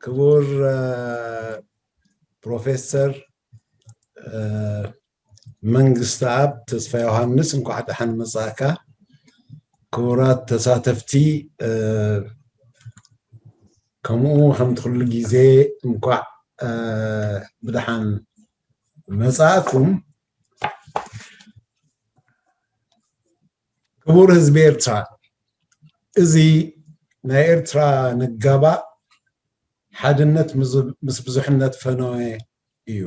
ክቡር ፕሮፌሰር መንግስተኣብ ተስፋ ዮሃንስ፣ እንኳዕ ደሓን መጻእካ። ክቡራት ተሳተፍቲ፣ ከምኡ ከምቲ ኩሉ ግዜ እንኳዕ ብደሓን መጻእኩም። ክቡር ህዝቢ ኤርትራ፣ እዚ ናይ ኤርትራ ንጋባእ ሓድነት ምስ ብዙሕነት ፈነወ እዩ።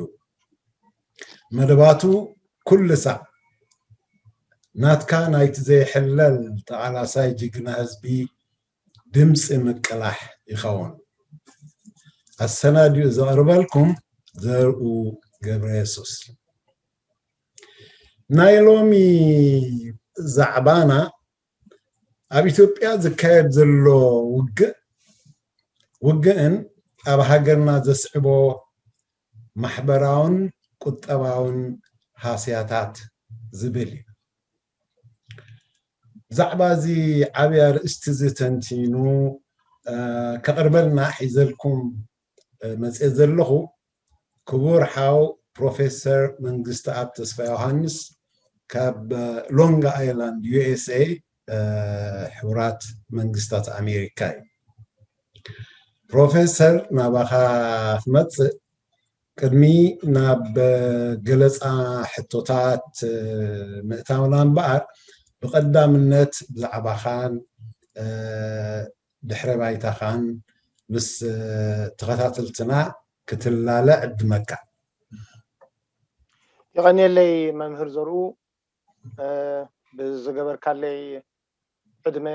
መደባቱ ኩሉ ሳዕ ናትካ ናይቲ ዘይሕለል ተቓላሳይ ጅግና ህዝቢ ድምፂ ምቅላሕ ይኸውን። ኣሰናዲኡ ዘቕርበልኩም ዘርኡ ገብረ የሱስ። ናይ ሎሚ ዛዕባና ኣብ ኢትዮጵያ ዝካየድ ዘሎ ውግእ ውግእን ኣብ ሃገርና ዘስዕቦ ማሕበራውን ቁጠባውን ሃስያታት ዝብል እዩ። ብዛዕባ እዚ ዓብይ ኣርእስቲ እዚ ተንቲኑ ከቕርበልና ሒዘልኩም መፅየ ዘለኹ ክቡር ሓው ፕሮፌሰር መንግስተኣብ ተስፋ ዮሃንስ ካብ ሎንግ ኣይላንድ ዩ ኤስ ኤ ሕቡራት መንግስታት ኣሜሪካ እዩ። ፕሮፌሰር ናባኻ ክመፅእ ቅድሚ ናብ ገለፃ ሕቶታት ምእታውና እምበኣር ብቐዳምነት ብዛዕባኻን ድሕረ ባይታኻን ምስ ተኸታተልትና ክትላለ ዕድመካ። የቐንየለይ መምህር ዘርኡ ብዝገበርካለይ ዕድመ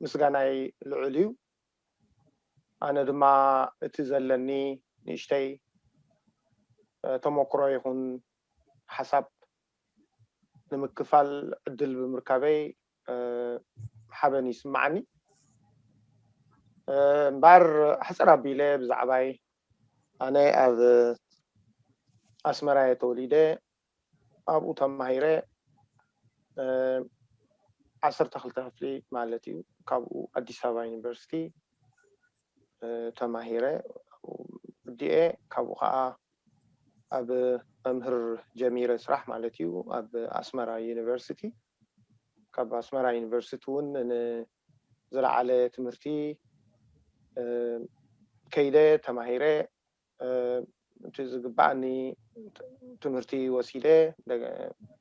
ምስጋናይ ልዑል እዩ። ኣነ ድማ እቲ ዘለኒ ንእሽተይ ተሞክሮ ይኹን ሓሳብ ንምክፋል ዕድል ብምርካበይ ሓበን ይስማዓኒ። እምበኣር ሕፅር ኣቢለ ብዛዕባይ ኣነ ኣብ ኣስመራ እየ ተወሊደ፣ ኣብኡ ተማሂረ ዓሰርተ ክልተ ክፍሊ ማለት እዩ። ካብኡ ኣዲስ ኣበባ ዩኒቨርሲቲ ተማሂረ ወዲኤ፣ ካብኡ ከዓ ኣብ መምህር ጀሚረ ስራሕ ማለት እዩ ኣብ ኣስመራ ዩኒቨርሲቲ። ካብ ኣስመራ ዩኒቨርሲቲ እውን ንዝለዓለ ትምህርቲ ከይደ ተማሂረ፣ እቲ ዝግባኣኒ ትምህርቲ ወሲደ፣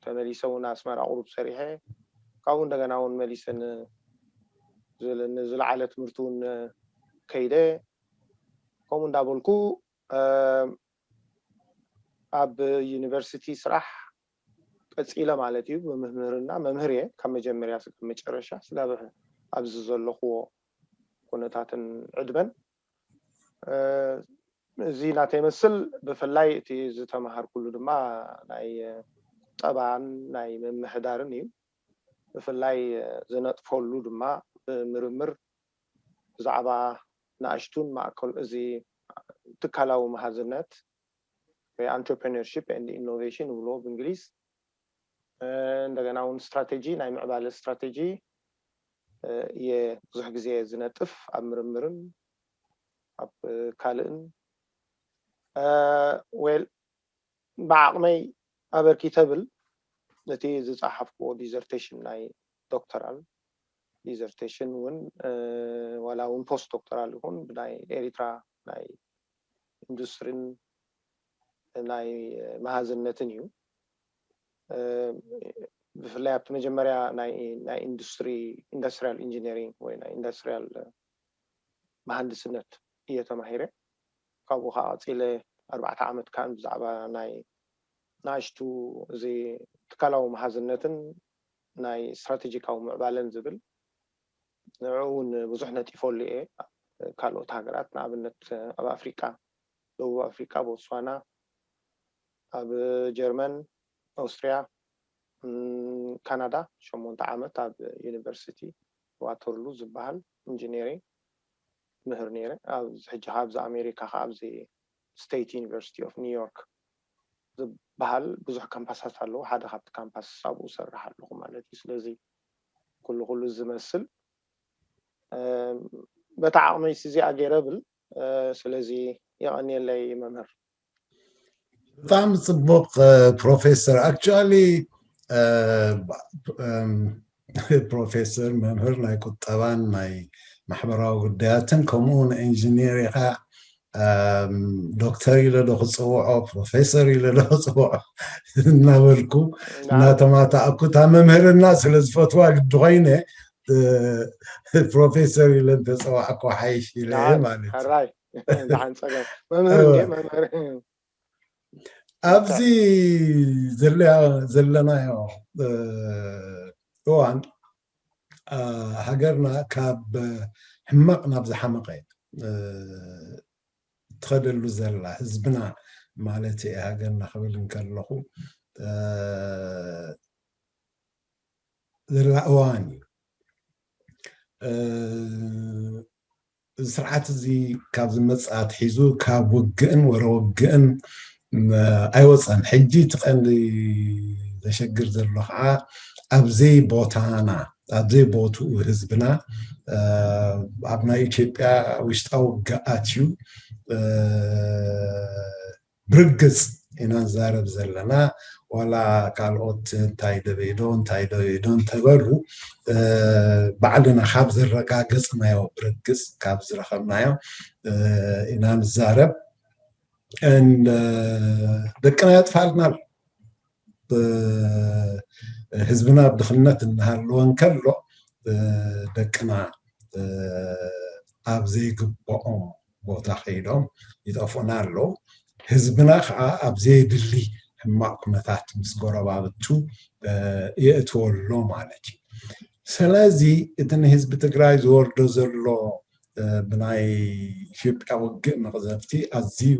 ተመሊሰ እውን ኣስመራ ቁሩብ ሰሪሐ፣ ካብኡ እንደገና እውን መሊሰ ንዝለዓለ ትምህርቲ እውን ከይደ። ከምኡ እንዳበልኩ ኣብ ዩኒቨርሲቲ ስራሕ ቀፂለ ማለት እዩ። ብምህምህርና መምህር እየ ካብ መጀመርያ ስጋብ መጨረሻ ስጋብ ኣብዚ ዘለኽዎ ኩነታትን ዕድመን። እዚ ናተይ መስል ብፍላይ እቲ ዝተማሃርኩሉ ድማ ናይ ቁጠባን ናይ ምምሕዳርን እዩ። ብፍላይ ዝነጥፈሉ ድማ ብምርምር ብዛዕባ ንኣሽቱን ማእከል እዚ ትካላዊ መሃዝነት ወይ entrepreneurship and innovation ይብሎ ብእንግሊዝ። እንደገና እውን ስትራቴጂ፣ ናይ ምዕባለ ስትራቴጂ እየ ብዙሕ ግዜ ዝነጥፍ ኣብ ምርምርን ኣብ ካልእን። ዌል ብዓቕመይ ኣበርኪተ ብል ነቲ ዝፀሓፍክዎ ዲዘርቴሽን ናይ ዶክተራል ዲዘርቴሽን እውን ዋላ እውን ፖስት ዶክተራል ይኹን ብናይ ኤሪትራ ናይ ኢንዱስትሪን ናይ መሃዝነትን እዩ። ብፍላይ ኣብቲ መጀመርያ ናይ ኢንዱስትሪ ኢንዱስትሪያል ኢንጂነሪንግ ወይ ናይ ኢንዱስትሪያል መሃንድስነት እየ ተማሂረ። ካብኡ ከዓ ቀፂለ ኣርባዕተ ዓመት ከዓን ብዛዕባ ናይ ንኣሽቱ እዚ ትካላዊ መሃዝነትን ናይ ስትራቴጂካዊ ምዕባለን ዝብል ንዕኡ እውን ብዙሕ ነጢፈሉ እየ። ካልኦት ሃገራት ንኣብነት ኣብ ኣፍሪቃ፣ ደቡብ ኣፍሪቃ፣ ቦትስዋና፣ ኣብ ጀርመን፣ ኣውስትርያ፣ ካናዳ ሸሞንተ ዓመት ኣብ ዩኒቨርሲቲ ዋተርሉ ዝበሃል ኢንጂነሪንግ ምህር ነይረ። ኣብዚ ሕጂ ኣብዚ ኣሜሪካ ከዓ ኣብዚ ስቴት ዩኒቨርሲቲ ኦፍ ኒውዮርክ ዝበሃል ብዙሕ ካምፓሳት ኣለዉ። ሓደ ካብቲ ካምፓስ ኣብኡ እሰርሕ ኣለኹ ማለት እዩ። ስለዚ ኩሉ ኩሉ ዝመስል በታ ዓቕመይ እዚኣ ገይረ ብል። ስለዚ የቐንየለይ መምህር። ብጣዕሚ ፅቡቕ ፕሮፌሰር። ኣክቹዋሊ ፕሮፌሰር መምህር ናይ ቁጠባን ናይ ማሕበራዊ ጉዳያትን ከምኡ ንኢንጂኒር ኢኻ። ዶክተር ኢለ ዶ ክፅውዖ፣ ፕሮፌሰር ኢለ ዶ ክፅውዖ እናበልኩ እናተማታእኩ፣ እታ መምህርና ስለ ዝፈትዋ ግዲ ኮይነ ፕሮፌሰር ኢለ እንተፀዋዕኩ ሓይሽ ኢለ ማለት እዩ። ሕራይ፣ ደሓን ጸገም። መምህር እንዴ፣ መምህር። ኣብዚ ዘለናዮ እዋን ሃገርና ካብ ሕማቕ ናብ ዝሓመቐ ትኸደሉ ዘላ፣ ህዝብና ማለት እየ፣ ሃገርና ክብል እንከለኹ ዘላ እዋን እዩ። እዚ ስርዓት እዚ ካብ ዝመፅእ ኣትሒዙ ካብ ውግእን ወረ ውግእን ኣይወፀን። ሕጂ እቲ ቀንዲ ዘሸግር ዘሎ ከዓ ኣብዘይ ቦታና ኣብዘይ ቦትኡ ህዝብና ኣብ ናይ ኢትዮጵያ ውሽጣዊ ውግኣት እዩ ብርግፅ ኢና ንዛረብ ዘለና። ዋላ ካልኦት እንታይ ደበይዶ እንታይ ደበይዶ እንተበሉ ባዕልና ካብ ዘረጋገፅናዮ ብርግፅ ካብ ዝረኸብናዮ ኢና ንዛረብ። ደቅና የጥፋልና። ህዝብና ኣብ ድኽነት እናሃለወ እንከሎ ደቅና ኣብ ዘይግብኦም ቦታ ከይዶም ይጠፍኡና ኣለዉ። ህዝብና ከዓ ኣብ ዘየድሊ ሕማቕ ኩነታት ምስ ጎረባብቱ የእትወሎ ማለት እዩ። ስለዚ እቲ ንህዝቢ ትግራይ ዝወርዶ ዘሎ ብናይ ኢትዮጵያ ውግእ መቕዘፍቲ ኣዝዩ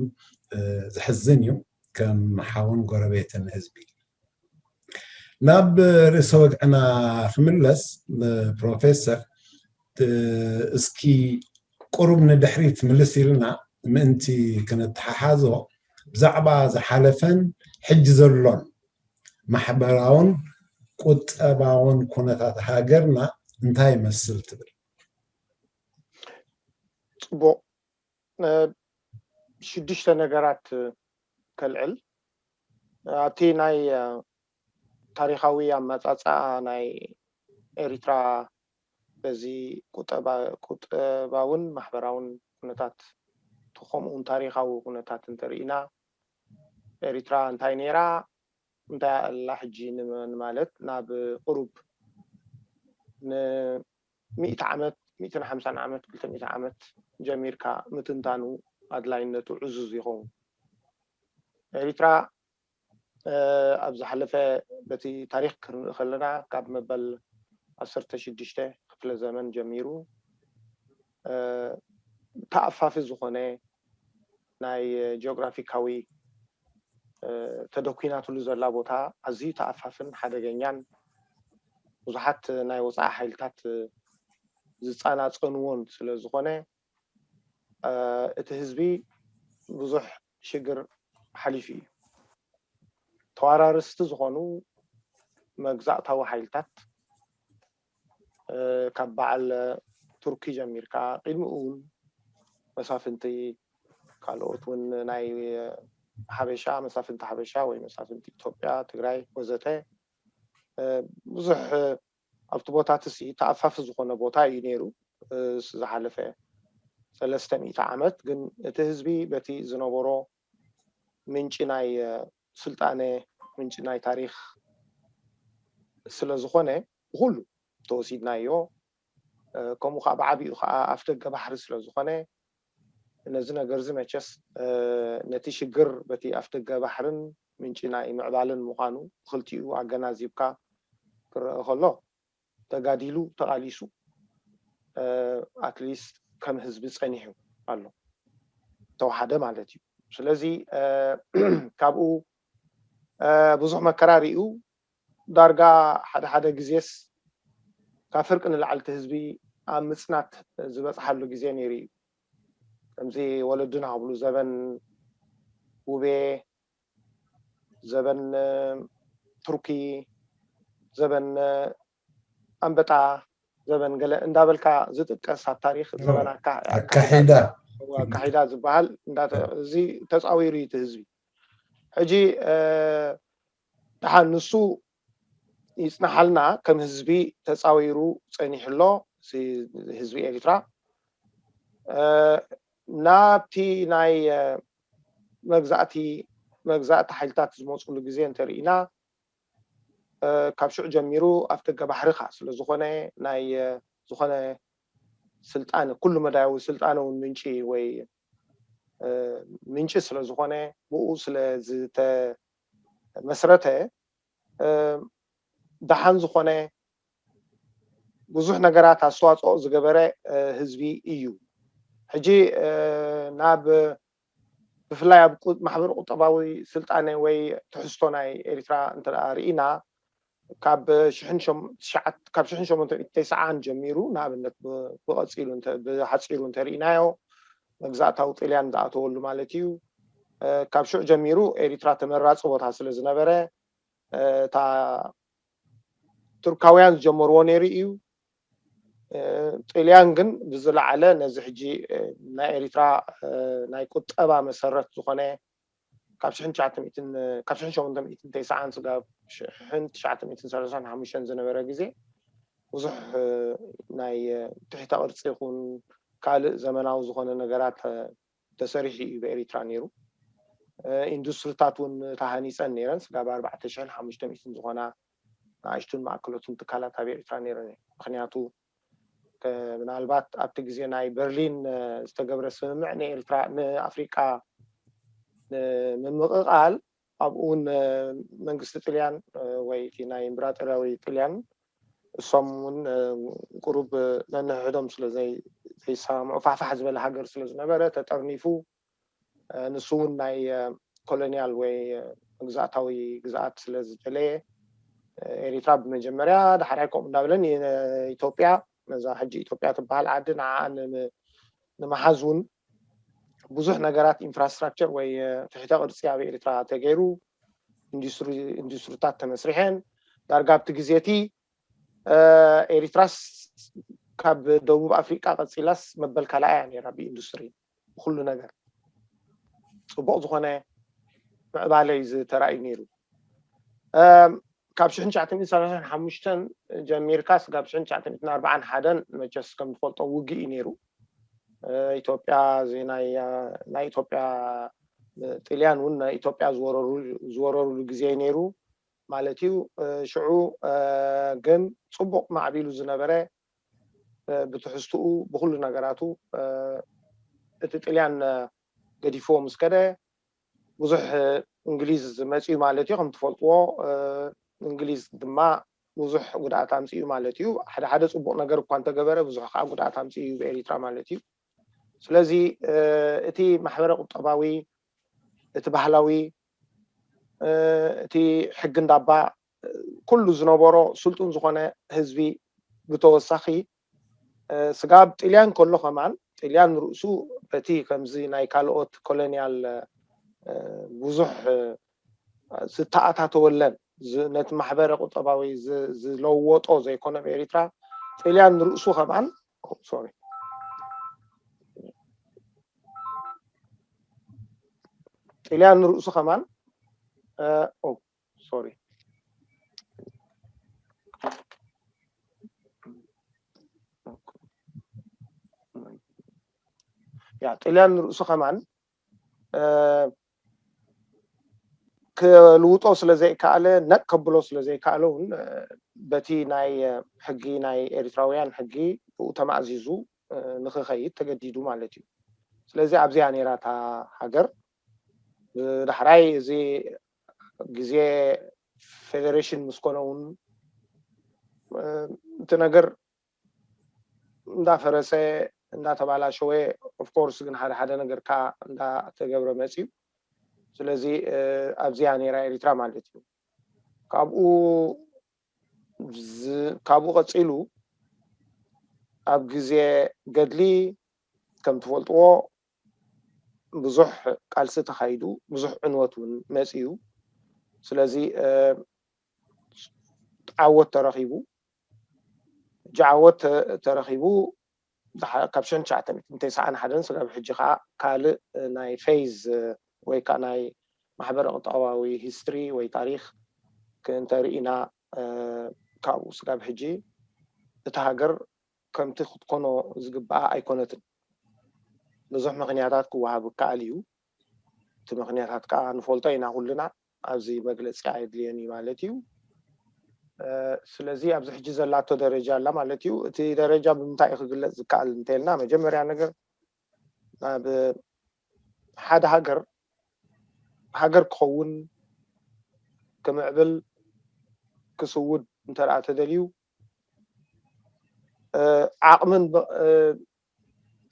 ዘሕዝን እዩ። ከም ሓውን ጎረቤትን ህዝቢ ናብ ርእሰ ወግዕና ክምለስ ፕሮፌሰር፣ እስኪ ቁሩብ ንድሕሪት ምልስ ኢልና ምእንቲ ክንተሓሓዞ ብዛዕባ ዝሓለፈን ሕጂ ዘሎን ማሕበራውን ቁጠባውን ኩነታት ሃገርና እንታይ ይመስል ትብል? ፅቡቕ። ሽዱሽተ ነገራት ከልዕል። ኣብቲ ናይ ታሪኻዊ ኣመፃፅኣ ናይ ኤሪትራ በዚ ቁጠባውን ማሕበራውን ኩነታት ከምኡውን ታሪኻዊ ኩነታት እንተርኢና ኤሪትራ እንታይ ነይራ እንታይ ኣላ ሕጂ ንማለት ናብ ቁሩብ ንሚእቲ ዓመት ሚእትን ሓምሳን ዓመት ክልተ ሚእቲ ዓመት ጀሚርካ ምትንታኑ ኣድላይነቱ ዕዙዝ ይኸውን። ኤሪትራ ኣብ ዝሓለፈ በቲ ታሪክ ክንርኢ ከለና ካብ መበል ዓሰርተ ሽዱሽተ ክፍለ ዘመን ጀሚሩ ተኣፋፊ ዝኾነ ናይ ጂኦግራፊካዊ ተደኲናትሉ ዘላ ቦታ ኣዝዩ ተኣፋፍን ሓደገኛን ብዙሓት ናይ ወፃኢ ሓይልታት ዝፃናፀንዎን ስለ ዝኾነ እቲ ህዝቢ ብዙሕ ሽግር ሓሊፉ እዩ። ተዋራርስቲ ዝኾኑ መግዛእታዊ ሓይልታት ካብ በዓል ቱርኪ ጀሚርካ ቅድሚኡ እውን መሳፍንቲ ካልኦት እውን ናይ ሓበሻ መሳፍንቲ ሓበሻ ወይ መሳፍንቲ ኢትዮጵያ ትግራይ ወዘተ ብዙሕ ኣብቲ ቦታት ሲ ተኣፋፊ ዝኾነ ቦታ እዩ ነይሩ። ዝሓለፈ ሰለስተ ሚእቲ ዓመት ግን እቲ ህዝቢ በቲ ዝነበሮ ምንጪ ናይ ስልጣነ ምንጪ ናይ ታሪክ ስለ ዝኾነ ብኩሉ ተወሲድናዮ ከምኡ ከዓ ብዓቢኡ ከዓ ኣፍደገ ባሕሪ ስለ ዝኾነ ነዚ ነገር እዚ መቸስ ነቲ ሽግር በቲ ኣፍደገ ባሕርን ምንጪ ናይ ምዕባልን ምዃኑ ብክልቲኡ ኣገናዚብካ ክረአ ከሎ ተጋዲሉ ተቓሊሱ ኣትሊስት ከም ህዝቢ ፀኒሑ ኣሎ ተወሓደ ማለት እዩ። ስለዚ ካብኡ ብዙሕ መከራ ርኡ ዳርጋ ሓደ ሓደ ግዜስ ካብ ፍርቂ ንላዕልቲ ህዝቢ ኣብ ምፅናት ዝበፅሓሉ ግዜ ነይሩ እዩ። ከምዚ ወለድና ክብሉ ዘበን ውቤ፣ ዘበን ቱርኪ፣ ዘበን ኣንበጣ፣ ዘበን ገለ እንዳበልካ ዝጥቀስ ኣብ ታሪኽ ዘበን ኣካ- ኣካሒዳ ኣካሒዳ ዝበሃል እዚ ተፃዊሩ እዩ እቲ ህዝቢ። ሕጂ ደሓን ንሱ ይፅናሓልና ከም ህዝቢ ተፃዊሩ ፀኒሑ ኣሎ ህዝቢ ኤሪትራ ናብቲ ናይ መግዛእቲ መግዛእቲ ሓይልታት ዝመፅሉ ግዜ እንተርኢና ካብ ሽዑ ጀሚሩ ኣፍ ደገ ባሕርኻ ስለዝኾነ ናይ ዝኾነ ስልጣነ ኩሉ መዳያዊ ስልጣነ እውን ምንጪ ወይ ምንጪ ስለዝኾነ ብኡ ስለ ዝተመስረተ ደሓን ዝኾነ ብዙሕ ነገራት ኣስተዋፅኦ ዝገበረ ህዝቢ እዩ። ሕጂ ናብ ብፍላይ ኣብ ማሕበረ ቁጠባዊ ስልጣነ ወይ ትሕዝቶ ናይ ኤሪትራ እንተ ርኢና ካብ ሽሕን ሸሞንተ ሚእትን ጀሚሩ ንኣብነት ብቀፂሉ ብሓፂሩ እንተርኢናዮ መግዛእታዊ ጥልያን ዝኣተወሉ ማለት እዩ። ካብ ሽዑ ጀሚሩ ኤሪትራ ተመራፂ ቦታ ስለ ዝነበረ እታ ቱርካውያን ዝጀመርዎ ነይሩ እዩ። ጥልያን ግን ብዝለዓለ ነዚ ሕጂ ናይ ኤሪትራ ናይ ቁጠባ መሰረት ዝኾነ ካብ ሽሕን ትሽዓተ ሚእትን ካብ ሽሕን ሸሞንተ ሚእትን ተስዓን ስጋብ ሽሕን ትሽዓተ ሚእትን ሰላሳን ሓሙሽተን ዝነበረ ግዜ ብዙሕ ናይ ትሕተ ቅርፂ ይኹን ካልእ ዘመናዊ ዝኾነ ነገራት ተሰሪሑ እዩ ብኤሪትራ ነይሩ። ኢንዱስትሪታት እውን ተሃኒፀን ነይረን ስጋብ ኣርባዕተ ሽሕን ሓሙሽተ ሚእትን ዝኾና ንኣሽቱን ማእከሎትን ትካላት ኣብ ኤሪትራ ነይረን እየን። ምክንያቱ ምናልባት ኣብቲ ግዜ ናይ በርሊን ዝተገብረ ስምምዕ ንኤርትራ ንኣፍሪቃ ንምምቕቓል ኣብኡ እውን መንግስቲ ጥልያን ወይ እቲ ናይ እምብራጦርያዊ ጥልያን እሶም እውን ቁሩብ ነንሕድሕዶም ስለ ዘይሰማምዑ ፋሕፋሕ ዝበለ ሃገር ስለ ዝነበረ ተጠርኒፉ ንሱ እውን ናይ ኮሎኒያል ወይ መግዛእታዊ ግዝኣት ስለ ዝደለየ ኤሪትራ ብመጀመርያ ዳሕራይ ከምኡ እንዳበለን ኢትዮጵያ ነዛ ሕጂ ኢትዮጵያ ትበሃል ዓዲ ንዓኣ ንምሓዝ እውን ብዙሕ ነገራት ኢንፍራስትራክቸር ወይ ትሕተ ቅርፂ ኣብ ኤሪትራ ተገይሩ ኢንዱስትሪታት ተመስሪሐን ዳርጋ ኣብቲ ግዜ እቲ ኤሪትራስ ካብ ደቡብ ኣፍሪቃ ቀፂላስ መበል ካልኣያ ነይራ ብኢንዱስትሪ ብኩሉ ነገር ፅቡቅ ዝኾነ ምዕባለ እዩ ዝተራእዩ ነይሩ። ካብ ሽሕን ትሽዓተ ሚእትን ሰላሳን ሓሙሽተን ጀሚርካ ስጋብ ሽሕን ትሽዓተ ሚእትን ኣርባዓን ሓደን መቸስ ከም ትፈልጦ ውግእ እዩ ነይሩ። ኢትዮጵያ ናይ ኢትዮጵያ ጥልያን እውን ናይ ኢትዮጵያ ዝወረሩሉ ግዜ ነይሩ ማለት እዩ። ሽዑ ግን ፅቡቅ ማዕቢሉ ዝነበረ ብትሕዝትኡ ብኩሉ ነገራቱ እቲ ጥልያን ገዲፍዎ ምስ ከደ ብዙሕ እንግሊዝ መፅኡ ማለት እዩ። ከም ትፈልጥዎ እንግሊዝ ድማ ብዙሕ ጉድኣት ኣምፅኡ ማለት እዩ። ሓደ ሓደ ፅቡቅ ነገር እኳ እንተገበረ ብዙሕ ከዓ ጉድኣት ኣምፅኡ እዩ ብኤሪትራ ማለት እዩ። ስለዚ እቲ ማሕበረ ቁጠባዊ እቲ ባህላዊ እቲ ሕጊ እንዳባ ኩሉ ዝነበሮ ስልጡን ዝኾነ ህዝቢ ብተወሳኺ ስጋብ ጥልያን ከሎ ከማን ጥልያን ርእሱ በቲ ከምዚ ናይ ካልኦት ኮሎኒያል ብዙሕ ዝተኣታተወለን ነቲ ማሕበረ ቁጠባዊ ዝለወጦ ዘይኮነ ኤሪትራ ጥልያን ርእሱ ከማን ሶሪ ጥልያን ርእሱ ከማን ሶሪ ያ ጥልያን ርእሱ ከማን ክልውጦ ስለ ዘይከኣለ ነቅ ከብሎ ስለ ዘይከኣለ እውን በቲ ናይ ሕጊ ናይ ኤሪትራውያን ሕጊ ብኡ ተማእዚዙ ንክኸይድ ተገዲዱ ማለት እዩ። ስለዚ ኣብዚኣ ነይራ እታ ሃገር ብዳሕራይ እዚ ግዜ ፌደሬሽን ምስ ኮነ እውን እቲ ነገር እንዳፈረሰ እንዳተባላሸወ ኦፍኮርስ ግን ሓደ ሓደ ነገር ከዓ እንዳተገብረ መፅዩ። ስለዚ ኣብዚኣ ነይራ ኤሪትራ ማለት እዩ። ካብኡ ካብኡ ቀፂሉ ኣብ ግዜ ገድሊ ከም ትፈልጥዎ ብዙሕ ቃልሲ ተኻይዱ ብዙሕ ዕንወት እውን መፅዩ። ስለዚ ዓወት ተረኺቡ ጃዓወት ተ- ተረኺቡ ዝሓ- ካብ ሽሕን ትሽዓተ ሚእትን ተስዓን ሓደን ስጋብ ሕጂ ከዓ ካልእ ናይ ፌዝ ወይ ከዓ ናይ ማሕበረ ቁጠባዊ ሂስትሪ ወይ ታሪክ ክንተርኢና ካብኡ ስጋብ ሕጂ እታ ሃገር ከምቲ ክትኮኖ ዝግብኣ ኣይኮነትን። ብዙሕ ምክንያታት ክወሃብ ይከኣል እዩ። እቲ ምክንያታት ከዓ ንፈልጦ ኢና ኩልና። ኣብዚ መግለፂ ኣየድልየን እዩ ማለት እዩ። ስለዚ ኣብዚ ሕጂ ዘላቶ ደረጃ ኣላ ማለት እዩ። እቲ ደረጃ ብምንታይ እዩ ክግለፅ ዝከኣል እንተልና መጀመርያ ነገር ናብ ሓደ ሃገር ሃገር ክኸውን ክምዕብል ክስውድ እንተደኣ ተደልዩ ዓቕምን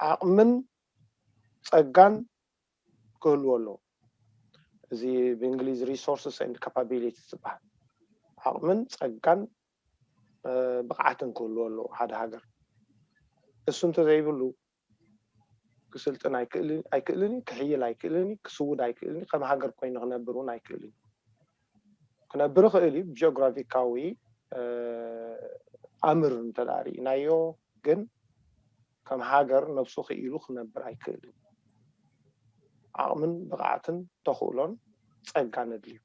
ዓቕምን ፀጋን ክህልዎ ኣለዎ። እዚ ብእንግሊዝ resources and capabilities ዝበሃል ዓቕምን ፀጋን ብቕዓትን ክህልዎ ኣለዎ ሓደ ሃገር። እሱ እንተዘይብሉ ክስልጥን ኣይክእልን ኣይክእልን እዩ፣ ክሕይል ኣይክእልን እዩ፣ ክስውድ ኣይክእልን እዩ፣ ከም ሃገር ኮይኑ ክነብር እውን ኣይክእልን እዩ። ክነብር ይኽእል እዩ ብጂኦግራፊካዊ ኣምር እንተዳ ርኢናዮ፣ ግን ከም ሃገር ነብሱ ክኢሉ ክነብር ኣይክእልን። ዓቕምን ብቕዓትን ተኽእሎን ጸጋን ኣድልዩ።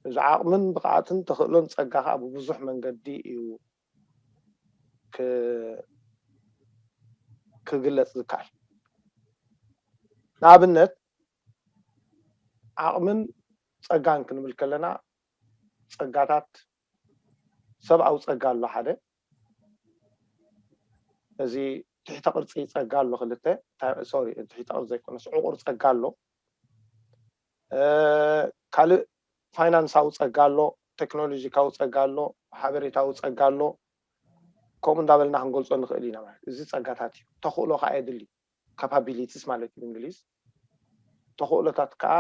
እዚ ዓቕምን ብቕዓትን ተኽእሎን ጸጋ ከዓ ብብዙሕ መንገዲ እዩ ክግለፅ ዝከኣል። ንኣብነት ዓቕምን ፀጋን ክንብል ከለና ፀጋታት ሰብኣዊ ፀጋ ኣሎ ሓደ፣ እዚ ትሕተ ቅርፂ ፀጋ ኣሎ ክልተ፣ ሶሪ ትሕተ ቅርፂ ዘይኮነስ ዕቑር ፀጋ ኣሎ። ካልእ ፋይናንሳዊ ፀጋ ኣሎ፣ ቴክኖሎጂካዊ ፀጋ ኣሎ፣ ሓበሬታዊ ፀጋ ኣሎ። ከምኡ እንዳበልና ክንገልፆ ንኽእል ኢና ማለት እዚ ፀጋታት እዩ። ተኽእሎ ከዓ የድሊ፣ ካፓቢሊቲስ ማለት እዩ ብእንግሊዝ። ተኽእሎታት ከዓ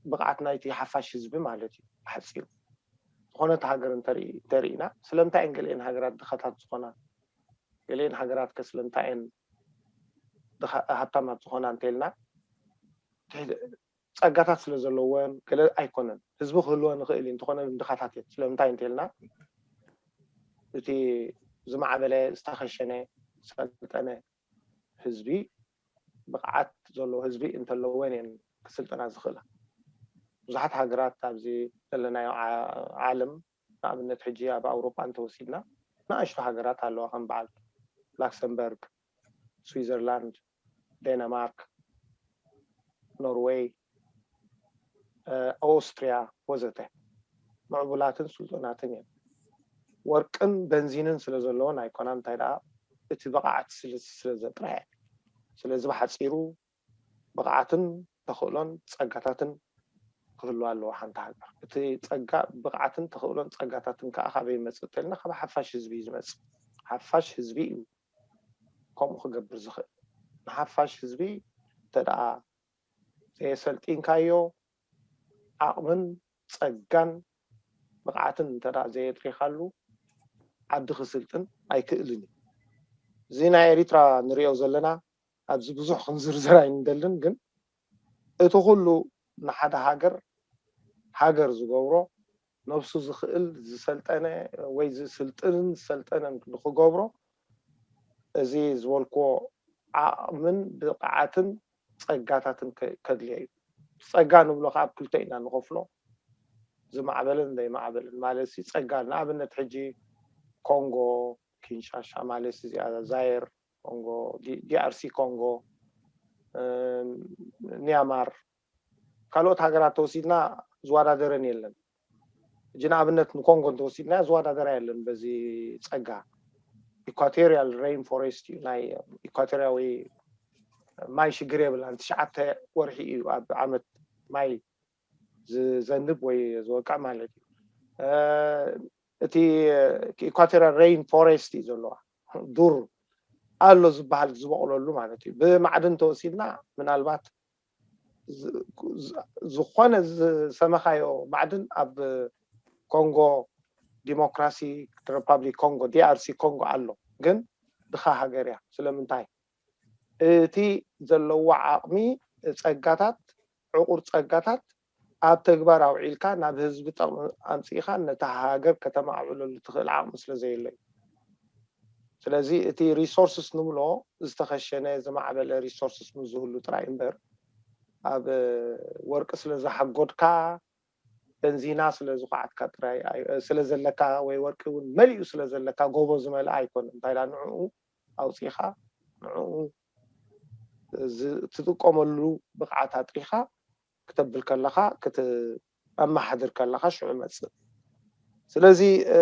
ብቕዓት ናይቲ ሓፋሽ ህዝቢ ማለት እዩ ብሓፂሩ። ዝኾነት ሃገር እንተርኢና ስለምንታይ እየን ገሊአን ሃገራት ድኻታት ዝኾና፣ ገሊአን ሃገራት ከ ስለምንታይ እየን ሃብታማት ዝኾና እንተልና ጸጋታት ስለ ዘለወን ገለ ኣይኮነን። ህዝቢ ክህልወን ይኽእል እዩ፣ እንተኾነ ድኻታት እየን። ስለምንታይ እንተልና እቲ ዝማዕበለ ዝተኸሸነ ዝሰልጠነ ህዝቢ ብቕዓት ዘለዎ ህዝቢ እንተለወን እየን ክስልጠና ዝኽእላ። ብዙሓት ሃገራት ኣብዚ ዘለናዮ ዓለም ንኣብነት ሕጂ ኣብ ኣውሮጳ እንተወሲድና ንኣሽቱ ሃገራት ኣለዋ ከም በዓል ላክሰምበርግ፣ ስዊዘርላንድ፣ ዴንማርክ፣ ኖርዌይ፣ ኦስትሪያ ወዘተ ምዕቡላትን ስልጡናትን እየን። ወርቅን በንዚንን ስለ ዘለዎን ኣይኮናን እንታይ ደኣ እቲ ብቕዓት ስለ ዘጥረየ። ስለዚ ብሓፂሩ ብቕዓትን ተኽእሎን ፀጋታትን ክህሉ ኣለዎ ሓንቲ ሃገር። እቲ ፀጋ ብቕዓትን ተኽእሎን ፀጋታትን ከዓ ካበይ ይመፅእ እንተልና ካብ ሓፋሽ ህዝቢ እዩ ዝመፅእ። ሓፋሽ ህዝቢ እዩ ከምኡ ክገብር ዝኽእል። ንሓፋሽ ህዝቢ እንተ ደኣ ዘየሰልጢንካዮ ዓቕምን ፀጋን ብቕዓትን እንተ ደኣ ዘየጥሪኻሉ ዓዲ ክስልጥን ኣይክእልን እዩ። እዚ ናይ ኤሪትራ ንሪኦ ዘለና ኣብዚ ብዙሕ ክንዝርዝር ኣይንደልን፣ ግን እቲ ኩሉ ንሓደ ሃገር ሃገር ዝገብሮ ነብሱ ዝኽእል ዝሰልጠነ ወይ ዝስልጥንን ዝሰልጠነን ንክገብሮ እዚ ዝበልክዎ ዓቕምን ብቕዓትን ፀጋታትን ከድልዮ እዩ። ፀጋ ንብሎ ከዓ ኣብ ክልተ ኢና ንኸፍሎ፣ ዝማዕበለን ዘይማዕበለን ማለት ሲ ፀጋ ንኣብነት ሕጂ ኮንጎ ኪንሻሻ ማለት እዚኣ ዛየር ኮንጎ፣ ዲኣርሲ ኮንጎ፣ ኒያማር፣ ካልኦት ሃገራት ተወሲድና ዝወዳደረን የለን። እጂ ንኣብነት ንኮንጎ እንተወሲድና ዝወዳደራ የለን በዚ ፀጋ። ኢኳቶሪያል ሬን ፎሬስት እዩ፣ ናይ ኢኳቶሪያዊ ማይ ሽግር የብላን። ትሽዓተ ወርሒ እዩ ኣብ ዓመት ማይ ዝዘንብ ወይ ዝወቅዕ ማለት እዩ። እቲ ኢኳቶሪያል ሬን ፎሬስት እዩ ዘለዋ፣ ዱር ኣሎ ዝበሃል ዝበቕለሉ ማለት እዩ። ብማዕድን ተወሲድና ምናልባት ዝኾነ ዝሰመኻዮ ማዕድን ኣብ ኮንጎ ዲሞክራሲ ሪፓብሊክ ኮንጎ ዲኣርሲ ኮንጎ ኣሎ፣ ግን ድኻ ሃገር እያ። ስለምንታይ? እቲ ዘለዎ ዓቕሚ ፀጋታት ዕቑር ፀጋታት ኣብ ተግባር ኣውዒልካ ናብ ህዝቢ ጠቕሚ ኣምፂእካ ነታ ሃገር ከተማዕብለሉ ትኽእል ዓቕሚ ስለ ዘየሎ እዩ። ስለዚ እቲ ሪሶርስስ ንብሎ ዝተኸሸነ ዝማዕበለ ሪሶርስስ ምስ ዝህሉ ጥራይ እምበር ኣብ ወርቂ ስለ ዝሓጎድካ በንዚና ስለ ዝኳዓትካ ጥራይ ኣይ- ስለ ዘለካ ወይ ወርቂ እውን መሊኡ ስለ ዘለካ ጎቦ ዝመልኣ ኣይኮነን። እንታይ ዳ ንዕኡ ኣውፂኻ ንዕኡ ዝ- ትጥቀመሉ ብቕዓት ኣጥሪኻ ክተብል ከለኻ ክት ኣመሓድር ከለኻ ሽዑ መፅእ። ስለዚ እ፣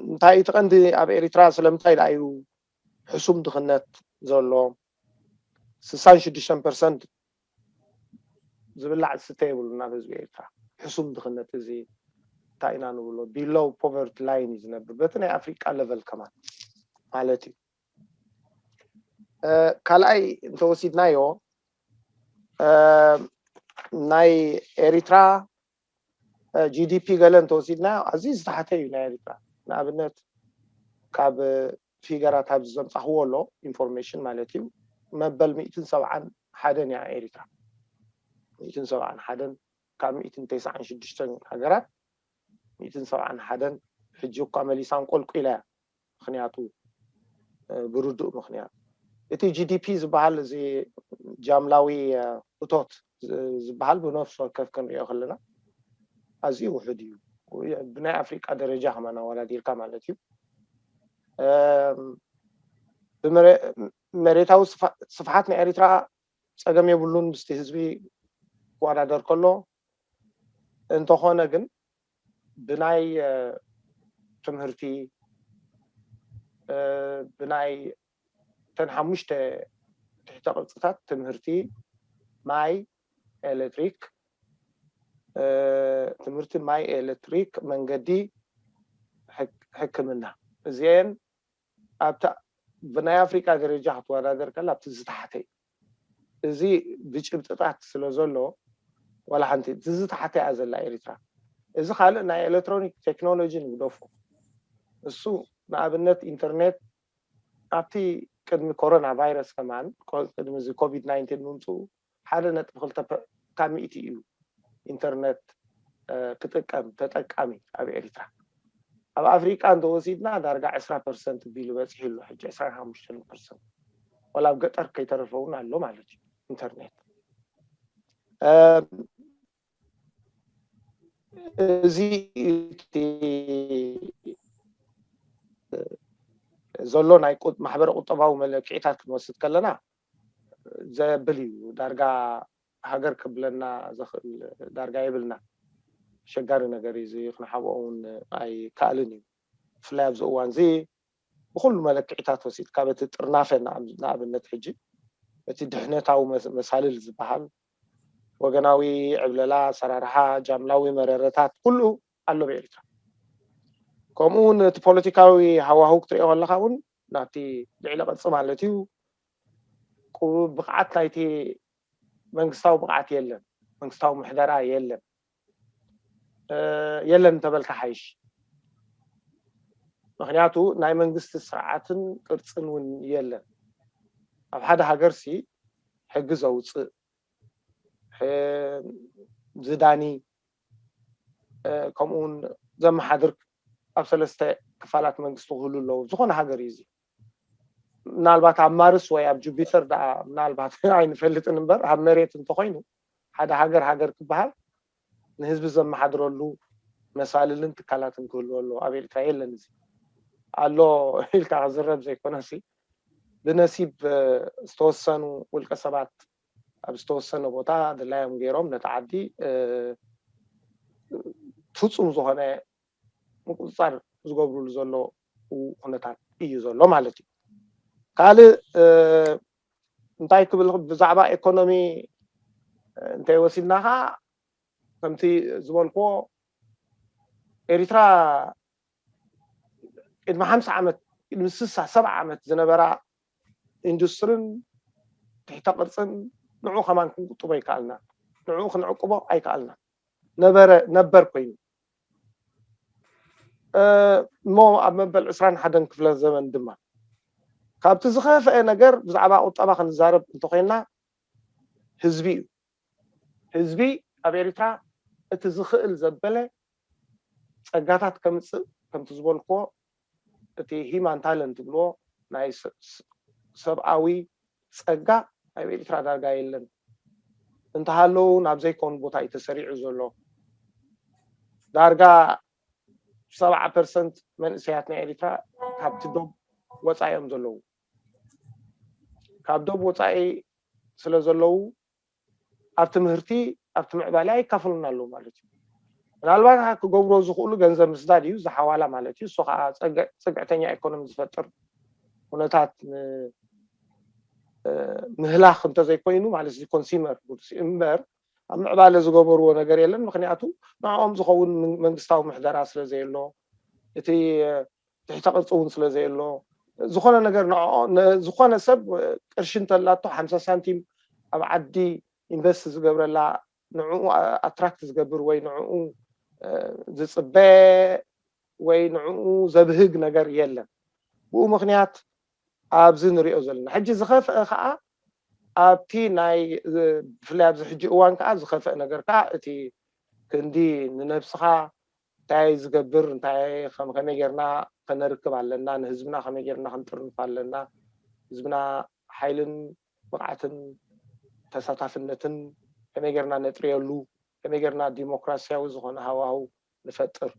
እንታይ እቲ ቀንዲ ኣብ ኤሪትራ ስለምንታይ ደኣ እዩ ሕሱም ድኽነት ዘሎ? ስሳን ሽዱሽተን ፐርሰንት ዝብላዕ ዝስተ የብሉን ኣብ ህዝቢ ኤርትራ። ሕሱም ድኽነት እዚ እንታይ ኢና ንብሎ? ቢሎው ፖቨርቲ ላይን እዩ ዝነብር በቲ ናይ ኣፍሪቃ ለቨል ከማን ማለት እዩ። እ፣ ካልኣይ እንተወሲድናዮ እ፣ ናይ ኤሪትራ ጂዲፒ ገለ እንተወሲድናዮ ኣዝዩ ዝተሓተ እዩ ናይ ኤሪትራ። ንኣብነት ካብ ፊገራት ኣብዚ ዘምፃኽዎ ኣሎ ኢንፎርሜሽን ማለት እዩ መበል ሚእትን ሰብዓን ሓደን እያ ኤሪትራ። ሚእትን ሰብዓን ሓደን ካብ ሚእትን ተስዓን ሽዱሽተን ሃገራት ሚእትን ሰብዓን ሓደን ሕጂ እኳ መሊሳ እንቆልቁላ እያ። ምክንያቱ እ፣ ብርዱእ ምክንያት እቲ ጂዲፒ ዝበሃል እዚ ጃምላዊ እ፣ እቶት ዝ- ዝበሃል ብነፍሲ ወከፍ ክንሪኦ ከለና ኣዝዩ ውሑድ እዩ። ብናይ ኣፍሪቃ ደረጃ ከማን ኣወዳዲርካ ማለት እዩ። እም፣ ብመሬ- መሬታዊ ስፋ- ስፍሓት ናይ ኤሪትራ ፀገም የብሉን ምስቲ ህዝቢ ክወዳደር ከሎ። እንተኾነ ግን ብናይ እ፣ ትምህርቲ እ፣ ብናይ እተን ሓሙሽተ ትሕተ ቅርፅታት ትምህርቲ፣ ማይ፣ ኤሌክትሪክ እ፣ ትምህርቲ፣ ማይ፣ ኤሌክትሪክ፣ መንገዲ፣ ሕክ- ሕክምና እዚአን ኣብታ ብናይ ኣፍሪቃ ደረጃ ክትወዳደር ከላ ኣብቲ ዝተሓተ እዩ። እዚ ብጭብጥታት ስለ ዘሎ ዋላ ሓንቲ እቲ ዝተሓተ እያ ዘላ ኤሪትራ። እዚ ካልእ ናይ ኤሌክትሮኒክ ቴክኖሎጂ ንግደፎ። እሱ ንኣብነት ኢንተርኔት ኣብቲ ቅድሚ ኮሮና ቫይረስ ከማን ቆ- ቅድሚ እዚ ኮቪድ ናይንቲን ምምፅኡ ሓደ ነጥቢ ክልተ ፐ- ካብ ሚእቲ እዩ ኢንተርኔት እ፣ ክጥቀም ተጠቃሚ ኣብ ኤሪትራ። ኣብ ኣፍሪቃ እንተወሲድና ዳርጋ ዕስራ ፐርሰንት ቢሉ በፂሑ ኣሎ ሕጂ ዕስራን ሓሙሽተን ፐርሰንት ወላ ኣብ ገጠር ከይተረፈ እውን ኣሎ ማለት እዩ ኢንተርኔት። እ፣ እዚ እቲ ዘሎ ናይ ቁጥ- ማሕበረ ቁጠባዊ መለክዒታት ክንወስድ ከለና ዘብል እዩ። ዳርጋ ሃገር ክብለና ዘኽእል ዳርጋ የብልና። ኣሸጋሪ ነገር እዩ እዚ፣ ክንሓብኦ እውን ኣይከኣልን እዩ። ብፍላይ ኣብዚ እዋን እዚ ብኩሉ መለክዒታት ወሲድካ በቲ ጥርናፈ ንኣብነት ሕጂ እቲ ድሕነታዊ መሳልል ዝበሃል ወገናዊ ዕብለላ፣ ኣሰራርሓ፣ ጃምላዊ መረረታት ኩሉ ኣሎ ብኤርትራ። ከምኡ እውን እቲ ፖለቲካዊ ሃዋህው ክትሪኦ ከለካ እውን ናብቲ ልዕሊ ቅርፂ ማለት እዩ ብቕዓት ናይቲ መንግስታዊ ብቕዓት የለን፣ መንግስታዊ ምሕደራ የለን የለን እንተበልካ ሓይሽ። ምክንያቱ ናይ መንግስቲ ስርዓትን ቅርፅን እውን የለን። ኣብ ሓደ ሃገር ሲ ሕጊ ዘውፅእ ዝዳኒ ከምኡውን ዘመሓድር ኣብ ሰለስተ ክፋላት መንግስቲ ክህሉ ኣለዎ። ዝኾነ ሃገር እዩ እዚ። ምናልባት ኣብ ማርስ ወይ ኣብ ጁፒተር ደኣ ምናልባት ኣይንፈልጥን እምበር ኣብ መሬት እንተኮይኑ ሓደ ሃገር ሃገር ክበሃል ንህዝቢ ዘመሓድረሉ መሳልልን ትካላትን ክህልዎ ኣለዎ። ኣብ ኤርትራ የለን እዚ ኣሎ ኢልካ ክዝረብ ዘይኮነሲ ብነሲብ ዝተወሰኑ ውልቀ ሰባት ኣብ ዝተወሰነ ቦታ ድላዮም ገይሮም ነቲ ዓዲ ፍፁም ዝኾነ ምቁፅፃር ዝገብሩሉ ዘለዉ ኩነታት እዩ ዘሎ ማለት እዩ። ካልእ እንታይ ክብል ብዛዕባ ኢኮኖሚ እንተይወሲድና ከዓ ከምቲ ዝበልክዎ ኤሪትራ ቅድሚ ሓምሳ ዓመት ቅድሚ ስሳ ሰብዓ ዓመት ዝነበራ ኢንዱስትርን ትሕተ ቅርፅን ንዑ ከማን ክንቁጥቦ ኣይከኣልና፣ ንዑ ክንዕቅቦ ኣይከኣልና ነበረ ነበር ኮይኑ እሞ ኣብ መበል ዕስራን ሓደን ክፍለ ዘመን ድማ ካብቲ ዝኸፍአ ነገር ብዛዕባ ቁጠባ ክንዛረብ እንተኮይንና ህዝቢ እዩ። ህዝቢ ኣብ ኤሪትራ እቲ ዝኽእል ዘበለ ጸጋታት ከምጽእ፣ ከምቲ ዝበልክዎ፣ እቲ ሂማን ታለንት ትብልዎ ናይ ሰብኣዊ ጸጋ ኣብ ኤርትራ ዳርጋ የለን። እንተሃለዉ ናብ ዘይኮኑ ቦታ እዩ ተሰሪዑ ዘሎ። ዳርጋ ሰብዓ ፐርሰንት መንእሰያት ናይ ኤርትራ ካብቲ ዶብ ወፃኢ እዮም ዘለዉ። ካብ ዶብ ወፃኢ ስለ ዘለዉ ኣብ ትምህርቲ፣ ኣብቲ ምዕባለ ኣይካፈሉን ኣለዉ ማለት እዩ። ምናልባት ክገብሮ ዝኽእሉ ገንዘብ ምስዳድ እዩ፣ ዝሓዋላ ማለት እዩ። እሱ ከዓ ፅግዕተኛ ኢኮኖሚ ዝፈጥር ኩነታት ምህላኽ እንተዘይኮይኑ ማለት እዚ ኮንሲመር ጉድስ እምበር ኣብ ምዕባለ ዝገበርዎ ነገር የለን። ምክንያቱ ንዕኦም ዝኸውን መንግስታዊ ምሕደራ ስለ ዘየሎ፣ እቲ ትሕተ ቅርፂ እውን ስለ ዘየሎ፣ ዝኾነ ነገር ዝኾነ ሰብ ቅርሺ እንተላቶ ሓምሳ ሳንቲም ኣብ ዓዲ ኢንቨስት ዝገብረላ፣ ንዕኡ ኣትራክት ዝገብር ወይ ንዕኡ ዝፅበ ወይ ንዕኡ ዘብህግ ነገር የለን። ብኡ ምክንያት ኣብዚ ንሪኦ ዘለና ሕጂ ዝኸፍአ ከዓ ኣብቲ ናይ ብፍላይ ኣብዚ ሕጂ እዋን ከዓ ዝኸፍአ ነገር ከዓ እቲ ክንዲ ንነብስኻ እንታይ ዝገብር እንታይ ከመይ ጌርና ከነርክብ ኣለና፣ ንህዝብና ከመይ ጌርና ክንጥርንፍ ኣለና፣ ህዝብና ሓይልን ብቕዓትን ተሳታፍነትን ከመይ ጌርና ነጥርየሉ፣ ከመይ ጌርና ዲሞክራሲያዊ ዝኾነ ሃዋህው ንፈጥር፣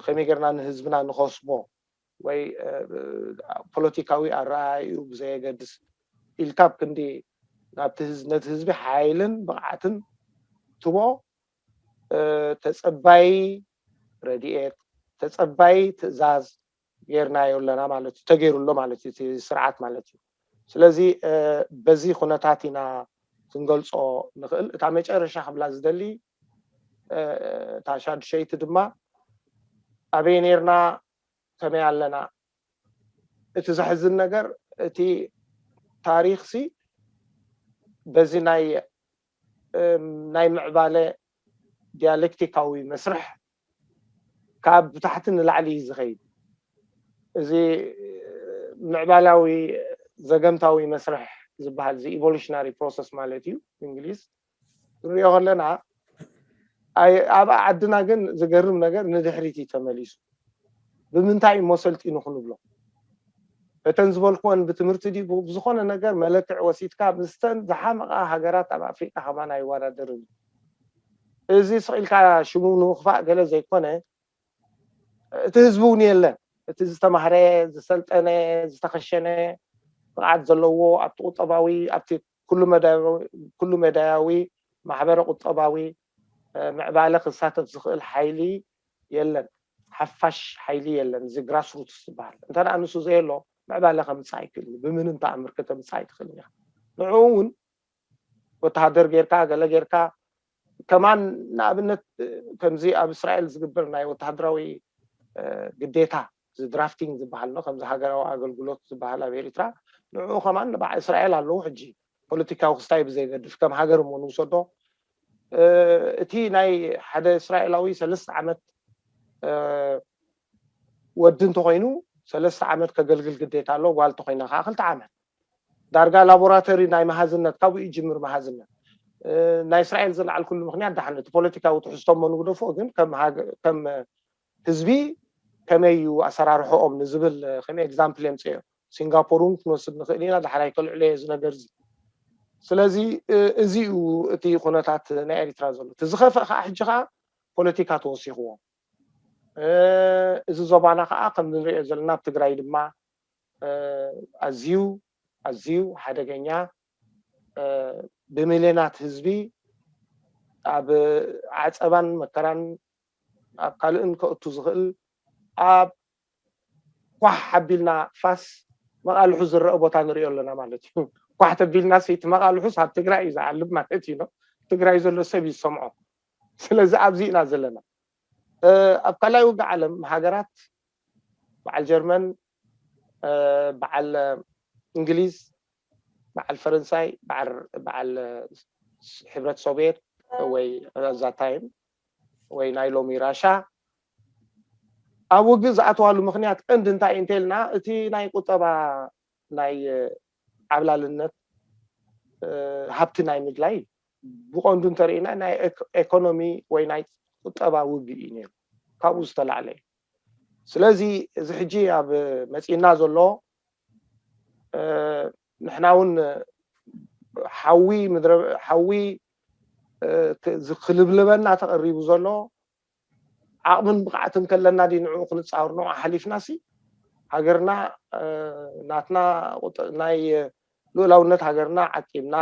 ከመይ ጌርና ንህዝብና ንኸስቦ ወይ ፖለቲካዊ ኣረኣእይኡ ብዘየገድስ ኢልካ ኣብ ክንዲ ናብቲ ነቲ ህዝቢ ሓይልን ብቕዓትን ትቦ ተጸባይ ረድኤት፣ ተጸባይ ትእዛዝ ጌርናዮ ኣለና ማለት እዩ፣ ተገይሩ ኣሎ ማለት እዩ፣ እቲ ስርዓት ማለት እዩ። ስለዚ በዚ ኩነታት ኢና ክንገልጾ ንኽእል። እታ መጨረሻ ክብላ ዝደሊ እታ ሻድሸይቲ ድማ ኣበይ ኔርና ከመይ ኣለና? እቲ ዘሕዝን ነገር እቲ ታሪኽሲ በዚ ናይ ናይ ምዕባለ ዲያሌክቲካዊ መስርሕ ካብ ብታሕቲ ንላዕሊ እዩ ዝኸይድ። እዚ ምዕባላዊ ዘገምታዊ መስርሕ ዝበሃል እዚ ኢቮሉሽናሪ ፕሮሰስ ማለት እዩ ብእንግሊዝ ንሪኦ ከለና ኣብ ዓድና ግን ዝገርም ነገር ንድሕሪት እዩ ተመሊሱ። ብምንታይ እሞ ሰልጢኑ ክንብሎ እተን ዝበልክወን ብትምህርቲ ድዩ ብዝኾነ ነገር መለክዕ ወሲድካ ምስተን ዝሓመቓ ሃገራት ኣብ ኣፍሪቃ ከማን ኣይወዳደርን እዩ። እዚ ስቕ ኢልካ ሽሙ ንምኽፋእ ገለ ዘይኮነ እቲ ህዝቢ እውን የለን። እቲ ዝተማህረ ዝሰልጠነ ዝተኸሸነ ብቕዓት ዘለዎ ኣብቲ ቁጠባዊ ኣብቲ ኩሉ መዳያዊ ማሕበረ ቁጠባዊ ምዕባለ ክሳተፍ ዝኽእል ሓይሊ የለን። ሓፋሽ ሓይሊ የለን። እዚ ግራስሩትስ ዝበሃል እንተ ንሱ ዘየሎ ምዕባለ ከምፅእ ኣይክእልን። ብምንም ተኣምር ከተምፅእ ኣይትኽእልን ኢኻ። ንዕኡ እውን ወተሃደር ጌርካ ገለ ጌርካ ከማን ንኣብነት ከምዚ ኣብ እስራኤል ዝግበር ናይ ወተሃደራዊ ግዴታ እዚ ድራፍቲንግ ዝበሃል ነው ከምዚ ሃገራዊ ኣገልግሎት ዝበሃል ኣብ ኤሪትራ ንዕኡ ከማን ንባዕ እስራኤል ኣለዉ ሕጂ ፖለቲካዊ ክስታይ ብዘይገድፍ ከም ሃገር እሞ ንውሰዶ እቲ ናይ ሓደ እስራኤላዊ ሰለስተ ዓመት ወዲ እንተኮይኑ ሰለስተ ዓመት ከገልግል ግዴታ ኣሎ ጓል እንተኮይና ከዓ ክልተ ዓመት ዳርጋ ላቦራቶሪ ናይ መሃዝነት ካብኡ ይጅምር መሃዝነት ናይ እስራኤል ዝለዓልኩሉ ምክንያት ዳሓን እቲ ፖለቲካዊ ትሕዝቶ እሞ ንግደፎ ግን ከም ህዝቢ ከመይ እዩ ኣሰራርሖኦም ንዝብል ከም ኤግዛምፕል የምፅኦ ሲንጋፖር እውን ክንወስድ ንክእል ኢና ዳሕራይ ከልዕሎ እየ እዚ ነገር እዚ ስለዚ እዚ እዩ እቲ ኩነታት ናይ ኤሪትራ ዘሎ እቲ ዝኸፍእ ከዓ ሕጂ ከዓ ፖለቲካ ተወሲኽዎ እዚ ዞባና ከዓ ከም ንሪኦ ዘለና ኣብ ትግራይ ድማ ኣዝዩ ኣዝዩ ሓደገኛ ብሚልዮናት ህዝቢ ኣብ ዓፀባን መከራን ኣብ ካልእን ከእቱ ዝኽእል ኣብ ኳሕ ሓቢልና ፋስ መቓልሑ ዝረአ ቦታ ንሪኦ ኣለና ማለት እዩ ኳሕ ተቢልና ሰይቲ መቓልሑስ ኣብ ትግራይ እዩ ዝዓልብ ማለት እዩ ትግራይ ዘሎ ሰብ እዩ ዝሰምዖ ስለዚ ኣብዚ ኢና ዘለና ኣብ ካልኣይ ውግእ ዓለም ሃገራት በዓል ጀርመን በዓል እንግሊዝ በዓል ፈረንሳይ በዓል ሕብረት ሶቪየት ወይ ዛታይም ወይ ናይ ሎሚ ራሻ ኣብ ውግእ ዝኣተዋሉ ምክንያት ቀንዲ እንታይ እንተልና እቲ ናይ ቁጠባ ናይ ዓብላልነት ሃብቲ ናይ ምድላይ ብቐንዱ እንተርኢና ናይ ኤኮኖሚ ወይ ናይ ቁጠባ ውግእ እዩ ነይሩ። ካብኡ ዝተላዕለ እዩ። ስለዚ እዚ ሕጂ ኣብ መፂና ዘሎ ንሕና እውን ሓዊ ምድረ ሓዊ ክልብልበና ተቐሪቡ ዘሎ ዓቕምን ብቕዓትን ከለና ዲ ንዕኡ ክንፃወር ንኡ ሓሊፍና ሲ ሃገርና ናትና ናይ ልኡላውነት ሃገርና ዓቂብና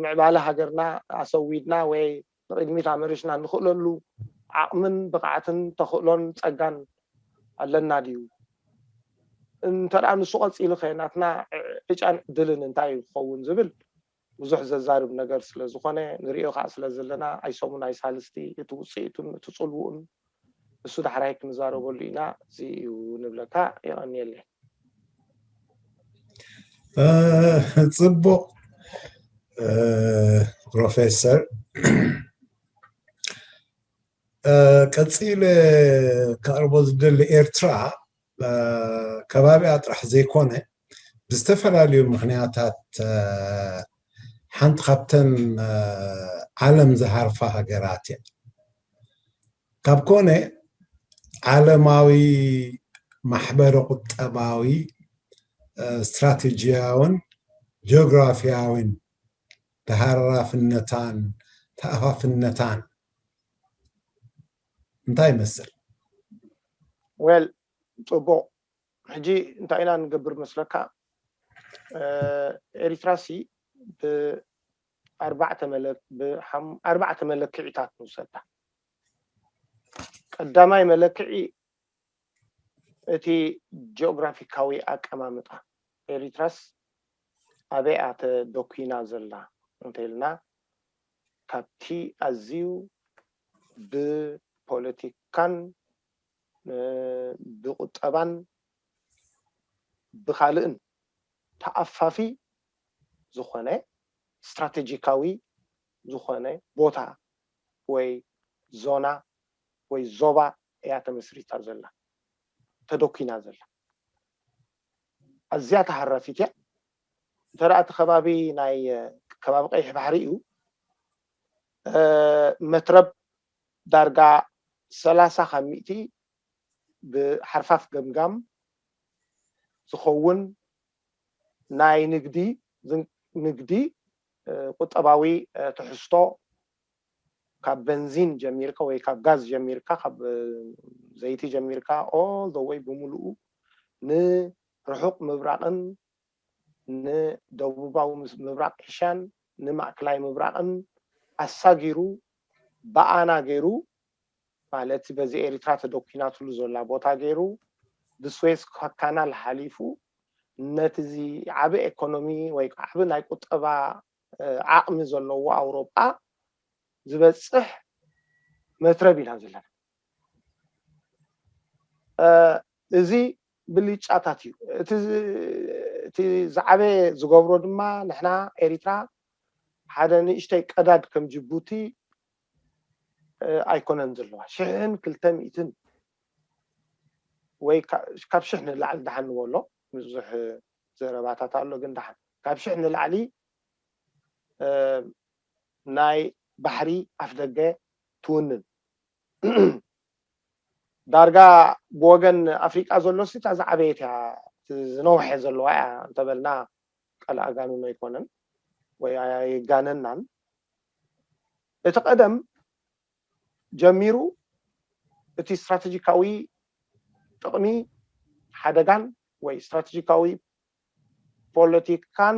ምዕባለ ሃገርና ኣሰዊድና ወይ ንቕድሚት ኣመሪሽና ንኽእለሉ ዓቕምን ብቕዓትን ተኽእሎን ፀጋን ኣለና ድዩ? እንተ ንሱ ቀፂሉ ኸ ናትና ዕጫን ዕድልን እንታይ እዩ ክኸውን ዝብል ብዙሕ ዘዛርብ ነገር ስለ ዝኾነ ንሪኦ ከዓ ስለ ዘለና ኣይሰሙን ኣይሳልስቲ እቲ ውፅኢቱን እቲ ፅልውኡን እሱ ዳሕራይ ክንዛረበሉ ኢና። እዚ እዩ ንብለካ። የቐንየለይ። ጽቡቕ ፕሮፌሰር። ቀፂለ ከቕርቦ ዝደሊ ኤርትራ ከባቢኣ ጥራሕ ዘይኮነ ብዝተፈላለዩ ምኽንያታት ሓንቲ ካብተን ዓለም ዝሃርፋ ሃገራት እያ። ካብ ኮነ ዓለማዊ ማሕበረ ቁጠባዊ ስትራቴጂያውን ጂኦግራፊያውን ተሃራራፍነታን ተኣፋፍነታን እንታይ ይመስል? ወል ጽቡቕ። ሕጂ እንታይ ኢና ንገብር መስለካ? ኤሪትራሲ ብኣርባዕተ መለ- ብሓም- ኣርባዕተ መለክዒታት ንውሰዳ። ቀዳማይ መለክዒ እቲ ጂኦግራፊካዊ ኣቀማምጣ ኤሪትራስ ኣበይ እያ ተደኲና ዘላ እንተኢልና ካብቲ ኣዝዩ ብፖለቲካን ብቁጠባን ብካልእን ተኣፋፊ ዝኾነ ስትራቴጂካዊ ዝኾነ ቦታ ወይ ዞና ወይ ዞባ እያ ተመስሪታ ዘላ ተደኲና ዘላ። ኣዝያ ተሃራፊት እያ። እንተ እቲ ከባቢ ናይ ከባቢ ቀይሕ ባሕሪ እዩ መትረብ ዳርጋ ሰላሳ ካብ ሚእቲ ብሓርፋፍ ገምጋም ዝኸውን ናይ ንግዲ ንግዲ ቁጠባዊ ትሕዝቶ ካብ በንዚን ጀሚርካ ወይ ካብ ጋዝ ጀሚርካ ካብ ዘይቲ ጀሚርካ all the way ብምሉኡ ንርሑቕ ምብራቕን ንደቡባዊ ምብራቕ ኤሽያን ንማእከላይ ምብራቕን ኣሳጊሩ ብኣና ገይሩ ማለት በዚ ኤሪትራ ተደኲናትሉ ዘላ ቦታ ገይሩ ብስዌዝ ካናል ሓሊፉ ነቲ እዚ ዓቢ ኤኮኖሚ ወይ ዓቢ ናይ ቁጠባ ዓቕሚ ዘለዎ ኣውሮጳ ዝበፅሕ መትረብ ኢና ዘለና። እዚ ብልጫታት እዩ። እቲ ዝዓበየ ዝገብሮ ድማ ንሕና ኤሪትራ ሓደ ንእሽተይ ቀዳድ ከም ጅቡቲ ኣይኮነን ዘለዋ ሽሕን ክልተ ሚእትን ወይ ካብ ሽሕ ንላዕሊ ደሓን ንበሎ ብዙሕ ዘረባታት ኣሎ ግን ደሓን ካብ ሽሕ ንላዕሊ ናይ ባሕሪ ኣፍደገ ትውንን ዳርጋ ብወገን ኣፍሪቃ ዘሎ ሲ እታ ዝዓበየት እያ ዝነውሐ ዘለዋ እያ እንተበልና ቀል ኣጋንኖ ኣይኮነን ወይ ኣይጋነናን እቲ ቀደም ጀሚሩ እቲ ስትራቴጂካዊ ጥቕሚ ሓደጋን ወይ ስትራቴጂካዊ ፖለቲካን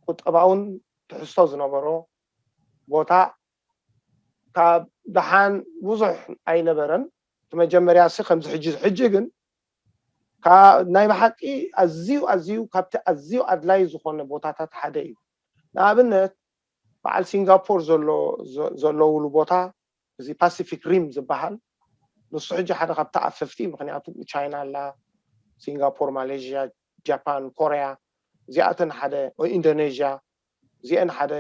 ቁጠባውን ትሕዝቶ ዝነበሮ ቦታ ካብ ደሓን ብዙሕ ኣይነበረን። እቲ መጀመርያ ሲ ከምዚ ሕጂ ሕጂ ግን ናይ ብሓቂ ኣዝዩ ኣዝዩ ካብቲ ኣዝዩ ኣድላይ ዝኾነ ቦታታት ሓደ እዩ። ንኣብነት በዓል ሲንጋፖር ዘለውሉ ቦታ እዚ ፓሲፊክ ሪም ዝበሃል ንሱ ሕጂ ሓደ ካብ ተኣፈፍቲ ምክንያቱ ቻይና ኣላ፣ ሲንጋፖር፣ ማሌዥያ፣ ጃፓን፣ ኮርያ እዚኣተን ሓደ ኢንዶኔዥያ እዚአን ሓደ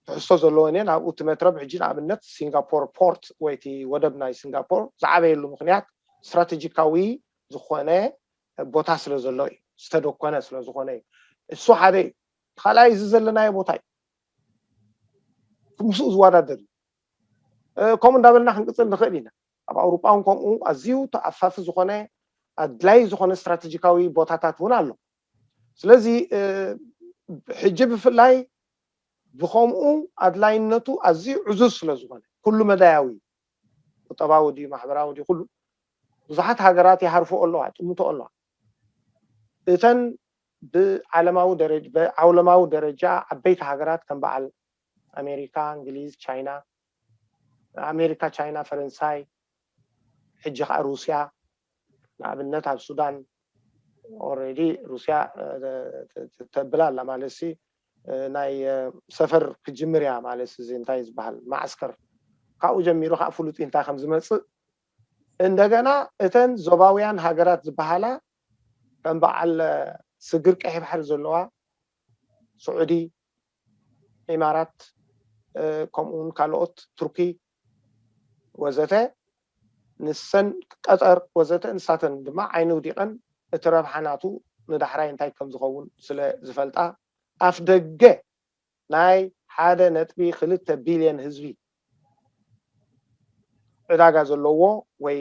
ትሕዝቶ ዘለወን እየን። ኣብኡ እቲ መትረብ ሕጂ ንኣብነት ሲንጋፖር ፖርት ወይ እቲ ወደብ ናይ ሲንጋፖር ዝዓበየሉ ምክንያት ስትራቴጂካዊ ዝኾነ ቦታ ስለ ዘሎ እዩ፣ ዝተደኮነ ስለ ዝኾነ እዩ። እሱ ሓደ እዩ። ካልኣይ እዚ ዘለናዮ ቦታ እዩ። ምስኡ ዝወዳደር እዩ። ከምኡ እንዳበልና ክንቅፅል ንኽእል ኢና። ኣብ ኣውሮጳ እውን ከምኡ ኣዝዩ ተኣፋፊ ዝኾነ ኣድላይ ዝኾነ ስትራቴጂካዊ ቦታታት እውን ኣሎ። ስለዚ ሕጂ ብፍላይ ብኸምኡ ኣድላይነቱ ኣዝዩ ዕዙዝ ስለ ዝኾነ፣ ኩሉ መዳያዊ፣ ቁጠባዊ ድዩ ማሕበራዊ ድዩ፣ ኩሉ፣ ብዙሓት ሃገራት ይሃርፎ ኣለዋ፣ ጥምቶ ኣለዋ። እተን ብዓለማዊ ደረጃ ዓውለማዊ ደረጃ ዓበይቲ ሃገራት ከም በዓል ኣሜሪካ፣ እንግሊዝ፣ ቻይና፣ ኣሜሪካ፣ ቻይና፣ ፈረንሳይ፣ ሕጂ ከዓ ሩስያ፣ ንኣብነት ኣብ ሱዳን ኦረዲ ሩስያ ተብላ ኣላ ማለት ሲ፣ ናይ ሰፈር ክጅምር እያ ማለት እዚ እንታይ ዝበሃል ማዕስከር፣ ካብኡ ጀሚሩ ከዓ ፍሉጥ እንታይ ከም ዝመፅእ። እንደገና እተን ዞባውያን ሃገራት ዝበሃላ ከም በዓል ስግር ቀይሕ ባሕሪ ዘለዋ፣ ስዑዲ፣ ኢማራት፣ ከምኡውን ካልኦት፣ ቱርኪ ወዘተ፣ ንሰን፣ ቀጠር ወዘተ፣ ንሳተን ድማ ዓይኒ ውዲቐን እቲ ረብሓ ናቱ ንዳሕራይ እንታይ ከም ዝኸውን ስለ ዝፈልጣ፣ ኣፍ ደገ ናይ ሓደ ነጥቢ ክልተ ቢልዮን ህዝቢ ዕዳጋ ዘለዎ ወይ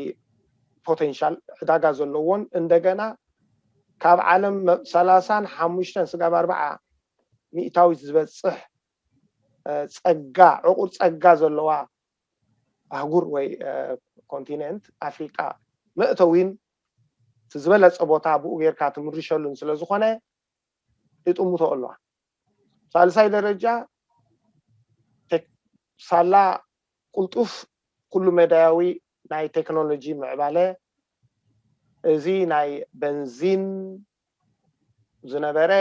ፖቴንሻል ዕዳጋ ዘለዎን፣ እንደገና ካብ ዓለም ሰላሳን ሓሙሽተን ስጋብ ኣርባዓ ሚእታዊት ዝበፅሕ ፀጋ፣ ዕቑር ፀጋ ዘለዋ ኣህጉር ወይ ኮንቲነንት ኣፍሪቃ መእተዊን እቲ ዝበለፀ ቦታ ብኡ ጌርካ ትምርሸሉን ስለ ዝኾነ ይጥምቶ ኣለዋ። ሳልሳይ ደረጃ ሳላ ቅልጡፍ ኩሉ መዳያዊ ናይ ቴክኖሎጂ ምዕባለ፣ እዚ ናይ በንዚን ዝነበረ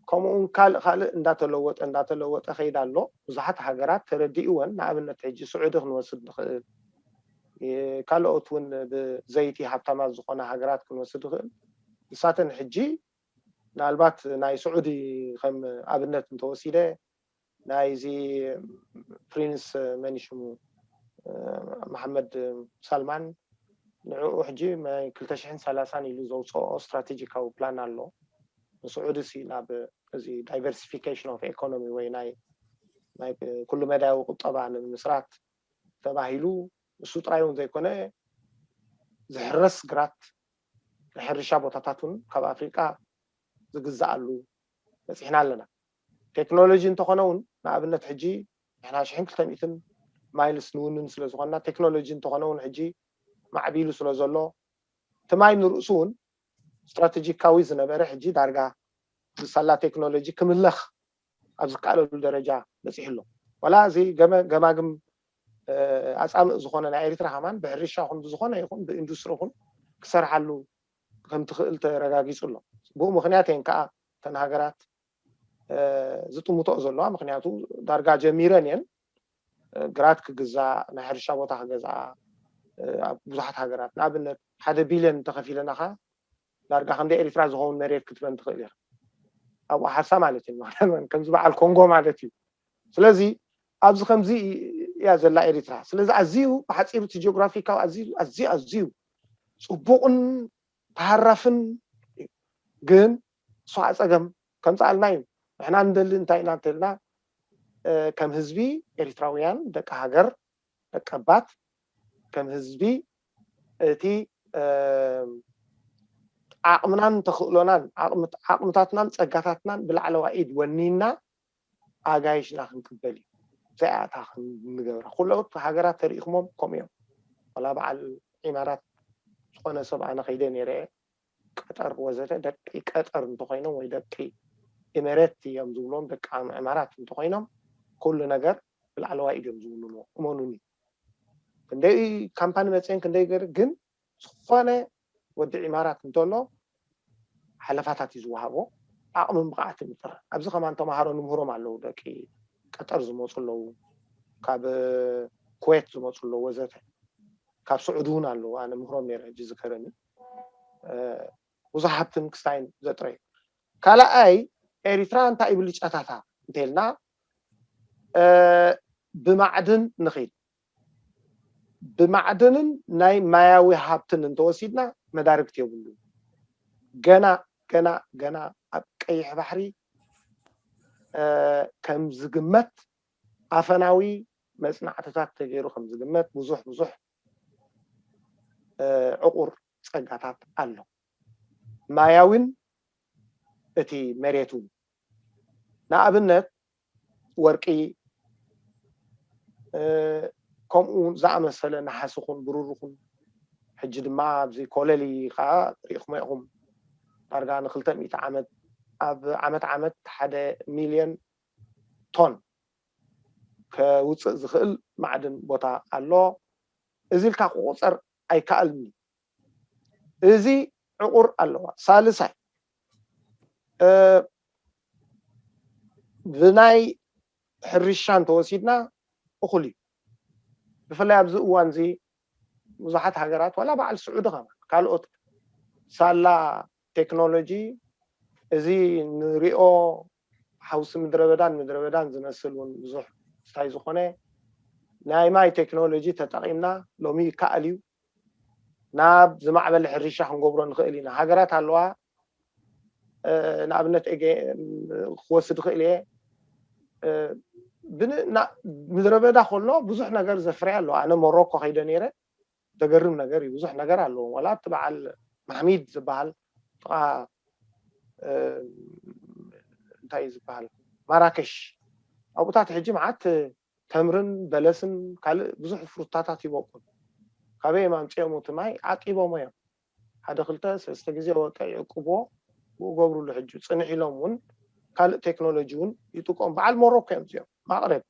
ከምኡውን ካልእ ካልእ እንዳተለወጠ እንዳተለወጠ ከይድ ኣሎ። ብዙሓት ሃገራት ተረዲእወን፣ ንኣብነት ሕጂ ስዑዲ ክንወስድ ንኽእል፣ ካልኦት እውን ብዘይቲ ሃብታማት ዝኾነ ሃገራት ክንወስድ ንኽእል። ንሳተን ሕጂ ምናልባት ናይ ስዑዲ ከም ኣብነት እንተወሲደ፣ ናይዚ ፕሪንስ መን ሽሙ፣ መሓመድ ሳልማን፣ ንዕኡ ሕጂ ናይ ክልተ ሽሕን ሰላሳን ኢሉ ዘውፅኦ ስትራቴጂካዊ ፕላን ኣሎ። ንስዑዲ ሲ ናብ እዚ ዳይቨርሲፊኬሽን ኦፍ ኢኮኖሚ ወይ ናይ ናይ ኩሉ መዳያዊ ቁጠባ ንምምስራት ተባሂሉ፣ እሱ ጥራይ እውን ዘይኮነ፣ ዝሕረስ ግራት ናይ ሕርሻ ቦታታት እውን ካብ ኣፍሪቃ ዝግዛኣሉ በፂሕና ኣለና። ቴክኖሎጂ እንተኾነ እውን፣ ንኣብነት ሕጂ ንሕና ሽሕን ክልተ ሚእትን ማይልስ ንውንን ስለ ዝኾንና፣ ቴክኖሎጂ እንተኾነ እውን ሕጂ ማዕቢሉ ስለ ዘሎ፣ እቲ ማይ ንርእሱ እውን ስትራቴጂካዊ ዝነበረ ሕጂ ዳርጋ ብሳላ ቴክኖሎጂ ክምለኽ ኣብ ዝከኣለሉ ደረጃ በፂሑ ኣሎ። ዋላ እዚ ገመ-፣ ገማግም፣ እ፣ ኣፃምእ ዝኾነ ናይ ኤሪትራ ከማን ብሕርሻ ኹን ብዝኾነ ይኹን ብኢንዱስትሪ ኹን ክሰርሓሉ ከም ትኽእል ተረጋጊፁ ኣሎ። ብኡ ምኽንያት እየን ከዓ እተን ሃገራት፣ እ፣ ዝጥምቶኦ ዘለዋ። ምኽንያቱ ዳርጋ ጀሚረን እየን። እ፣ ግራት ክግዛእ፣ ናይ ሕርሻ ቦታ ክገዝኣ፣ እ፣ ኣብ ብዙሓት ሃገራት ንኣብነት ሓደ ቢልዮን እንተኸፊለና ከዓ ዳርጋ ክንደ ኤሪትራ ዝኸውን መሬት ክትበን ትኽእል ኢኻ። ኣብኡ ሓርሳ ማለት እዩ። ከምዚ በዓል ኮንጎ ማለት እዩ። ስለዚ ኣብዚ ከምዚ እያ ዘላ ኤሪትራ። ስለዚ ኣዝዩ ብሓፂሩ እቲ ጂኦግራፊካዊ ኣዝዩ፣ ኣዝዩ፣ ኣዝዩ ፅቡቕን ተሃራፍን እዩ። ግን እሱ ከዓ ፀገም ከምፅኣልና እዩ። ንሕና ንደሊ እንታይ ኢና እንተልና፣ እ፣ ከም ህዝቢ ኤሪትራውያን ደቂ ሃገር ደቀባት ከም ህዝቢ እቲ፣ እ፣ ዓቕምናን ተኽእሎናን ዓቕምት-፣ ዓቕምታትናን ፀጋታትናን ብላዕለዋ ኢድ ወኒና ኣጋይሽና ክንቅበል እዩ። እዚኣ እታ ክንገብራ። ኩሎት ሃገራት ተሪኢኹሞም ከምኡ እዮም። ዋላ በዓል ዒማራት ዝኾነ ሰብ ኣነ ከይደ ነይረ እየ። ቀጠር ወዘተ ደቂ ቀጠር እንተኾይኖም ወይ ደቂ ኤሜሬት እዮም ዝብሎም ደቂ ዕማራት እንተኾይኖም ኩሉ ነገር ብላዕለዋይ እዮም ዝውንንዎ። እመኑኒ። ክንደይ ካምፓኒ መፅየን ክንደይ ገይሩ ግን ዝኾነ ወዲ ዒማራት እንተሎ ሓለፋታት እዩ ዝወሃቦ። ዓቕምን ብቕዓትን ይጥረ። ኣብዚ ከማን ተምሃሮ ንምህሮም ኣለዉ። ደቂ ቀጠር ዝመፁ ኣለዉ፣ ካብ ኩዌት ዝመፁ ኣለዉ ወዘተ። ካብ ስዑዲ እውን ኣለዉ። ኣነ ምህሮም ነይረ ሕጂ ዝከረኒ። እ፣ ብዙሕ ሃብትን ክስታይን ዘጥረዩ። ካልኣይ ኤሪትራ እንታይ ብልጫታታ እንተልና፣ እ፣ ብማዕድን ንኺድ። ብማዕድንን ናይ ማያዊ ሃብትን እንተወሲድና መዳርግቲ የብሉ። ገና፣ ገና፣ ገና ኣብ ቀይሕ ባሕሪ፣ እ፣ ከም ዝግመት ኣፈናዊ መፅናዕትታት ተገይሩ ከም ዝግመት ብዙሕ ብዙሕ ዕቑር ፀጋታት ኣሎ። ማያዊን እቲ መሬት እውን ንኣብነት ወርቂ ከምኡ ዝኣመሰለ ነሓስ ኹን ብሩር ኹን ሕጂ ድማ ኣብዚ ኮለሊ ከዓ ሪኢኹሞ ኢኹም ዳርጋ ንክልተ ሚእቲ ዓመት ኣብ ዓመት ዓመት ሓደ ሚልዮን ቶን ከውፅእ ዝኽእል ማዕድን ቦታ ኣሎ። እዚ ኢልካ ክቁፀር ኣይከኣልን እዩ። እዚ ዕቑር ኣለዋ። ሳልሳይ ብናይ ሕርሻ እንተወሲድና እኹል እዩ። ብፍላይ ኣብዚ እዋን እዚ ብዙሓት ሃገራት ዋላ በዓል ስዑዲ ከማን ካልኦት ሳላ ቴክኖሎጂ እዚ ንሪኦ ሓውሲ ምድረ በዳን ምድረ በዳን ዝመስል እውን ብዙሕ ስታይ ዝኾነ ናይ ማይ ቴክኖሎጂ ተጠቒምና ሎሚ ይከኣል እዩ ናብ ዝማዕበለ ሕርሻ ክንገብሮ ንኽእል ኢና። ሃገራት ኣለዋ ንኣብነት ክወስድ ይኽእል እየ። ምድረ በዳ ከሎ ብዙሕ ነገር ዘፍርያ ኣለዋ። ኣነ ሞሮኮ ከይደ ነይረ ዘገርም ነገር እዩ። ብዙሕ ነገር ኣለዎም። ዋላ እቲ በዓል ማሕሚድ ዝበሃል ጥቓ እንታይ እዩ ዝበሃል ማራከሽ ኣብኡታት ሕጂ መዓት ተምርን በለስን ካልእ ብዙሕ ፍሩታታት ይበቁል። ካበይ እዮም ኣምፅኦም እቲ ማይ? ዓቂቦሞ እዮም። ሓደ ክልተ ሰለስተ ግዜ ወቀ ይዕቅብዎ ብኡ ገብሩሉ። ሕጂ ፅንሕ ኢሎም እውን ካልእ ቴክኖሎጂ እውን ይጥቀሙ። በዓል ሞሮኮ እዮም እዚኦም ማቅረብ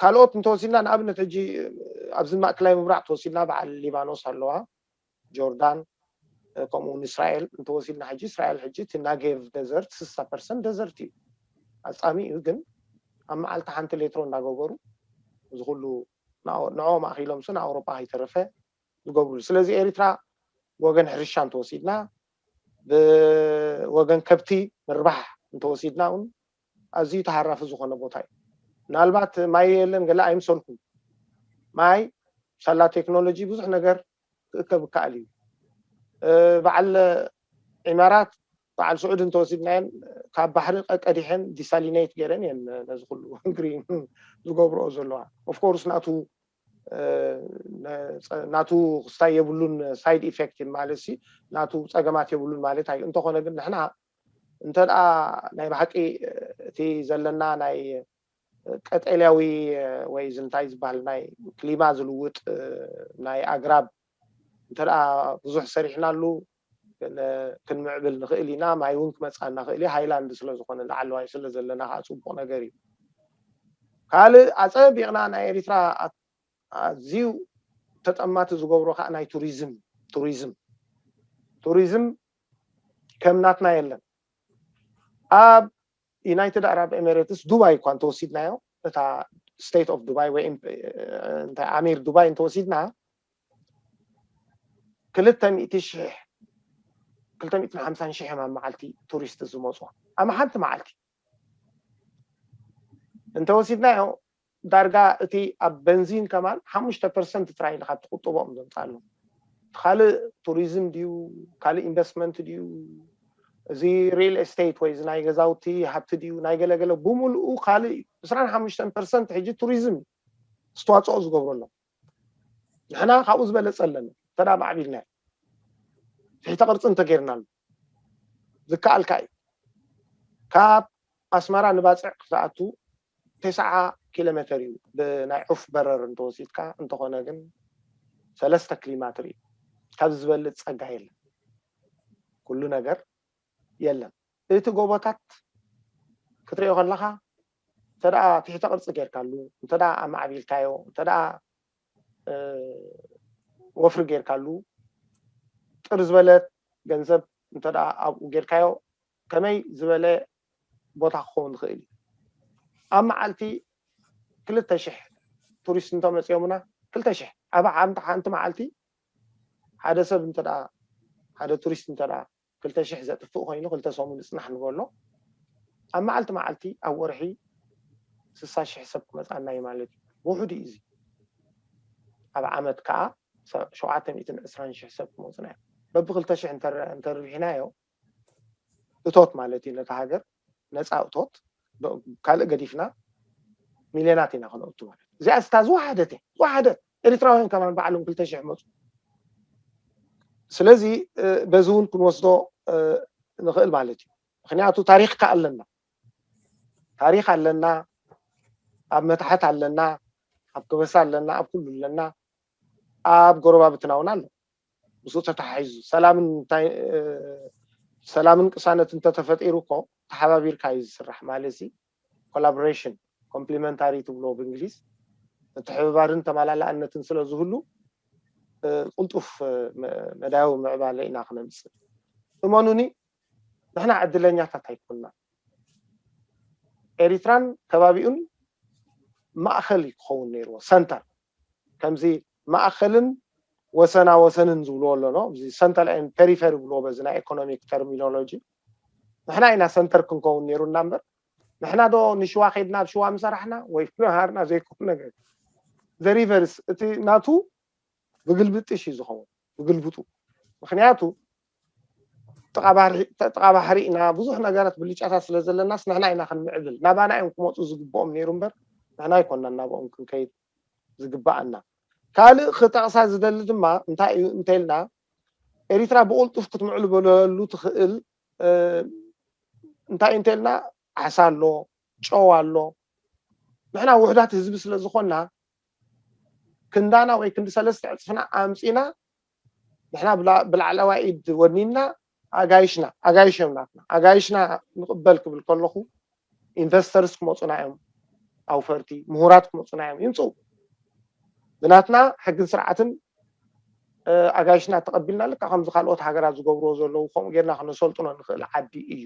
ካልኦት እንተወሲድና ንኣብነት ሕጂ ኣብዚ ማእከላይ ምብራቅ ተወሲድና በዓል ሊባኖስ ኣለዋ፣ ጆርዳን፣ ከምኡ እውን እስራኤል እንተወሲድና ሕጂ እስራኤል ሕጂ እቲ ናጌቭ ደዘርት ስሳ ፐርሰንት ደዘርት እዩ። ኣጻሚ እዩ ግን ኣብ መዓልቲ ሓንቲ ሌትሮ እንዳገበሩ እዚ ኩሉ ንዕኦም ኣኺሎም ሱ ንኣውሮጳ ከይተረፈ ዝገብሩሉ። ስለዚ ኤሪትራ ወገን ሕርሻ እንተወሲድና ብወገን ከብቲ ምርባሕ እንተወሲድና እውን ኣዝዩ ተሃራፊ ዝኾነ ቦታ እዩ። ምናልባት ማይ የለን ገለ ኣይምሰልኩም። ማይ ሳላ ቴክኖሎጂ ብዙሕ ነገር ክእከብ ይከኣል እዩ። በዓል ዒማራት በዓል ስዑድ እንተወሲድናየን ካብ ባሕሪ ቀቀዲሐን ዲሳሊኔት ገይረን እየን ነዚ ኩሉ ግሪን ዝገብርኦ ዘለዋ። ኦፍኮርስ ናቱ ናቱ ክስታይ የብሉን ሳይድ ኢፌክት ማለት ሲ ናቱ ፀገማት የብሉን ማለት ኣዩ። እንተኾነ ግን ንሕና እንተ ናይ ብሓቂ እቲ ዘለና ናይ ቀጠልያዊ ወይ ዝንታይ ዝበሃል ናይ ክሊማ ዝልውጥ ናይ ኣግራብ እንተ ብዙሕ ሰሪሕናሉ ክንምዕብል ንኽእል ኢና። ማይ እውን ክመፅኣና ክእል እዩ። ሃይላንድ ስለ ዝኾነ ላዕለዋይ ስለ ዘለና ከዓ ፅቡቕ ነገር እዩ። ካልእ ኣፀቢቕና ናይ ኤሪትራ ኣዝዩ ተጠማቲ ዝገብሮ ከዓ ናይ ቱሪዝም ቱሪዝም ቱሪዝም ከም ናትና የለን። ኣብ ዩናይትድ ኣረብ ኤሚሬትስ ዱባይ እኳ እንተወሲድናዮ እታ ስቴት ኦፍ ዱባይ ወይ እንታይ ኣሚር ዱባይ እንተወሲድና ክልተ ሚእቲ ሽሕ ክልተ ሚእትን ሓምሳን ሽሕ ኣብ መዓልቲ ቱሪስት ዝመፁ ኣብ ሓንቲ መዓልቲ እንተወሲድናዮ ዳርጋ እቲ ኣብ በንዚን ከማን ሓሙሽተ ፐርሰንት ጥራይ ኢኻ ትቁጥቦም ዘምፃሉ ካልእ ቱሪዝም ድዩ ካልእ ኢንቨስትመንት ድዩ እዚ ሪል ኤስቴት ወይ እዚ ናይ ገዛውቲ ሃብቲ ድዩ ናይ ገለገለ ብምልኡ ካልእ እዩ። ዕስራን ሓሙሽተን ፐርሰንት ሕጂ ቱሪዝም እዩ ኣስተዋፅኦ ዝገብረሎም። ንሕና ካብኡ ዝበለፀ ኣለና እንተ ማዕቢልናዮ ትሕተ ቅርፂ እንተገይርናሉ ዝከኣልካ እዩ። ካብ ኣስመራ ንባፅዕ ክትኣቱ ተስዓ ኪሎ ሜተር እዩ ብናይ ዑፍ በረር እንተወሲድካ። እንተኾነ ግን ሰለስተ ክሊማ ትርኢ። ካብዚ ዝበልፅ ፀጋ የለን። ኩሉ ነገር የለን። እቲ ጎቦታት ክትሪኦ ከለኻ እንተ ትሕተ ቅርፂ ጌርካሉ እንተ ኣማዕቢልካዮ እንተ ወፍሪ ጌርካሉ ጥር ዝበለ ገንዘብ እንተ ኣብኡ ጌርካዮ ከመይ ዝበለ ቦታ ክኸውን ዝኽእል እዩ። ኣብ መዓልቲ ክልተ ሽሕ ቱሪስት እንተመፅኦምና ክልተ ሽሕ ኣብ ሓንቲ ሓንቲ መዓልቲ ሓደ ሰብ እንተ ሓደ ቱሪስት እንተ ክልተ ሽሕ ዘጥፍእ ኮይኑ ክልተ ሰሙን ይፅናሕ ንበሎ ኣብ መዓልቲ መዓልቲ ኣብ ወርሒ ስሳ ሽሕ ሰብ ክመፃና እዩ ማለት እዩ። ውሑድ እዩ እዚ። ኣብ ዓመት ከዓ ሸውዓተ ሚእትን ዕስራን ሽሕ ሰብ ክመፁና እዮም። በቢ ክልተ ሽሕ እንተርቢሕናዮ እቶት ማለት እዩ ነታ ሃገር ነፃ እቶት ካልእ ገዲፍና ሚልዮናት ኢና ከነእቱ ማለት እዩ። እዚኣ ስታ ዝወሓደት እያ ዝወሓደት። ኤሪትራውያን ከማን ባዕሎም ክልተ ሽሕ መፁ። ስለዚ በዚ እውን ክንወስዶ ንኽእል ማለት እዩ። ምክንያቱ ታሪክ ከ ኣለና፣ ታሪክ ኣለና፣ ኣብ መታሕት ኣለና፣ ኣብ ከበሳ ኣለና፣ ኣብ ኩሉ ኣለና፣ ኣብ ጎረባብትና እውን ኣሎ። ምስኡ ተተሓሒዙ ሰላምን ቅሳነት እንተተፈጢሩ እኮ ተሓባቢርካ እዩ ዝስራሕ ማለት ዩ። ኮላቦሬሽን ኮምፕሊመንታሪ ትብሎ ብእንግሊዝ፣ ምትሕብባርን ተመላላእነትን ስለ ዝህሉ ቅልጡፍ መዳያዊ ምዕባለ ኢና ክነምፅእ። እመኑኒ፣ ንሕና ዕድለኛታት ኣይኮንና። ኤሪትራን ከባቢኡን ማእኸል እዩ ክኸውን ነይርዎ፣ ሰንተር። ከምዚ ማእኸልን ወሰና ወሰንን ዝብልዎ ኣሎ፣ ኖ? እዚ ሰንተር ን ፔሪፈሪ ብልዎ በዚ ናይ ኢኮኖሚክ ተርሚኖሎጂ። ንሕና ኢና ሰንተር ክንከውን ነይሩና እምበር፣ ንሕና ዶ ንሽዋ ከይድና ኣብ ሽዋ ምሰራሕና ወይ ምሃርና ዘይኮነ ነገር። ዘሪቨርስ እቲ ናቱ ብግልብጥሽ እዩ ዝኸውን፣ ብግልብጡ። ምክንያቱ ጥቓ ባሕሪ ኢና፣ ብዙሕ ነገራት ብልጫታት ስለ ዘለናስ ንሕና ኢና ክንምዕብል። ናባና እዮም ክመፁ ዝግብኦም ነይሩ እምበር ንሕና ኣይኮናን ናብኦም ክንከይድ ዝግባኣና። ካልእ ክጠቕሳ ዝደሊ ድማ እንታይ እዩ እንተልና፣ ኤሪትራ ብቕልጡፍ ክትምዕብለሉ ትኽእል እንታይ እዩ እንተልና፣ ዓሳ ኣሎ፣ ጨው ኣሎ። ንሕና ውሕዳት ህዝቢ ስለ ዝኾንና ክንዳና ወይ ክንዲ ሰለስተ ዕፅፍና ኣምፂና ንሕና ብላዕለዋይ ኢድ ወኒንና ኣጋይሽና፣ ኣጋይሽ እዮም ናትና። ኣጋይሽና ንቕበል ክብል ከለኹ ኢንቨስተርስ ክመፁና እዮም፣ ኣውፈርቲ ምሁራት ክመፁና እዮም፣ ይምፅኡ። ብናትና ሕግን ስርዓትን ኣጋይሽና ተቐቢልና ልካ ከምዚ ካልኦት ሃገራት ዝገብርዎ ዘለዉ ከምኡ ጌርና ክነሰልጥኖ ንኽእል ዓዲ እዩ።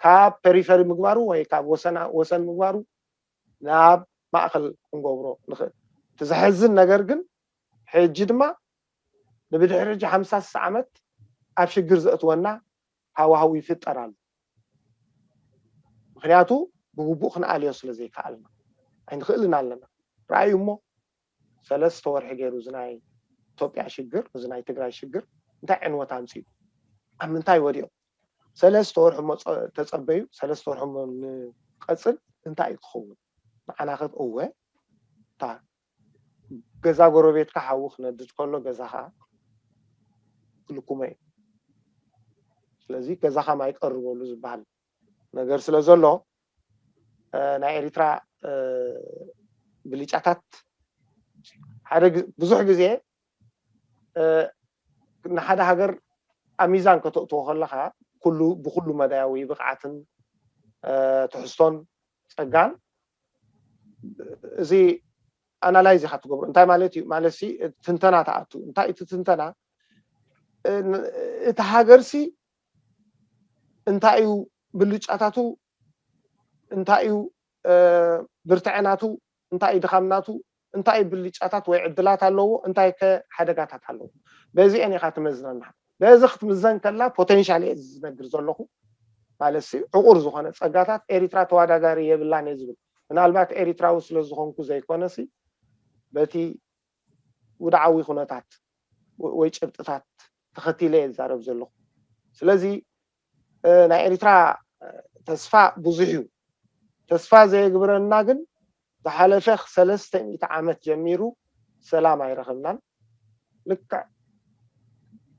ካብ ፔሪፈሪ ምግባሩ ወይ ካብ ወሰና ወሰን ምግባሩ ናብ ማእኸል ክንገብሮ ንኽእል። እቲ ዘሕዝን ነገር ግን ሕጂ ድማ ንብድሕሪ ሕጂ ሓምሳ ስሳ ዓመት ኣብ ሽግር ዘእትወና ሃዋህው ይፍጠር ኣሎ። ምክንያቱ ብግቡእ ክንኣልዮ ስለ ዘይከኣልና ኣይንኽእልን ኣለና። ረኣዩ እሞ ሰለስተ ወርሒ ገይሩ እዚ ናይ ኢትዮጵያ ሽግር፣ እዚ ናይ ትግራይ ሽግር እንታይ ዕንወት ኣምፅኡ? ኣብ ምንታይ ወዲቑ? ሰለስተ ወርሒ እሞ ተፀበዩ፣ ሰለስተ ወርሒ እሞ ንቐፅል እንታይ እዩ ክኸውን? ንዓና ከ እወ እታ ገዛ ጎረቤትካ ሓዊ ክነድድ ከሎ ገዛኻ ክልኩሞ እዩ። ስለዚ ገዛኻ ማይ ቀርበሉ ዝበሃል ነገር ስለ ዘሎ ናይ ኤሪትራ ብልጫታት ሓደ ብዙሕ ግዜ ንሓደ ሃገር ኣብ ሚዛን ከተእትዎ ከለኻ ኩሉ ብኩሉ መዳያዊ ብቕዓትን ትሕዝቶን ጸጋን እዚ ኣናላይዝ ኢኻ ትገብሮ። እንታይ ማለት እዩ ማለት ሲ ትንተና ትኣቱ። እንታይ እቲ ትንተና እቲ ሃገር ሲ እንታይ እዩ ብልጫታቱ እንታይ እዩ ብርትዐናቱ እንታይ እዩ ድኻምናቱ እንታይ እዩ ብልጫታት ወይ ዕድላት ኣለዎ እንታይ ከ ሓደጋታት ኣለዎ በዚአን ኢኻ ትመዝነና በዚ ክትምዘን ከላ ፖቴንሻል እየ ዝነግር ዘለኹ ማለት ሲ ዕቑር ዝኾነ ጸጋታት ኤሪትራ ተዋዳዳሪ የብላን እየ ዝብል ምናልባት ኤሪትራዊ ስለ ዝኾንኩ ዘይኮነ ሲ በቲ ውድዓዊ ኩነታት ወይ ጭብጥታት ተኸቲለ እየ ዝዛረብ ዘለኹ ስለዚ ናይ ኤሪትራ ተስፋ ብዙሕ እዩ ተስፋ ዘየግብረና ግን ዝሓለፈ ሰለስተ ሚእቲ ዓመት ጀሚሩ ሰላም ኣይረኸብናን ልክዕ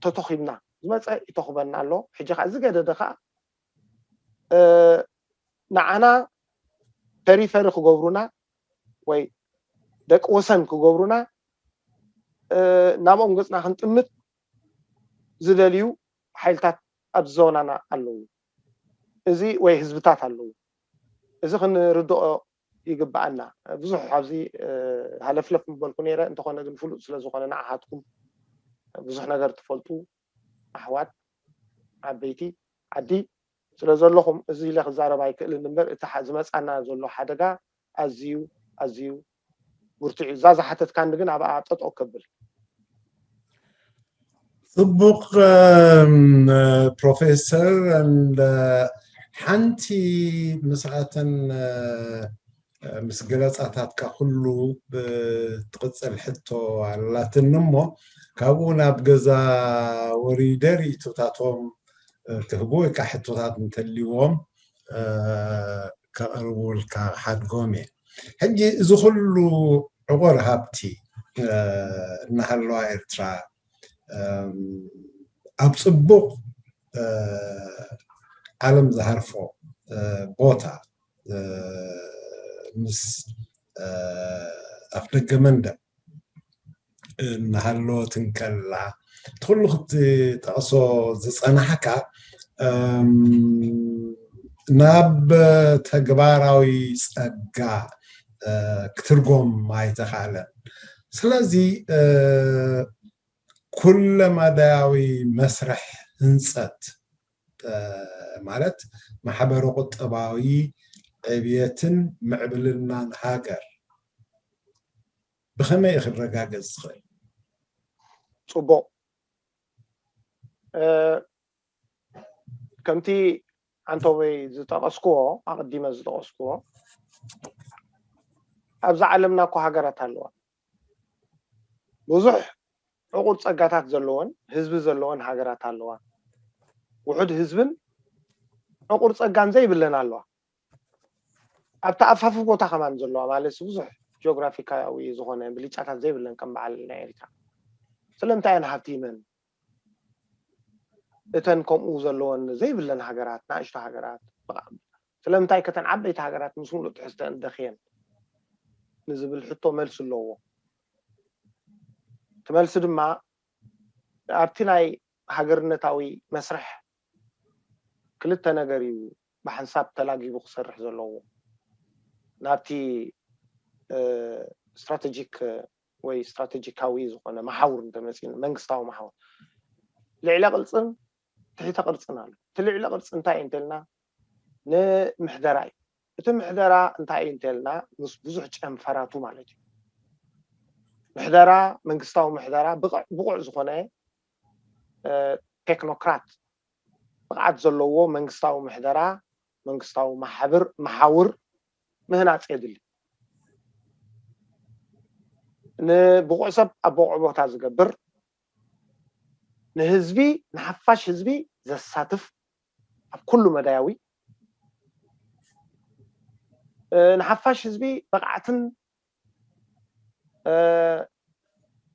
ተተኺብና ዝመፀ ይተኽበና ኣሎ ሕጂ ከዓ ዝገደደ ከዓ ንዓና ፐሪፈሪ ክገብሩና ወይ ደቂ ወሰን ክገብሩና ናብኦም ገፅና ክንጥምት ዝደልዩ ሓይልታት ኣብ ዞናና ኣለዉ እዚ ወይ ህዝብታት ኣለዉ እዚ ክንርድኦ ይግባኣና ብዙሕ ኣብዚ ሃለፍለፍ ምበልኩ ነረ እንተኾነ ግን ፍሉጥ ስለ ዝኾነ ንዓኻትኩም ብዙሕ ነገር ትፈልጡ ኣሕዋት ዓበይቲ ዓዲ ስለ ዘለኹም እዚ ኢለ ክዛረብ ኣይክእልን እምበር እቲ ዝመፃና ዘሎ ሓደጋ ኣዝዩ ኣዝዩ ብርቱዕ እዩ እዛ ዝሓተትካኒ ግን ኣብኣ ጠጠው ከብል ፅቡቅ ፕሮፌሰር ሓንቲ ምስኣተን ምስ ገለፃታትካ ኩሉ ብትቕፅል ሕቶ ኣላትኒ እሞ ካብኡ ናብ ገዛ ወሪደ ርእቶታቶም ክህቡ ወይ ከዓ ሕቶታት እንተልዎም ከቕርቡልካ ሓድጎም እየ ሕጂ እዚ ኩሉ ዕቑር ሃብቲ እናሃለዋ ኤርትራ ኣብ ፅቡቕ ዓለም ዝሃርፎ ቦታ ምስ ኣፍደገ መንደቕ እናሃለወት እንከላ እቲ ኩሉ ክትጠቕሶ ዝፀናሕካ ናብ ተግባራዊ ፀጋ ክትርጎም ኣይተኻእለን። ስለዚ ኩለመዳያዊ መስርሕ ህንፀት ማለት ማሕበረ ቁጠባዊ ዕብየትን ምዕብልናን ሃገር ብኸመይ ክረጋገፅ ዝኽእል? ፅቡቕ። ከምቲ ኣንቶበይ ዝጠቐስክዎ ኣቐዲመ ዝጠቐስክዎ ኣብዛ ዓለምና እኮ ሃገራት ኣለዋ። ብዙሕ ዕቑር ፀጋታት ዘለወን ህዝቢ ዘለወን ሃገራት ኣለዋ። ውሑድ ህዝብን ዕቑር ፀጋን ዘይብለን ኣለዋ። ኣብቲ ኣፋፊ ቦታ ከማን ዘለዋ ማለት ብዙሕ ጂኦግራፊካዊ ዝኾነ ብልጫታት ዘይብለን ከም በዓል ናይ ኤሪካ። ስለምንታይ እየን ሃብቲመን? እተን ከምኡ ዘለወን ዘይብለን ሃገራት፣ ንኣሽቱ ሃገራት፣ ስለምንታይ ከተን ዓበይቲ ሃገራት ምስ ሙሉእ ትሕዝተን ደኽየን ንዝብል ሕቶ መልሲ ኣለዎ። እቲ መልሲ ድማ ኣብቲ ናይ ሃገርነታዊ መስርሕ ክልተ ነገር እዩ ብሓንሳብ ተላጊቡ ክሰርሕ ዘለዎ። ናብቲ ስትራቴጂክ ወይ ስትራቴጂካዊ ዝኾነ መሓውር እንተመፂና መንግስታዊ መሓውር ልዕለ ቅርፅን ትሕተ ቅርፅን ኣሎ። እቲ ልዕለ ቅርፂ እንታይ እዩ እንተልና ንምሕደራ እዩ። እቲ ምሕደራ እንታይ እዩ እንተልና ምስ ብዙሕ ጨንፈራቱ ማለት እዩ። ምሕደራ መንግስታዊ ምሕደራ ብቑዕ ዝኾነ ቴክኖክራት ብቕዓት ዘለዎ መንግስታዊ ምሕደራ መንግስታዊ መሓብር መሓውር ምህናፅ የድሊ። ንብቑዕ ሰብ ኣብ ብቑዕ ቦታ ዝገብር ንህዝቢ ንሓፋሽ ህዝቢ ዘሳትፍ ኣብ ኩሉ መዳያዊ ንሓፋሽ ህዝቢ ብቕዓትን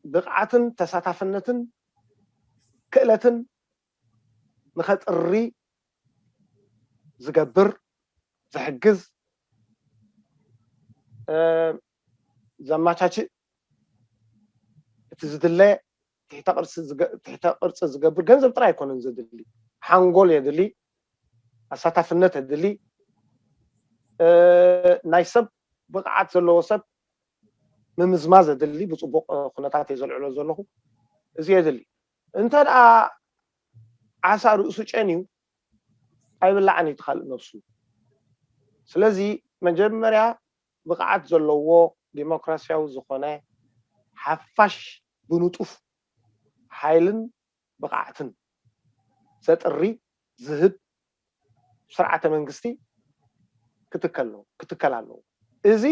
ብቕዓትን ተሳታፍነትን ክእለትን ንኸጥሪ ዝገብር ዝሕግዝ ዘማቻችእ እቲ ዝድለ ትሕተ ቅርፂ ዝገብር ገንዘብ ጥራይ ኣይኮነን ዘድሊ፣ ሓንጎል የድሊ፣ ኣሳታፍነት የድሊ፣ ናይ ሰብ ብቕዓት ዘለዎ ሰብ ምምዝማዝ የድሊ። ብፅቡቕ ኩነታት እየ ዘልዕሎ ዘለኹ። እዚ የድሊ። እንተ ደኣ ዓሳ ርእሱ ጨንዩ ኣይብላዕን እዩ ትኻልእ ነብሱ። ስለዚ መጀመርያ ብቕዓት ዘለዎ ዲሞክራሲያዊ ዝኾነ ሓፋሽ ብንጡፍ ሓይልን ብቕዓትን ዘጥሪ ዝህብ ስርዓተ መንግስቲ ክትከል ኣለዎ። እዚ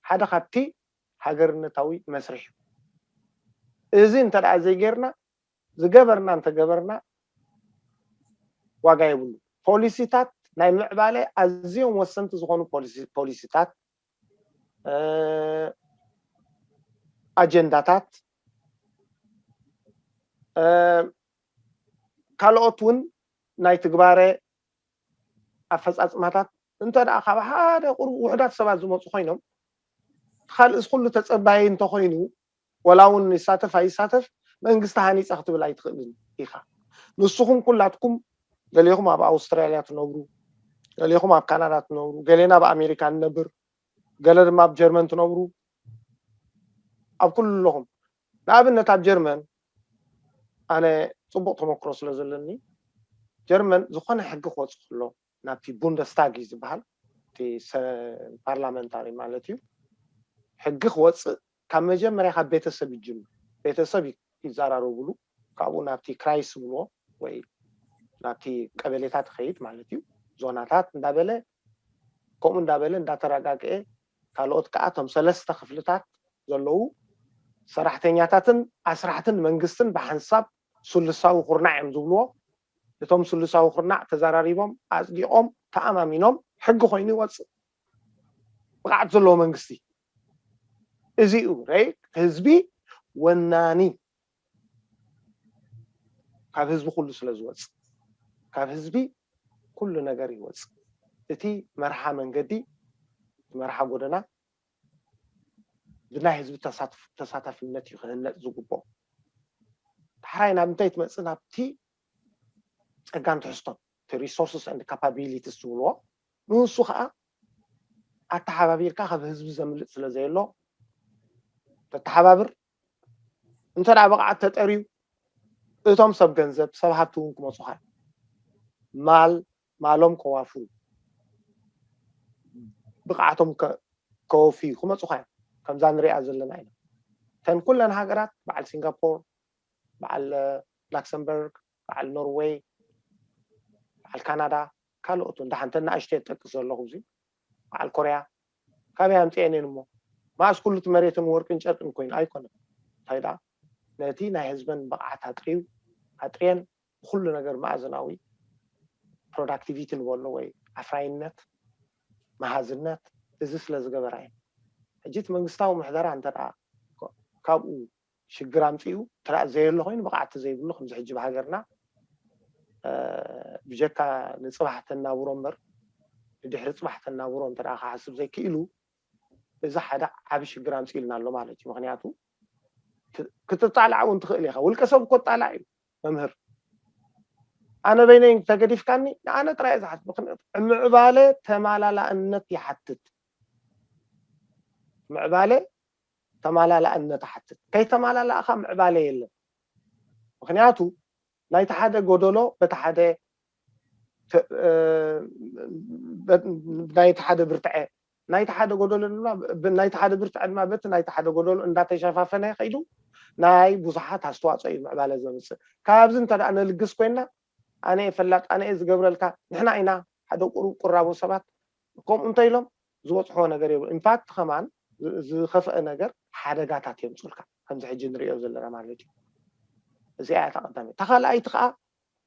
ሓደ ካብቲ ሃገርነታዊ መስርሕ እዩ። እዚ እንተ ደኣ ዘይጌርና ዝገበርና እንተገበርና ዋጋ የብሉ። ፖሊሲታት ናይ ምዕባለ ኣዝዮም ወሰንቲ ዝኾኑ ፖሊሲታት ኣጀንዳታት ካልኦት እውን ናይ ትግባረ ኣፈፃፅማታት እንተ ደኣ ካብ ሓደ ቁሩብ ውሕዳት ሰባት ዝመፁ ኮይኖም ካልእስ ኩሉ ተፀባይ እንተኮይኑ ወላ እውን ይሳተፍ ኣይሳተፍ መንግስቲ ሃኒፀ ክትብል ኣይትኽእልን ኢኻ። ንስኹም ኩላትኩም ገሌኹም ኣብ ኣውስትራልያ ትነብሩ፣ ገሌኹም ኣብ ካናዳ ትነብሩ፣ ገሌና ኣብ ኣሜሪካ ንነብር፣ ገለ ድማ ኣብ ጀርመን ትነብሩ ኣብ ኩሉ ኣለኹም። ንኣብነት ኣብ ጀርመን ኣነ ፅቡቕ ተመክሮ ስለ ዘለኒ ጀርመን ዝኾነ ሕጊ ክወፅእ ከሎ ናብቲ ቡንደስታግ እዩ ዝበሃል እቲ ፓርላመንታሪ ማለት እዩ ሕጊ ክወፅእ ካብ መጀመርያ ካብ ቤተሰብ ይጅምር። ቤተሰብ ይዘራረብሉ፣ ካብኡ ናብቲ ክራይስ ዝብልዎ ወይ ናብቲ ቀበሌታት ይኸይድ ማለት እዩ። ዞናታት እንዳበለ ከምኡ እንዳበለ እንዳተረጋግአ ካልኦት ከዓ እቶም ሰለስተ ክፍልታት ዘለዉ ሰራሕተኛታትን ኣስራሕትን መንግስትን ብሓንሳብ ስሉሳዊ ኩርናዕ እዮም ዝብልዎ። እቶም ስሉሳዊ ኩርናዕ ተዘራሪቦም ኣፅዲቖም ተኣማሚኖም ሕጊ ኮይኑ ይወፅእ። ብቕዓት ዘለዎ መንግስቲ። እዚኡ ራይት ህዝቢ ወናኒ ካብ ህዝቢ ኩሉ ስለ ዝወፅእ ካብ ህዝቢ ኩሉ ነገር ይወፅእ። እቲ መርሓ መንገዲ እቲ መርሓ ጎደና ብናይ ህዝቢ ተሳታፍነት እዩ ክህነፅ ዝግብኦ። ዳሕራይ ናብ እንታይ ትመፅእ? ናብቲ ፀጋን ትሕዝቶን resources and capabilities ዝብልዎ ንሱ ከዓ ኣተሓባቢርካ ካብ ህዝቢ ዘምልጥ ስለ ዘየሎ ተተሓባብር። እንተ ደኣ ብቕዓት ተጠርዩ እቶም ሰብ ገንዘብ ሰብ ሃብቲ እውን ክመፁኻ እዮም። ማል ማሎም ከዋፍሩ ብቕዓቶም ከወፍዩ ክመፁኻ እዮም። ከምዛ ንሪኣ ዘለና ኢና። እተን ኩለን ሃገራት በዓል ሲንጋፖር፣ በዓል ላክሰምበርግ፣ በዓል ኖርዌይ፣ በዓል ካናዳ፣ ካልኦት እውን ደሓን እተን ንኣሽተይ እጠቅስ ዘለኹ እዚ በዓል ኮርያ ካበይ ኣምፅኤን እየን እሞ መኣስ ኩሉ እቲ መሬትን ወርቅን ጨርቅን ኮይኑ ኣይኮነን። እንታይ ደኣ ነቲ ናይ ህዝበን ብቕዓት ኣጥርዩ ኣጥርየን ብኩሉ ነገር መኣዝናዊ ፕሮዳክቲቪቲ ንበሎ ወይ ኣፍራይነት መሃዝነት እዚ ስለ ዝገበራ እየን። ሕጂ እቲ መንግስታዊ ምሕደራ እንተ ደኣ ካብኡ ሽግር ኣምፂኡ እንተ ደኣ ዘየሎ ኮይኑ ብቕዓት ዘይብሉ ከምዚ ሕጂ ብሃገርና ብጀካ ንፅባሕ ተናብሮ እምበር ንድሕሪ ፅባሕ ተናብሮ እንተ ደኣ ክሓስብ ዘይክኢሉ እዚ ሓደ ዓቢ ሽግር ኣምፂእልና ኣሎ ማለት እዩ። ምክንያቱ ክትጣላዕ እውን ትኽእል ኢኻ። ውልቀ ሰብ እኮ ጣላዕ እዩ መምህር። ኣነ በይነይ ተገዲፍካኒ ንኣነ ጥራይ ዝሓት ምዕባለ ተማላላእነት ይሓትት። ምዕባለ ተማላላእነት ይሓትት። ከይተማላላእኻ ምዕባለ የለን። ምክንያቱ ናይቲ ሓደ ጎደሎ በቲ ሓደ ናይቲ ሓደ ብርትዐ ናይቲ ሓደ ጎደሎ ድማ ናይቲ ሓደ ብርትዐ ድማ በቲ ናይቲ ሓደ ጎደሎ እንዳተሸፋፈነ ከይዱ ናይ ብዙሓት ኣስተዋፅኦ እዩ ምዕባለ ዘምፅእ። ካብዚ እንተ ደኣ ነልግስ ኮይና ኣነ እየ ፈላጥ ኣነ እየ ዝገብረልካ ንሕና ኢና ሓደ ቁሩብ ቁራቦ ሰባት ከምኡ እንተ ኢሎም ዝበፅሖ ነገር የብሉ። ኢንፋክት ከማን ዝኸፍአ ነገር ሓደጋታት የምፁልካ ከምዚ ሕጂ ንሪኦ ዘለና ማለት እዩ። እዚኣ እያ ተቐዳሚ። ተኻልኣይቲ ከዓ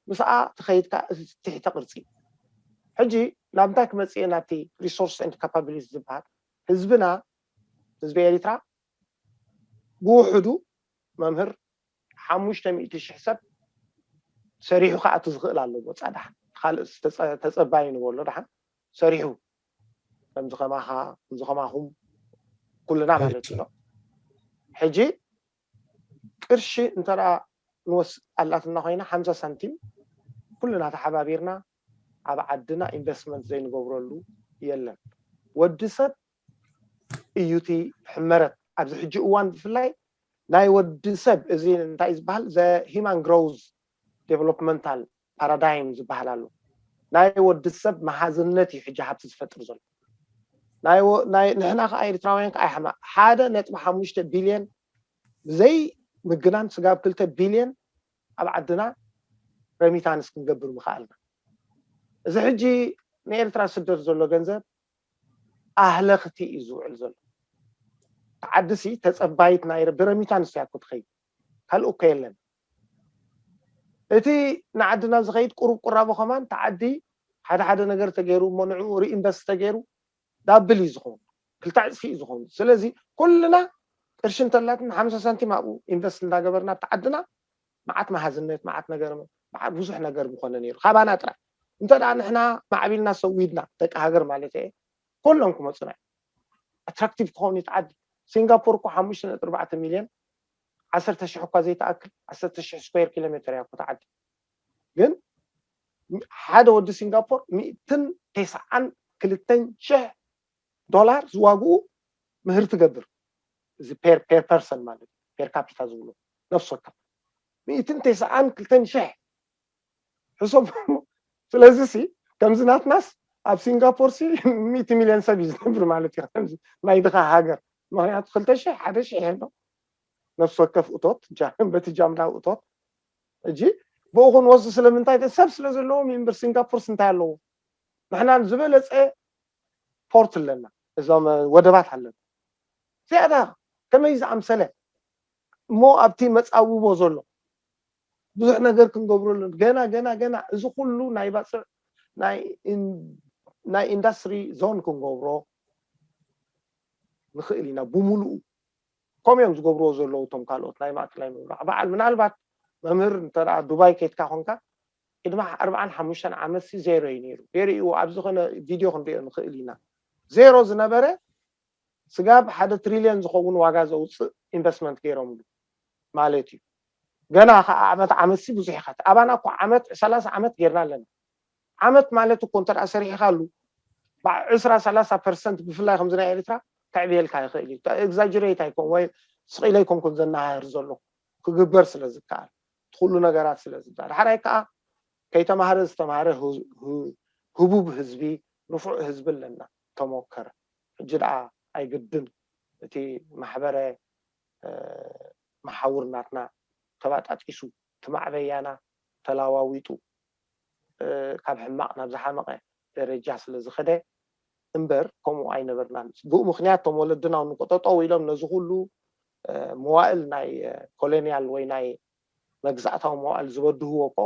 ምስኣ ተኸይድካ እዚ ትሕተ ቅርፂ ሕጂ ናብ እንታይ ክመፅእ እየ ናብቲ resource and capability ዝበሃል ህዝብና ህዝቢ ኤሪትራ ብውሕዱ መምህር ሓሙሽተ ሚእቲ ሽሕ ሰብ ሰሪሑ ክኣቱ ዝኽእል ኣለዎ። ፃ ደሓን ካልእ ተፀባይ ንበሎ ደሓን ሰሪሑ ከምዚ ከማኻ ከምዚ ከማኹም ኩልና ማለት እዩ። ሕጂ ቅርሺ እንተ ንወስ ኣላትና ኮይና ሓምሳ ሳንቲም ኩልና ተሓባቢርና ኣብ ዓድና ኢንቨስትመንት ዘይንገብረሉ የለን። ወዲ ሰብ እዩ እቲ ሕመረት ኣብዚ ሕጂ እዋን ብፍላይ ናይ ወዲ ሰብ እዚ እንታይ ዝበሃል the human growth developmental paradigm ዝበሃል ኣሎ። ናይ ወዲ ሰብ መሃዝነት እዩ ሕጂ ሃብቲ ዝፈጥር ዘሎ። ንሕና ከዓ ኤርትራውያን ከዓ ይሕማ ሓደ ነጥቢ ሓሙሽተ ቢልዮን ብዘይ ምግናን ስጋብ ክልተ ቢልዮን ኣብ ዓድና ረሚታንስ ክንገብር ምኽኣልና። እዚ ሕጂ ንኤርትራ ስደት ዘሎ ገንዘብ ኣህለኽቲ እዩ ዝውዕል ዘሎ። ዓድሲ ተፀባይት ናይ ብረሚታንስ እያ እኮ ትኸይድ ካልእ እኮ የለን። እቲ ንዓድና ዝኸይድ ቁሩብ ቁራቦ ከማን ተዓዲ ሓደ ሓደ ነገር ተገይሩ እሞ ንዕኡ ሪኢንቨስት ተገይሩ ዳብል እዩ ዝኾኑ ክልተ ዕፅፊ እዩ ዝኾኑ። ስለዚ ኩልና ቅርሺ እንተላትና ሓምሳ ሳንቲም ኣብኡ ኢንቨስት እንዳገበርና ኣብቲ ዓድና መዓት መሃዝነት መዓት ነገር ብዙሕ ነገር ምኾነ ነይሩ ካባና ጥራይ። እንተ ደኣ ንሕና ማዕቢልና ሰዊድና ደቂ ሃገር ማለት እየ ኩሎም ክመፁና እዮም። ኣትራክቲቭ ክኸውን እዩ እቲ ዓዲ። ሲንጋፖር እኮ ሓሙሽተ ነጥቢ ኣርባዕተ ሚልዮን ዓሰርተ ሽሕ እኳ ዘይትኣክል ዓሰርተ ሽሕ ስኩዌር ኪሎ ሜትር እያ እኮ እቲ ዓዲ። ግን ሓደ ወዲ ሲንጋፖር ሚእትን ተስዓን ክልተን ሽሕ ዶላር ዝዋግኡ ምህርቲ ገብር እዚ ፔር ፔር ፐርሰን ማለት ፔር ካፒታ ዝብሉ ነፍሲ ወከፍ ሚእትን ተስዓን ክልተን ሽሕ ሕሰብ። ስለዚ ሲ ከምዚ ናትናስ ኣብ ሲንጋፖር ሲ ሚእቲ ሚልዮን ሰብ እዩ ዝነብር ማለት እዩ። ከምዚ ናይ ድኻ ሃገር ምክንያቱ ክልተ ሽሕ ሓደ ሽሕ የሎ ነፍሲ ወከፍ እቶት በቲ ጃምላዊ እቶት እጂ ብኡ ክንወስዱ ስለምንታይ ሰብ ስለ ዘለዎም እምበር ሲንጋፖርስ እንታይ ኣለዎ? ንሕና ዝበለፀ ፖርት ኣለና፣ እዞም ወደባት ኣለና። ዝያዳ ከመይ ዝኣምሰለ እሞ ኣብቲ መፃውቦ ዘሎ ብዙሕ ነገር ክንገብረሉ ገና ገና ገና እዚ ኩሉ ናይ ባፅዕ ናይ ኢንዳስትሪ ዞን ክንገብሮ ንኽእል ኢና ብምሉኡ። ከምኡ እዮም ዝገብርዎ ዘለዉ እቶም ካልኦት ናይ ማእከላይ ምብራቕ። በዓል ምናልባት መምህር እንተ ደኣ ዱባይ ከይድካ ኾንካ፣ ቅድሚ ኣርባዓን ሓሙሽተን ዓመት ሲ ዜሮ እዩ ነይሩ። ዜሮ እዩ፣ ኣብ ዝኾነ ቪድዮ ክንሪኦ ንኽእል ኢና። ዜሮ ዝነበረ ስጋብ ሓደ ትሪልዮን ዝኸውን ዋጋ ዘውፅእ ኢንቨስትመንት ገይሮምሉ ማለት እዩ። ገና ከዓ ዓመት ዓመት ሲ ብዙሕ ኢኻ። ኣባና እኮ ዓመት ሰላሳ ዓመት ጌርና ኣለና። ዓመት ማለት እኮ እንተ ደኣ ሰሪሕኻሉ፣ ባ-፣ ዕስራ ሰላሳ ፐርሰንት ብፍላይ ከምዚ ናይ ኤርትራ ከዕብየልካ ይኽእል እዩ። ኤግዛጀሬት ኣይኮን ወይ ስቕ ኢለ ኣይኮንኩን ዘናሃህር ዘለኹ፣ ክግበር ስለ ዝከኣል፣ እቲ ኩሉ ነገራት ስለ ዝከኣል። ሓራይ ከዓ ከይተማህረ ዝተማህረ ህ-፣ ህ-፣ ህቡብ ህዝቢ፣ ንፉዕ ህዝቢ ኣለና፣ ተሞከረ። ሕጂ ደኣ ኣይግድን እቲ ማሕበረ፣ እ፣ መሓውር ናትና ተባጣጢሱ፣ እቲ ማዕበያና ተላዋዊጡ፣ እ፣ ካብ ሕማቕ ናብ ዝሓመቐ ደረጃ ስለ ዝኸደ እምበር፣ ከምኡ ኣይነበርናን። ብኡ ምኽንያት እቶም ወለድና እውን እኮ ጠጠው ኢሎም ነዚ ኩሉ፣ እ፣ መዋእል ናይ፣ እ፣ ኮሎኒያል ወይ ናይ መግዛእታዊ መዋእል ዝበድህዎ እኮ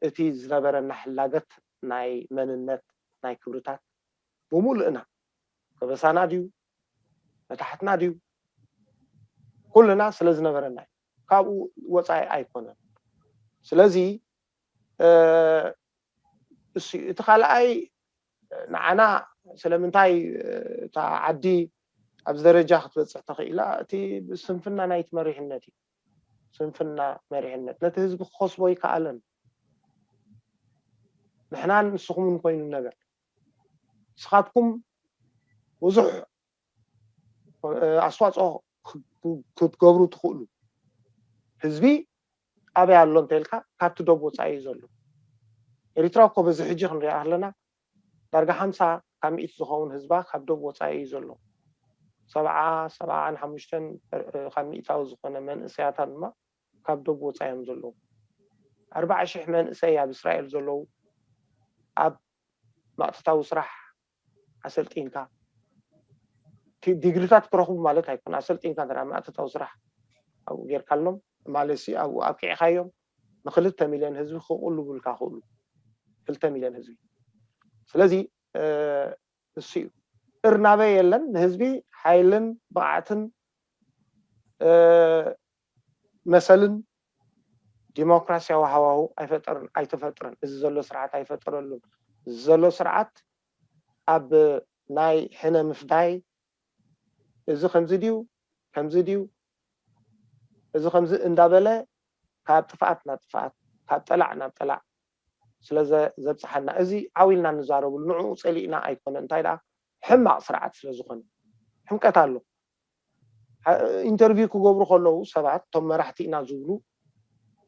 እቲ ዝነበረና ሕላገት ናይ መንነት፣ ናይ ክብርታት ብምሉእና፣ ከበሳና ድዩ፣ መታሕትና ድዩ፣ ኩልና ስለ ዝነበረና እዩ። ካብኡ ወጻኢ ኣይኮነን። ስለዚ፣ እ፣ እሱ እዩ። እቲ ካልኣይ፣ ንዓና ስለምንታይ፣ እ፣ እታ ዓዲ ኣብዚ ደረጃ ክትበጽሕ ተኽኢላ? እቲ ስንፍና ናይቲ መሪሕነት እዩ። ስንፍና መሪሕነት ነቲ ህዝቢ ክኸስቦ ኣይከኣለን። ንሕናን ንስኹምን ኮይኑ ነገር፣ ንስኻትኩም ብዙሕ፣ እ፣ ኣስተዋጽኦ ክት-፣ ክትገብሩ ትኽእሉ። ህዝቢ ኣበይ ኣሎ እንተኢልካ፣ ካብቲ ዶብ ወጻኢ እዩ ዘሎ። ኤሪትራ እኮ በዚ ሕጂ ክንሪኣ ኣለና፣ ዳርጋ ሓምሳ ካብ ሚእቲ ዝኸውን ህዝባ ካብ ዶብ ወጻኢ እዩ ዘሎ። ሰብዓ፣ ሰብዓን ሓሙሽተን፣ እ፣ ካብ ሚእታዊ ዝኾነ መንእሰያታ ድማ ካብ ዶብ ወጻኢ እዮም ዘለዉ። ኣርባዓ ሽሕ መንእሰይ ኣብ እስራኤል ዘለዉ፣ ኣብ ማእቶታዊ ስራሕ ኣሰልጢንካ፣ ቲ-፣ ዲግሪታት ክረኽቡ ማለት ኣይኮነ፣ ኣሰልጢንካ እንተ ደኣ ማእቶታዊ ስራሕ ኣብኡ ጌርካሎም፣ ማለትሲ ኣብኡ ኣብቂዕካዮም፣ ንክልተ ሚልዮን ህዝቢ ክቕልቡልካ ክእሉ፣ ክልተ ሚልዮን ህዝቢ። ስለዚ፣ እ፣ እሱ እዩ። እርናበ የለን፣ ንህዝቢ ሓይልን ብቕዓትን፣ እ፣ መሰልን ዲሞክራሲያዊ ሃዋሁ ኣይፈጠርን፣ ኣይተፈጥረን። እዚ ዘሎ ስርዓት ኣይፈጠረሉን። እዚ ዘሎ ስርዓት ኣብ ናይ ሕነ ምፍዳይ፣ እዚ ከምዚ ድዩ፣ ከምዚ ድዩ፣ እዚ ከምዚ እንዳበለ ካብ ጥፍኣት ናብ ጥፍኣት፣ ካብ ጠላዕ ናብ ጠላዕ ስለ ዘ-፣ ዘብጽሓና፣ እዚ ዓው ኢልና ንዛረብሉ፣ ንዕኡ ጸሊእና ኣይኮነን። እንታይ ደኣ፣ ሕማቕ ስርዓት ስለ ዝኾነ፣ ሕምቀት ኣሎ። አ-፣ ኢንተርቪው ክገብሩ ከለዉ ሰባት፣ እቶም መራሕቲ ኢና ዝብሉ፣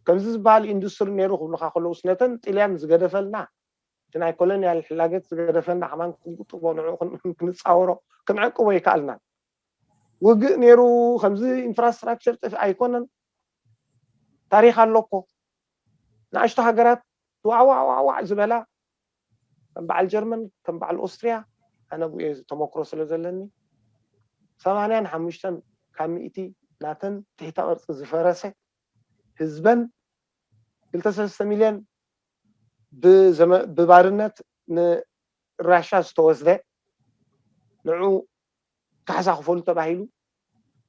ከምዚ ዝበሃል ኢንዱስትሪ ነይሩ ክብሉኻ ከለዉ፣ ነተን ጥልያን ዝገደፈልና፣ እቲ ናይ ኮሎኒያል ሕላገት ዝገደፈልና ከማን ክንቁጥቦ፣ ንዕኡ ክን-፣ ክንጻወሮ፣ ክንዕቅቦ ኣይከኣልናን። ውግእ ነይሩ፣ ከምዚ ኢንፍራስትራክቸር ጠፊ ኣይኮነን። ታሪኽ ኣሎ እኮ። ንኣሽቱ ሃገራት ዋዕዋዕዋዕዋዕ ዝበላ፣ ከም በዓል ጀርመን፣ ከም በዓል ኦስትርያ፣ ኣነ ብኡ እየ ተመክሮ ስለ ዘለኒ፣ ሰማንያን ሓሙሽተን ካብ ሚእቲ ናተን ትሕተ ቅርጺ ዝፈረሰ ህዝበን፣ ክልተ ሰለስተ ሚልዮን ብዘመ-፣ ብባርነት ንራሻ ዝተወስደ፣ ንዑ ካሕሳ ክፈሉ ተባሂሉ፣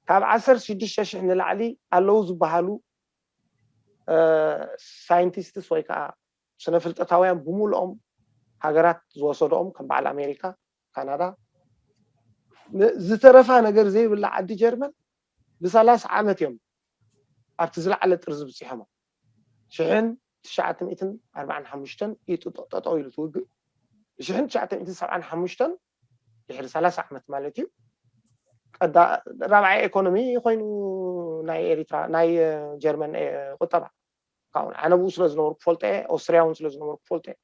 ካብ ዓሰርተ ሽዱሽተ ሽሕ ንላዕሊ ኣለዉ ዝበሃሉ፣ እ፣ ሳይንቲስትስ ወይ ከዓ ስነ ፍልጠታውያን ብምሉኦም ሃገራት ዝወሰድኦም፣ ከም በዓል ኣሜሪካ፣ ካናዳ፣ ን-፣ ዝተረፋ ነገር ዘይብላ ዓዲ ጀርመን ብሰላሳ ዓመት እዮም ኣብቲ ዝለዓለ ጥርዚ ብፂሖሞ። ሽሕን ትሽዓተ ሚእትን ኣርባዓን ሓሙሽተን እዩ ጥጦ-፣ ጠጠው ኢሉ እቲ ውግእ። ብሽሕን ትሽዓተ ሚእትን ሰብዓን ሓሙሽተን፣ ድሕሪ ሰላሳ ዓመት ማለት እዩ፣ ቀዳ-፣ ራብዓይ ኢኮኖሚ ኮይኑ ናይ ኤሪትራ፣ ናይ፣ እ፣ ጀርመን፣ እ፣ ቁጠባ። ካብኡ ኣነ ብኡ ስለ ዝነበርኩ ክፈልጦ እየ፣ ኦስትርያ እውን ስለ ዝነበርኩ ክፈልጦ እየ።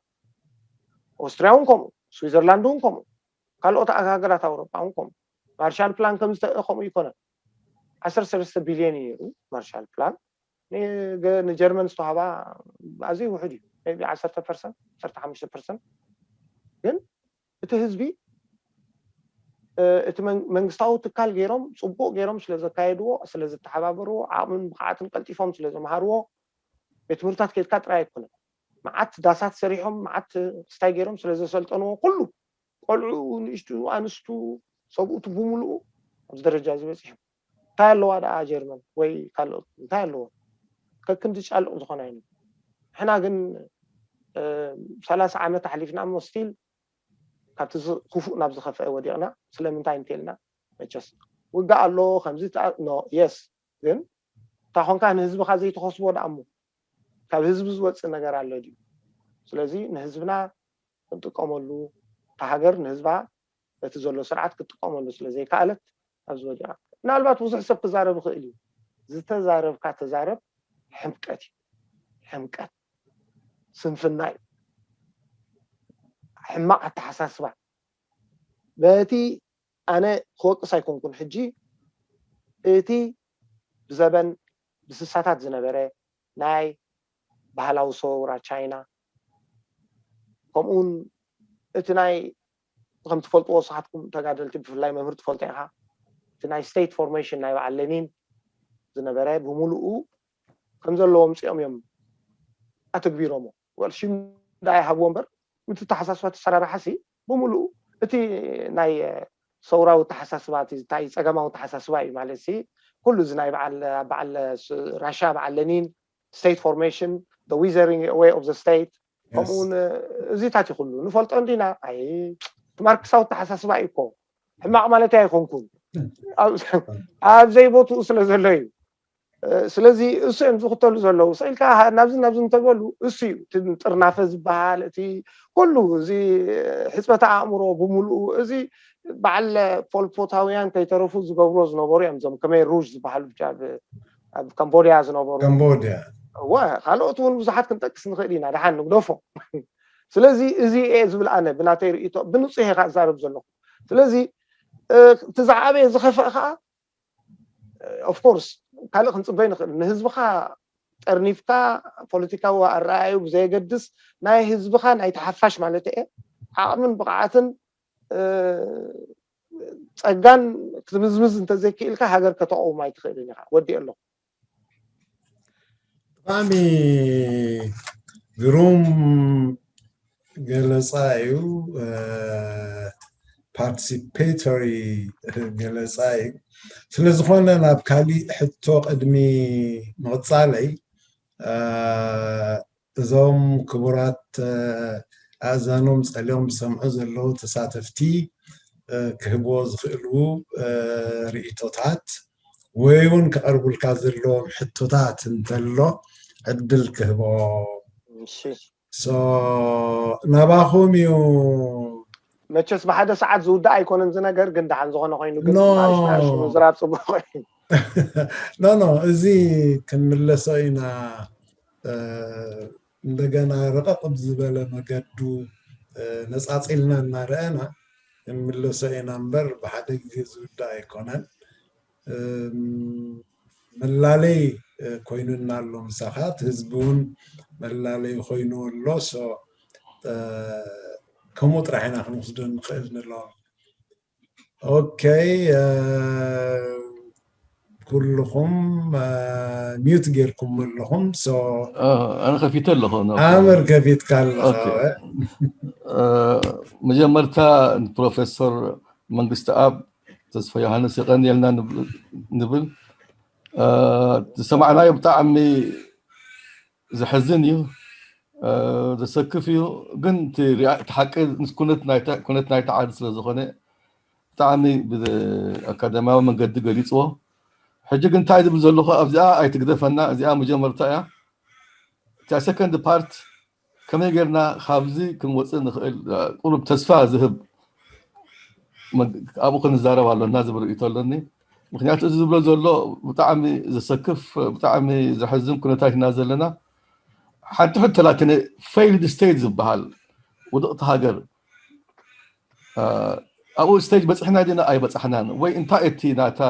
ኦስትርያ እውን ከምኡ፣ ስዊዘርላንድ እውን ከምኡ፣ ካልኦት ሃገራት ኣውሮጳ እውን ከምኡ። ማርሻል ፕላን ከም ዝተ-፣ ከምኡ ይኮነን። ዓሰርተ ሰለስተ ቢልዮን እዩ ነይሩ ማርሻል ፕላን። ንገ-፣ ንጀርመን ዝተዋህባ ኣዝዩ ውሑድ እዩ። ሜይ ቢ ዓሰርተ ፐርሰንት፣ ዓሰርተ ሓሙሽተ ፐርሰንት። ግን እቲ ህዝቢ፣ እ፣ እቲ መን-፣ መንግስታዊ ትካል ገይሮም፣ ጽቡቕ ገይሮም ስለ ዘካየድዎ፣ ስለ ዝተሓባበርዎ፣ ዓቕምን ብቕዓትን ቀልጢፎም ስለ ዘምሃርዎ፣ ቤት ትምህርታት ከይድካ ጥራይ ኣይኮነን። መዓት ዳሳት ሰሪሖም፣ መዓት ክስታይ ገይሮም ስለ ዘሰልጠንዎ፣ ኩሉ ቆልዑ፣ ንእሽቱ፣ ኣንስቱ፣ ሰብኡቱ ብምሉኡ ኣብዚ ደረጃ እዚ በፂሑ። እንታይ ኣለዋ ደኣ ጀርመን ወይ ካልኦት እንታይ ኣለዎ? ከክንዲ ጫልቕ ዝኾና እዩ። ንሕና ግን ሰላሳ ዓመት ኣሕሊፍና እሞ ስቲል ካብቲ ክፉእ ናብ ዝኸፍአ ወዲቕና። ስለምንታይ እንተልና መቸስ ውጋ ኣሎ ከምዚ ኖ የስ ግን እታ ኮንካ ንህዝብኻ ዘይተኸስቦ ደኣ እሞ ካብ ህዝቢ ዝወፅእ ነገር ኣሎ ድዩ? ስለዚ ንህዝብና ክንጥቀመሉ እታ ሃገር ንህዝባ በቲ ዘሎ ስርዓት ክትጥቀመሉ ስለ ዘይከኣለት ኣብዚ ወዲቓ። ምናልባት ብዙሕ ሰብ ክዛረብ ይኽእል እዩ። ዝተዛረብካ ተዛረብ ሕምቀት እዩ። ሕምቀት ስንፍና እዩ። ሕማቕ ኣተሓሳስባ በቲ ኣነ ክወቅስ ኣይኮንኩን። ሕጂ እቲ ብዘበን ብስሳታት ዝነበረ ናይ ባህላዊ ሰውራ ቻይና ከምኡውን እቲ ናይ ከም ትፈልጥዎ ንስኻትኩም ተጋደልቲ ብፍላይ መምህር ትፈልጦ ኢኻ እቲ ናይ ስቴት ፎርሜሽን ናይ በዓል ሌኒን ዝነበረ ብምሉኡ ከም ዘለዎ ምፅኦም እዮም ኣተግቢሮሞ ወል ሽም ዳ ይሃብዎ እምበር ምትተሓሳስባ ተሰራርሓ ሲ ብምሉኡ እቲ ናይ ሰውራዊ ተሓሳስባ እቲ እንታይ ፀገማዊ ተሓሳስባ እዩ ማለት ሲ ኩሉ እዚ ናይ በዓል በዓል ራሻ በዓል ሌኒን state formation, the withering away of the state ከምኡውን እዚታት ይኩሉ ንፈልጦ እንዲና ኣይ ማርክሳዊ ተሓሳስባ እዩ እኮ ሕማቕ ማለት ኣይኮንኩን ኣብ ዘይቦትኡ ስለ ዘሎ እዩ ስለዚ እሱ እዮም ዝኽተሉ ዘለዉ ስኢልካ ናብዚ ናብዚ እንተበሉ እሱ እዩ እቲ ጥርናፈ ዝበሃል እቲ ኩሉ እዚ ሕፅበተ ኣእምሮ ብምልኡ እዚ በዓል ፖልፖታውያን ከይተረፉ ዝገብርዎ ዝነበሩ እዮም እዞም ከመይ ሩዥ ዝበሃሉ ኣብ ካምቦድያ ዝነበሩ ካምቦድያ እወ ካልኦት እውን ብዙሓት ክንጠቅስ ንኽእል ኢና ደሓን ንግደፎ ስለዚ እዚ እየ ዝብል ኣነ ብናተይ ርእቶ ብንፁህ እየ ዝዛረብ ዘለኹ ስለዚ እቲ ዝዓበየ ዝኸፍአ ከዓ ኦፍኮርስ ካልእ ክንፅበይ ንኽእል ንህዝብኻ ጠርኒፍካ ፖለቲካዊ ኣረኣዩ ብዘየገድስ ናይ ህዝብኻ ናይ ተሓፋሽ ማለት እየ ዓቕምን ብቕዓትን ፀጋን ክትምዝምዝ እንተዘይክኢልካ ሃገር ከተቐውም ኣይትኽእልን ኢኻ ወዲእ ኣለኹ ብጣዕሚ ግሩም ገለፃ እዩ participatory ገለፃ እዩ ስለዝኾነ ናብ ካሊእ ሕቶ ቅድሚ ምቕፃለይ እዞም ክቡራት ኣእዛኖም ፀሊኦም ዝሰምዑ ዘለዉ ተሳተፍቲ ክህብዎ ዝኽእሉ ርእቶታት ወይ እውን ክቐርቡልካ ዘለዎም ሕቶታት እንተሎ ዕድል ክህቦ ናባኹም እዩ መቸስ ብሓደ ሰዓት ዝውዳእ ኣይኮነን ዝነገር ግን ደሓን ዝኾነ ኮይኑ ግን ዝራብ ፅቡቅ ኮይኑ ኖ ኖ እዚ ክንምለሶ ኢና እንደገና ረቐቕ ብዝበለ መገዱ ነፃፂልና እናረኣና ክንምለሶ ኢና እምበር ብሓደ ግዜ ዝውዳእ ኣይኮነን መላለይ ኮይኑና ኣሎ ምሳኻ እቲ ህዝቢ እውን መላለይ ኮይኑ ኣሎ ከምኡ ጥራሕ ኢና ክንወስዶ ንኽእል ንሎ ኦኬ ኩልኹም ሚዩት ጌርኩም ኣለኹም ኣነ ከፊተ ኣለኹ ኣምር ከፊትካ ኣለኻ መጀመርታ ፕሮፌሰር መንግስቲ ኣብ ተስፋ ዮሃንስ የቐንየልና ንብል ዝሰማዕናዮ ብጣዕሚ ዘሐዝን እዩ ዘሰክፍ እዩ ግን እቲ ሓቂ ኩነት ናይቲ ዓዲ ስለ ዝኾነ ብጣዕሚ ብኣካዳሚያዊ መንገዲ ገሊፅዎ ሕጂ ግን እንታይ ዝብል ዘለኹ ኣብዚኣ ኣይትግደፈና እዚኣ መጀመርታ እያ እቲያ ሰከንድ ፓርት ከመይ ጌርና ካብዚ ክንወፅእ ንኽእል ቁሩብ ተስፋ ዝህብ ኣብኡ ክንዛረብ ኣሎና ዝብል ርእቶ ኣለኒ ምክንያቱ እዚ ዝብሎ ዘሎ ብጣዕሚ ዘሰክፍ ብጣዕሚ ዘሐዝን ኩነታት ኢና ዘለና ሓንቲ ሕቶ ላትነ ፌይልድ ስቴት ዝበሃል ውድቕቲ ሃገር ኣብኡ ስቴጅ በፅሕና ዲና ኣይበፃሕናን ወይ እንታይ እቲ ናታ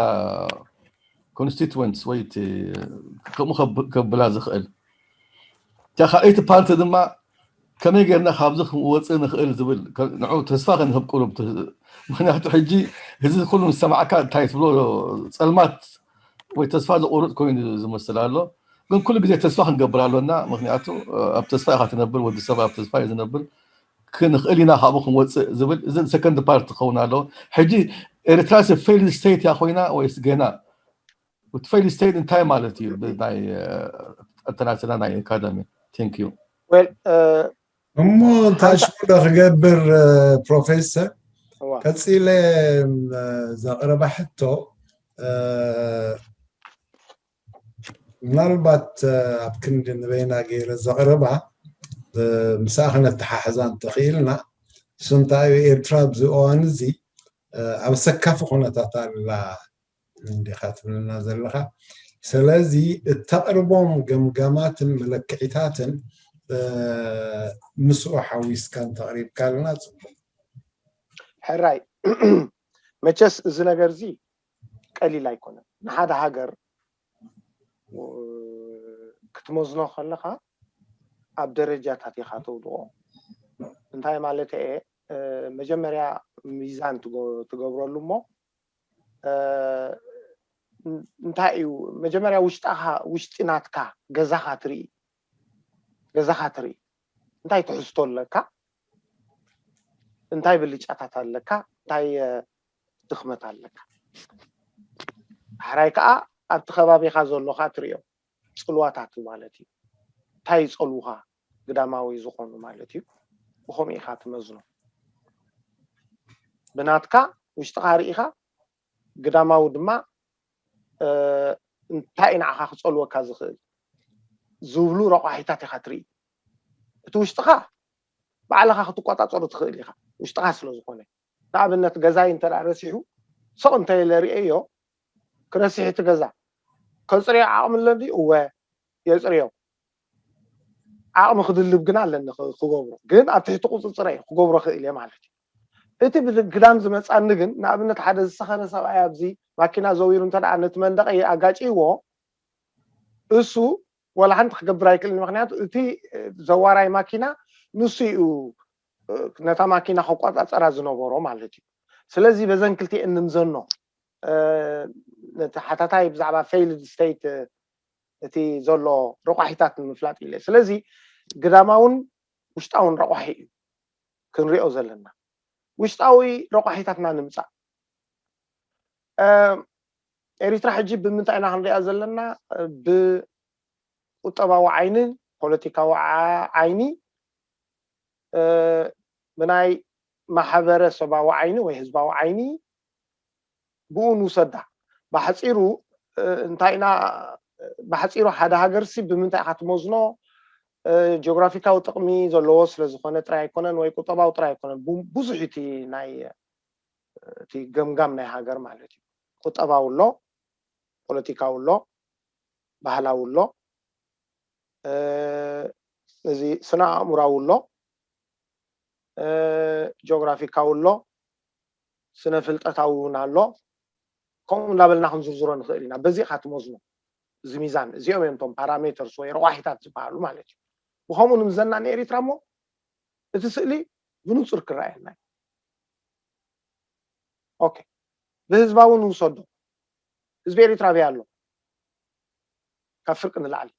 ኮንስቲትወንትስ ወይ ከምኡ ከብላ ዝኽእል እታ ካልኣይቲ ፓርቲ ድማ ከመይ ጌርና ካብዚ ክንወፅእ ንኽእል ዝብል ንዑ ተስፋ ክንህብ ቁሩብ ምክንያቱ ሕጂ ህዚ ኩሉ ምስ ሰማዕካ እንታይ ትብሎ ፀልማት ወይ ተስፋ ዘቑርፅ ኮይኑ ዝመስል ኣሎ ግን ኩሉ ግዜ ተስፋ ክንገብር ኣሎና ምክንያቱ ኣብ ተስፋ ኢኻ ትነብር ወዲ ሰብ ኣብ ተስፋ እዩ ዝነብር ክንኽእል ኢና ካብኡ ክንወፅእ ዝብል እዚ ሰከንድ ፓርት ክኸውን ኣለዎ ሕጂ ኤርትራስ ፌይልድ ስቴት እያ ኮይና ወይስ ገና? እቲ ፌይልድ ስቴት እንታይ ማለት እዩ? ብናይ ኣተናትና ናይ ኣካዳሚ። Thank you። Well እሞ እንታይ ሽሙዶ ክገብር ፕሮፌሰር ቀፂለ ዘቕረባ ሕቶ ምናልባት ኣብ ክንዲ ንበይና ገይረ ዘቕረባ ምሳኣ ክነተሓሕዛ እንተኽኢልና፣ እሱ እንታይ እዩ፣ ኤርትራ ኣብዚ እዋን እዚ ኣብ ኣሰካፊ ኩነታት ኣላ እንዲኻ ትብለና ዘለኻ። ስለዚ እተቕርቦም ገምጋማትን መለክዒታትን ምስኡ ሓዊስካ እንተቕሪብካልና ፅቡቅ። ሕራይ መቸስ እዚ ነገር እዚ ቀሊል ኣይኮነን። ንሓደ ሃገር ክትመዝኖ ከለካ ኣብ ደረጃታት ኢካ ተውድቆ። እንታይ ማለት እየ? መጀመርያ ሚዛን ትገብረሉ እሞ እንታይ እዩ መጀመርያ ውሽጣኻ ውሽጢ ናትካ ገዛኻ ትርኢ ገዛኻ ትርኢ እንታይ ትሕዝቶ ኣለካ እንታይ ብልጫታት ኣለካ እንታይ ድኽመት ኣለካ። ዳሕራይ ከዓ ኣብቲ ከባቢኻ ዘሎ ከዓ ትሪኦ ፅልዋታቱ ማለት እዩ። እንታይ ይፀልውኻ ግዳማዊ ዝኾኑ ማለት እዩ። ብኸምኡ ኢኻ ትመዝኖ። ብናትካ ውሽጥኻ ርኢኻ ግዳማዊ ድማ እንታይ ንዓኻ ክፀልወካ ዝኽእል ዝብሉ ረቋሒታት ኢኻ ትርኢ። እቲ ውሽጥኻ ባዕልኻ ክትቆፃፀሩ ትኽእል ኢኻ ውሽጥኻ ስለ ዝኾነ። ንኣብነት ገዛይ እንተ ረሲሑ ስቕ እንተ ኢለ ርእየዮ ክረስሕ እቲ ገዛ ከፅርዮ ዓቕሚ ኣለኒ እወ የፅርዮ ዓቕሚ ክድልብ ግን ኣለኒ ክገብሮ ግን ኣብ ትሕቲ ቁፅፅረ ክገብሮ ክእል እየ ማለት እዩ። እቲ ብግዳም ዝመፃኒ ግን ንኣብነት ሓደ ዝሰኸረ ሰብኣይ ኣብዚ ማኪና ዘዊሩ እንተ ነቲ መንደቀ ኣጋጭዎ እሱ ወላ ሓንቲ ክገብር ኣይክእልን ምክንያቱ እቲ ዘዋራይ ማኪና ንሱ እዩ ነታ ማኪና ከቋፃፀራ ዝነበሮ ማለት እዩ። ስለዚ በዘን ክልቲኤን ንምዘኖ ነቲ ሓታታይ ብዛዕባ failed state እቲ ዘሎ ረቋሒታት ንምፍላጥ ኢለ ስለዚ ግዳማውን ውሽጣውን ረቋሒ እዩ ክንሪኦ ዘለና። ውሽጣዊ ረቋሒታትና ንምፃእ ኤሪትራ ሕጂ ብምንታይ ኢና ክንሪኣ ዘለና? ብቁጠባዊ ዓይኒ ፖለቲካዊ ዓይኒ ብናይ ማሕበረሰባዊ ዓይኒ ወይ ህዝባዊ ዓይኒ ብኡ ንውሰዳ። ብሓፂሩ እንታይ ኢና ብሓፂሩ ሓደ ሃገርሲ ብምንታይ ኢካ ትመዝኖ? ጂኦግራፊካዊ ጥቕሚ ዘለዎ ስለዝኾነ ጥራይ ኣይኮነን ወይ ቁጠባዊ ጥራይ ኣይኮነን። ብዙሕ እቲ ናይ እቲ ገምጋም ናይ ሃገር ማለት እዩ። ቁጠባዊ ኣሎ፣ ፖለቲካዊ ኣሎ፣ ባህላዊ ኣሎ፣ እዚ ስነ ኣእምራዊ ኣሎ፣ ጂኦግራፊካዊ ኣሎ፣ ስነ ፍልጠታዊ እውን ኣሎ። ከምኡ እንዳበልና ክንዝርዝሮ ንኽእል ኢና። በዚ ኢኻ ትመዝኖ። እዚ ሚዛን እዚኦም እዮም እቶም ፓራሜተርስ ወይ ረቋሒታት ዝበሃሉ ማለት እዩ። ብከምኡ ንምዘና ንኤሪትራ እሞ እቲ ስእሊ ብንፁር ክረኣየና እዩ። ኦኬ ብህዝባዊ ንውሰዶ። ህዝቢ ኤሪትራ ኣበይ ኣሎ? ካብ ፍርቂ ንላዕሊ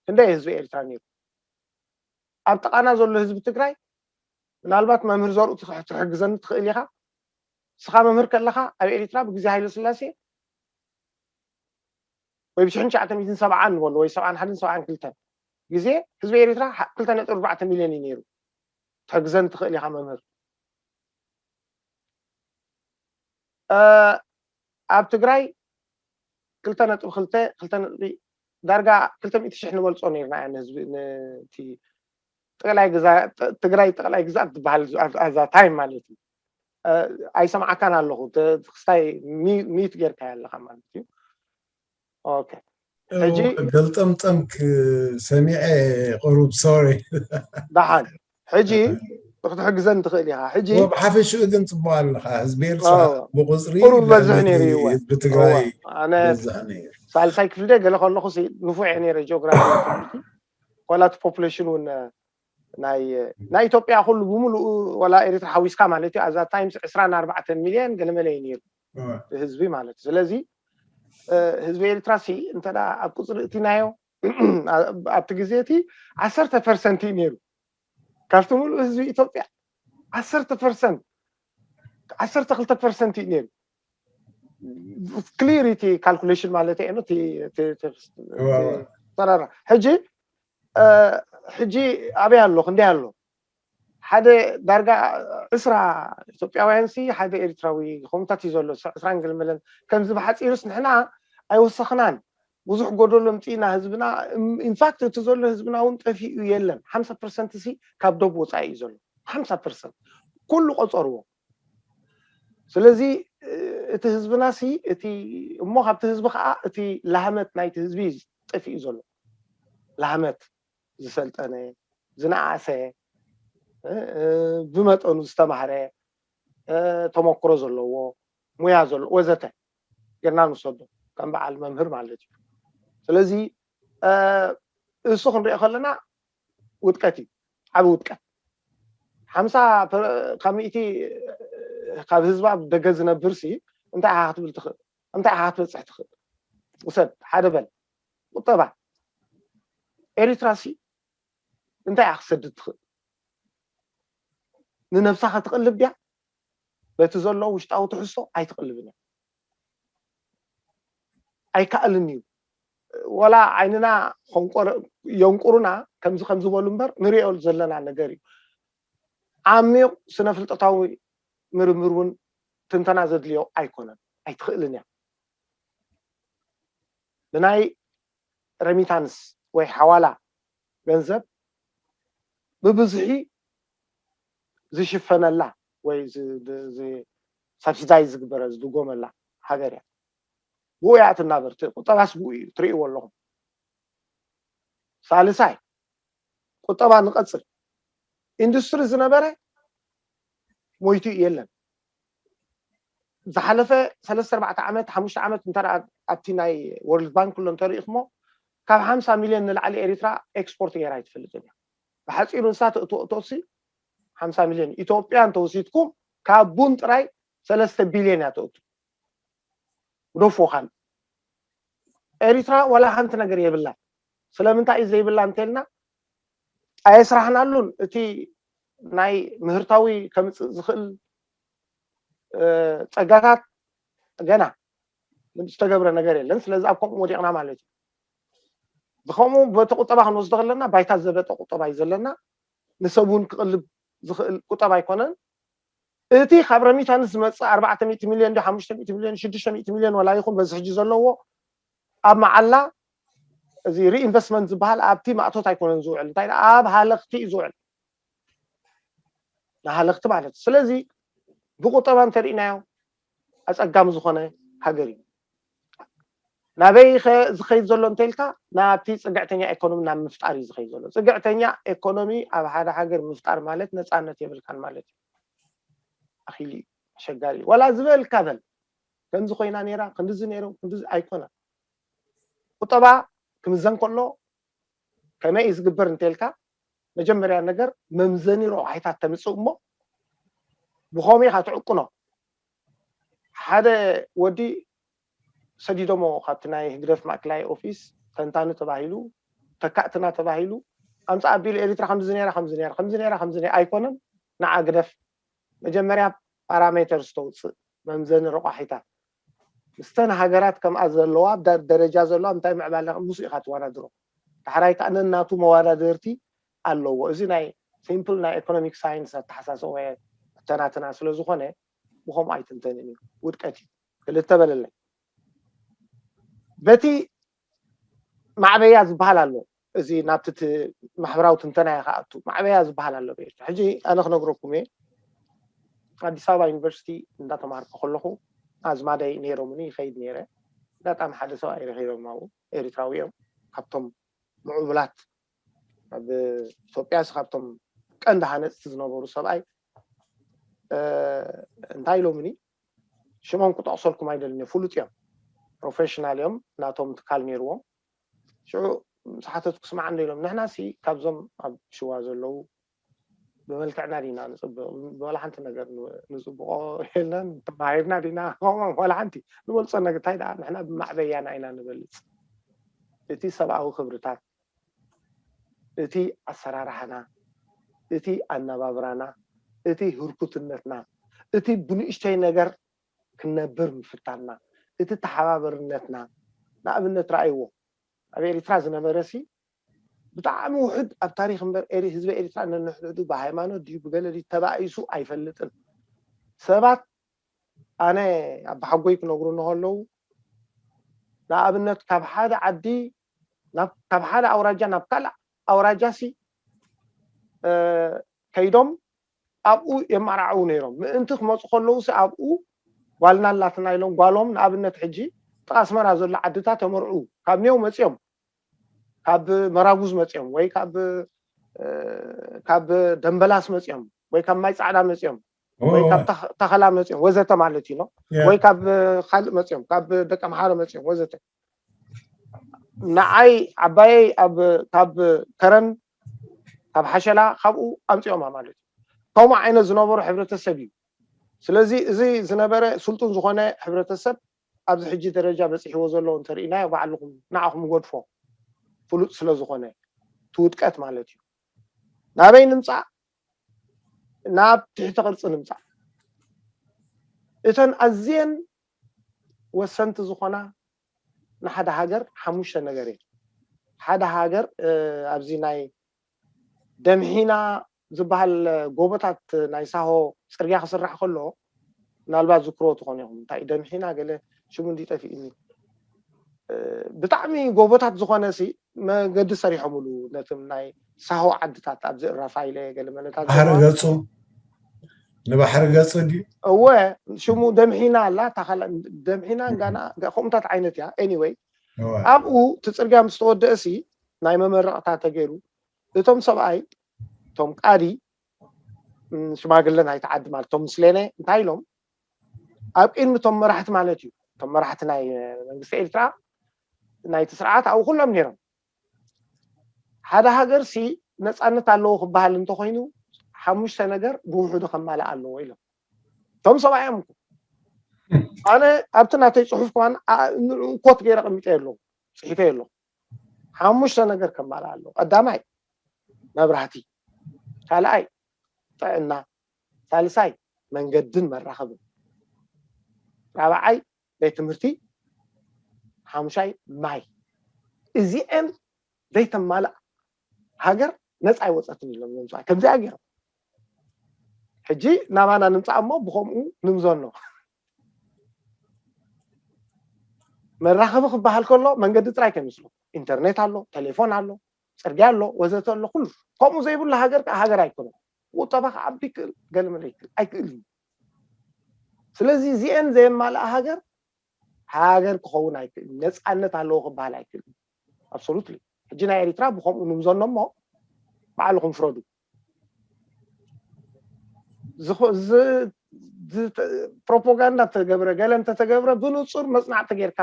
ክንደይ ህዝቢ ኤሪትራ ነይሩ? ኣብ ጥቓና ዘሎ ህዝቢ ትግራይ ምናልባት መምህር ዘርኡ ትሕግዘኒ ትኽእል ኢኻ። ንስኻ መምህር ከለኻ ኣብ ኤሪትራ ብግዜ ሃይለ ስላሴ ወይ ብሽሕን ትሽዓተ ሚእትን ሰብዓን ንበሎ ወይ ሰብዓን ሓደን ሰብዓን ክልተን ግዜ ህዝቢ ኤሪትራ ክልተ ነጥቢ ኣርባዕተ ሚልዮን እዩ ነይሩ። ትሕግዘኒ ትኽእል ኢኻ መምህር። ኣብ ትግራይ ክልተ ነጥቢ ክልተ ክልተ ነጥቢ ዳርጋ ክልተ ሚእቲ ሽሕ ንበልፆ ነርና እያ ንህዝቢ ነቲ ጠቅላይ ግዛ ትግራይ ጠቅላይ ግዛት ትበሃል ኣዛ ታይም ማለት እዩ። ኣይሰምዓካን ኣለኹ ክስታይ ሚት ጌርካ ኣለካ ማለት እዩ። ኦኬ ሕጂ ገልጠምጠም ክሰሚዐ ቁሩብ ሶሪ ደሓን ሕጂ ክትሕግዘን ትኽእል ኢኻ። ሕጂ ብሓፈሽኡ ግን ፅቡቅ ኣለካ። ህዝቢ ኤርትራ ብቁፅሪ ቁሩብ በዝሕ ነይሩ እዩ። ህዝቢ ትግራይ ኣነ በዝሕ ነይሩ። ሳልሳይ ክፍሊ ደ ገለ ከለኹ ንፉዕ እየ ነይረ ጂኦግራፊ ኮላት ፖፑሌሽን እውን ናይ ናይ ኢትዮጵያ ኩሉ ብምሉኡ ወላ ኤሪትራ ሓዊስካ ማለት እዩ ኣዛ ታይምስ ዕስራን ኣርባዕተን ሚልዮን ገለመለ እዩ ነይሩ ህዝቢ ማለት እዩ። ስለዚ ህዝቢ ኤሪትራ ሲ እንተ ኣብ ቁፅሪ እቲናዮ ኣብቲ ግዜ እቲ ዓሰርተ ፐርሰንት እዩ ነይሩ ካብቲ ሙሉእ ህዝቢ ኢትዮጵያ ዓሰርተ ፐርሰንት ዓሰርተ ክልተ ፐርሰንት እዩ ነይሩ። ክሊር እቲ ካልኩሌሽን ማለት እዩ። እቲ ተራራ ሕጂ ሕጂ ኣበይ ኣሎ? ክንደይ ኣሎ? ሓደ ዳርጋ ዕስራ ኢትዮጵያውያን ሲ ሓደ ኤርትራዊ ከምታት እዩ ዘሎ። ዕስራን ገልመለን ከምዚ ብሓፂሩስ ንሕና ኣይወሰኽናን። ብዙሕ ጎደሎ ምፅእና ህዝብና። ኢንፋክት እቲ ዘሎ ህዝብና እውን ጠፊኡ የለን። ሓምሳ ፐርሰንት ሲ ካብ ዶብ ወፃኢ እዩ ዘሎ። ሓምሳ ፐርሰንት ኩሉ ቆፀርዎ። ስለዚ እቲ ህዝብና ሲ እቲ እሞ ካብቲ ህዝቢ ከዓ እቲ ላህመት ናይቲ ህዝቢ ጠፊኡ ዘሎ። ላህመት ዝሰልጠነ፣ ዝነኣሰ፣ ብመጠኑ ዝተማህረ፣ ተመክሮ ዘለዎ፣ ሙያ ዘለዎ ወዘተ ጌርና ንወሰዶ ከም በዓል መምህር ማለት እዩ። ስለዚ እሱ ክንሪኦ ከለና ውድቀት እዩ፣ ዓቢ ውድቀት። ሓምሳ ካብ ሚእቲ ካብ ህዝባ ደገ ዝነብር ሲ እንታይ ኢኻ ክትብል ትኽእል? እንታይ ኢኻ ክትበፅሕ ትኽእል? ውሰድ ሓደ በል ቁጠባ ኤሪትራ ሲ እንታይ ኢኻ ክትሰድድ ትኽእል? ንነብሳ ክትቕልብ ድያ? በቲ ዘሎ ውሽጣዊ ትሕዝቶ ኣይትቕልብን እያ። ኣይከኣልን እዩ። ወላ ዓይንና የንቁሩና ከምዚ ከም ዝበሉ እምበር ንሪኦ ዘለና ነገር እዩ። ዓሚቕ ስነ ፍልጠታዊ ምርምር እውን ትንተና ዘድልዮ ኣይኮነን፣ ኣይትኽእልን እያ። ብናይ ረሚታንስ ወይ ሓዋላ ገንዘብ ብብዝሒ ዝሽፈነላ ወይ ሳብሲዳይዝ ዝግበረ ዝድጎመላ ሃገር እያ። ብኡ እያ ትናበር። ቁጠባስ ብኡ እዩ ትርእይዎ ኣለኹም። ሳልሳይ ቁጠባ ንቐፅል። ኢንዱስትሪ ዝነበረ ሞይቱ የለን። ዝሓለፈ ሰለስተ ኣርባዕተ ዓመት ሓሙሽተ ዓመት እንተ ኣብቲ ናይ ወርልድ ባንክ ኩሎ እንተሪኢኹሞ ካብ ሓምሳ ሚልዮን ንላዕሊ ኤሪትራ ኤክስፖርት ገይራ ኣይትፈልጥን እያ። ብሓፂሩ ንሳ ተእትወእቶሲ ሓምሳ ሚልዮን ኢትዮጵያ እንተወሲድኩም ካብ ቡን ጥራይ ሰለስተ ቢልዮን እያ ተእቱ። ግደፎ ካልእ ኤሪትራ ዋላ ሓንቲ ነገር የብላን። ስለምንታይ እዩ ዘይብላ እንተልና ኣየስራሕናሉን። እቲ ናይ ምህርታዊ ከምፅእ ዝኽእል ፀጋታት ገና ዝተገብረ ነገር የለን። ስለዚ ኣብ ከምኡ ወዲቕና ማለት እዩ። ብከምኡ በቲ ቁጠባ ክንወስዶ ከለና ባይታ ዘበጠ ቁጠባ እዩ ዘለና። ንሰብ እውን ክቕልብ ዝኽእል ቁጠባ ኣይኮነን። እቲ ካብ ረሚታንስ ዝመፅእ ኣርባዕተ ሚእቲ ሚልዮን ዶ ሓሙሽተ ሚእቲ ሚልዮን ሽዱሽተ ሚእቲ ሚልዮን ወላ ይኹን በዚ ሕጂ ዘለዎ ኣብ መዓላ እዚ ሪኢንቨስትመንት ዝበሃል ኣብቲ ማእቶት ኣይኮነን ዝውዕል፣ እንታይ ደኣ ኣብ ሃለኽቲ እዩ ዝውዕል፣ ንሃለኽቲ ማለት እዩ። ስለዚ ብቁጠባ እንተሪእናዮ ኣፀጋሚ ዝኾነ ሃገር እዩ። ናበይ ኸ ዝኸይድ ዘሎ እንተልካ ናብቲ ፅግዕተኛ ኤኮኖሚ ናብ ምፍጣር እዩ ዝኸይድ ዘሎ። ፅግዕተኛ ኤኮኖሚ ኣብ ሓደ ሃገር ምፍጣር ማለት ነፃነት የብልካን ማለት እዩ። ኣኺሉ እዩ፣ ኣሸጋሪ እዩ። ዋላ ዝበልካ በል ከምዚ ኮይና ነይራ ክንድዚ ነይሩ ክንድዚ ኣይኮነን። ቁጠባ ክምዘን ከሎ ከመይ እዩ ዝግበር እንተልካ መጀመርያ ነገር መምዘኒ ረቑሒታት ተምፅእ እሞ ብኸምኡ ኢኻ ትዕቅኖ። ሓደ ወዲ ሰዲዶሞ ካብቲ ናይ ህግደፍ ማእከላይ ኦፊስ ተንታኒ ተባሂሉ ተካእትና ተባሂሉ ኣምፃ ኣቢሉ ኤሪትራ ከምዚ ነራ ከምዚ ነራ ከምዚ ነራ ከምዚ ነራ ኣይኮነን። ንዓ ግደፍ መጀመርያ ፓራሜተርስ ተውፅእ መምዘኒ ረቋሒታት ምስተን ሃገራት ከምኣ ዘለዋ ደረጃ ዘለዋ እንታይ ምዕባለ ምስ ኢኻ ትወዳድሮ። ዳሕራይ ከዓ ነናቱ መወዳደርቲ ኣለዎ። እዚ ናይ ሲምፕል ናይ ኢኮኖሚክ ሳይንስ ኣተሓሳሰበ ተናትና ስለዝኾነ ብኸምኡ ኣይትንተንን እዩ፣ ውድቀት እዩ። ክልተ በለለይ በቲ ማዕበያ ዝበሃል ኣሎ። እዚ ናብቲ ማሕበራዊ ትንተና ኢኻ ኣቱ ማዕበያ ዝበሃል ኣሎ ብኤርትራ። ሕጂ ኣነ ክነግረኩም እየ። ኣዲስ ኣበባ ዩኒቨርሲቲ እንዳተማሃርኩ ከለኹ ኣዝማደይ ነይሮምኒ ይኸይድ ነይረ። ኣጋጣሚ ሓደ ሰብኣይ ረኺቦም ኣብኡ ኤሪትራዊ እዮም። ካብቶም ምዕቡላት ኣብ ኢትዮጵያ ካብቶም ቀንዲ ሃነፅቲ ዝነበሩ ሰብኣይ እንታይ ኢሎምኒ ሽሞም ክጠቕሰልኩም ኣይደልን እየ ፍሉጥ እዮም ፕሮፌሽናል እዮም ናቶም ትካል ነይርዎም ሽዑ ዝሓተትኩ ስማዕ እንዶ ኢሎም ንሕና ሲ ካብዞም ኣብ ሽዋ ዘለዉ ብመልክዕና ዲና ንፅብቕ ብወላ ሓንቲ ነገር ንፅብቆ የለን ተባሂርና ዲና ከምኦም ወላ ሓንቲ ንበልፆ ነገር እንታይ ደኣ ንሕና ብማዕበያና ኢና ንበልፅ እቲ ሰብኣዊ ክብርታት እቲ ኣሰራርሓና እቲ ኣነባብራና እቲ ህርኩትነትና እቲ ብንእሽተይ ነገር ክንነብር ምፍታንና እቲ ተሓባበርነትና ንኣብነት ረኣይዎ ኣብ ኤሪትራ ዝነበረ ሲ ብጣዕሚ ውሕድ ኣብ ታሪክ እምበር ኤሪ ህዝቢ ኤሪትራ ነንሕድሕዱ ብሃይማኖት ድዩ ብገለ ድዩ ተባኢሱ ኣይፈልጥን። ሰባት ኣነ ኣባሓጎይ ክነግሩኒ ከለዉ ንኣብነት ካብ ሓደ ዓዲ ናብ ካብ ሓደ ኣውራጃ ናብ ካልእ ኣውራጃ ሲ ከይዶም ኣብኡ የማራዕዉ ነይሮም። ምእንቲ ክመፁ ከለዉ ሲ ኣብኡ ጓልና ኣላትና ኢሎም ጓሎም ንኣብነት ሕጂ ጥቃ ኣስመራ ዘሎ ዓድታት የመርዑ ካብ ኔው መፅኦም ካብ መራጉዝ መፅኦም ወይ ካብ ካብ ደንበላስ መፅኦም ወይ ካብ ማይ ፃዕዳ መፅኦም ወይ ካብ ተኸላ መፅኦም ወዘተ ማለት እዩ ወይ ካብ ካልእ መፅኦም ካብ ደቂ ኣምሓረ መፅኦም ወዘተ ንዓይ ዓባየይ ኣብ ካብ ከረን ካብ ሓሸላ ካብኡ ኣምፅኦማ ማለት እዩ። ከምኡ ዓይነት ዝነበሩ ሕብረተሰብ እዩ። ስለዚ እዚ ዝነበረ ስልጡን ዝኾነ ሕብረተሰብ ኣብዚ ሕጂ ደረጃ በፂሕዎ ዘሎ እንተርኢናዮ ባዕልኹም ንዓኹም ገድፎ ፍሉጥ ስለ ዝኾነ ትውድቀት ማለት እዩ። ናበይ ንምፃእ? ናብ ትሕቲ ቅርፂ ንምፃእ። እተን ኣዝየን ወሰንቲ ዝኾና ንሓደ ሃገር ሓሙሽተ ነገር እየን። ሓደ ሃገር ኣብዚ ናይ ደምሒና ዝበሃል ጎቦታት ናይ ሳሆ ፅርግያ ክስራሕ ከሎ ምናልባት ዝክሮ ትኾኑ ኢኹም እንታይ ደምሒና ገለ ሽሙ እንዲ ጠፊእኒ ብጣዕሚ ጎቦታት ዝኾነ ሲ መገዲ ሰሪሖምሉ ነትም ናይ ሳሆ ዓድታት ኣብዚ ራፋይለ ገለ መለታት ባሕሪ ገፁ ንባሕሪ ገፁ ድዩ እወ ሽሙ ደምሒና ኣላ ደምሒና ጋና ከምኡታት ዓይነት እያ anyway ኣብኡ እቲ ፅርግያ ምስ ተወደአ ሲ ናይ መመረቕታ ተገይሩ እቶም ሰብኣይ እቶም ቃዲ ሽማግለ ናይቲ ዓዲ ማለት እቶም ምስሌነ እንታይ ኢሎም ኣብ ቅድሚ እቶም መራሕቲ ማለት እዩ እቶም መራሕቲ ናይ መንግስቲ ኤርትራ ናይቲ ስርዓት ኣብኡ ኩሎም ነይሮም ሓደ ሃገር ሲ ነፃነት ኣለዎ ክበሃል እንተኮይኑ ሓሙሽተ ነገር ብውሕዱ ከማልእ ኣለዎ ኢሎም እቶም ሰብኣይ እዮም ኣነ ኣብቲ ናተይ ፅሑፍ ከማን ንዕኡ ኮት ገይረ ቀሚጠ ኣለዉ ፅሒፈ ኣለኹ ሓሙሽተ ነገር ከማልእ ኣለዎ ቀዳማይ መብራህቲ ካልኣይ ጥዕና ሳልሳይ መንገድን መራኸብን ራብዓይ ቤት ትምህርቲ ሓሙሻይ ማይ እዚአን ዘይተማልእ ሃገር ነፃ ኣይወፀትን ኢሎም እዮም ከምዚኣ ገይሮም ሕጂ ናባና ንምፃእ እሞ ብከምኡ ንምዘኖ መራኸቢ ክበሃል ከሎ መንገዲ ጥራይ ከይመስሎ ኢንተርኔት ኣሎ ቴሌፎን ኣሎ ፅርግያ ኣሎ ወዘተ ኣሎ ኩሉ ከምኡ ዘይብሉ ሃገር ከዓ ሃገር ኣይኮነን ቁጠባ ክዓቢ ይክእል ገለመለ ይክእል ኣይክእል እዩ ስለዚ እዚአን ዘየማልኣ ሃገር ሃገር ክኸውን ኣይክእል ነፃነት ኣለዎ ክበሃል ኣይክእል absolutely ሕጂ ናይ ኤሪትራ ብከምኡ ንምዘኖ እሞ ባዕልኹም ፍረዱ ፕሮፓጋንዳ ተገብረ ገለ እንተተገብረ ብንፁር መፅናዕቲ ጌርካ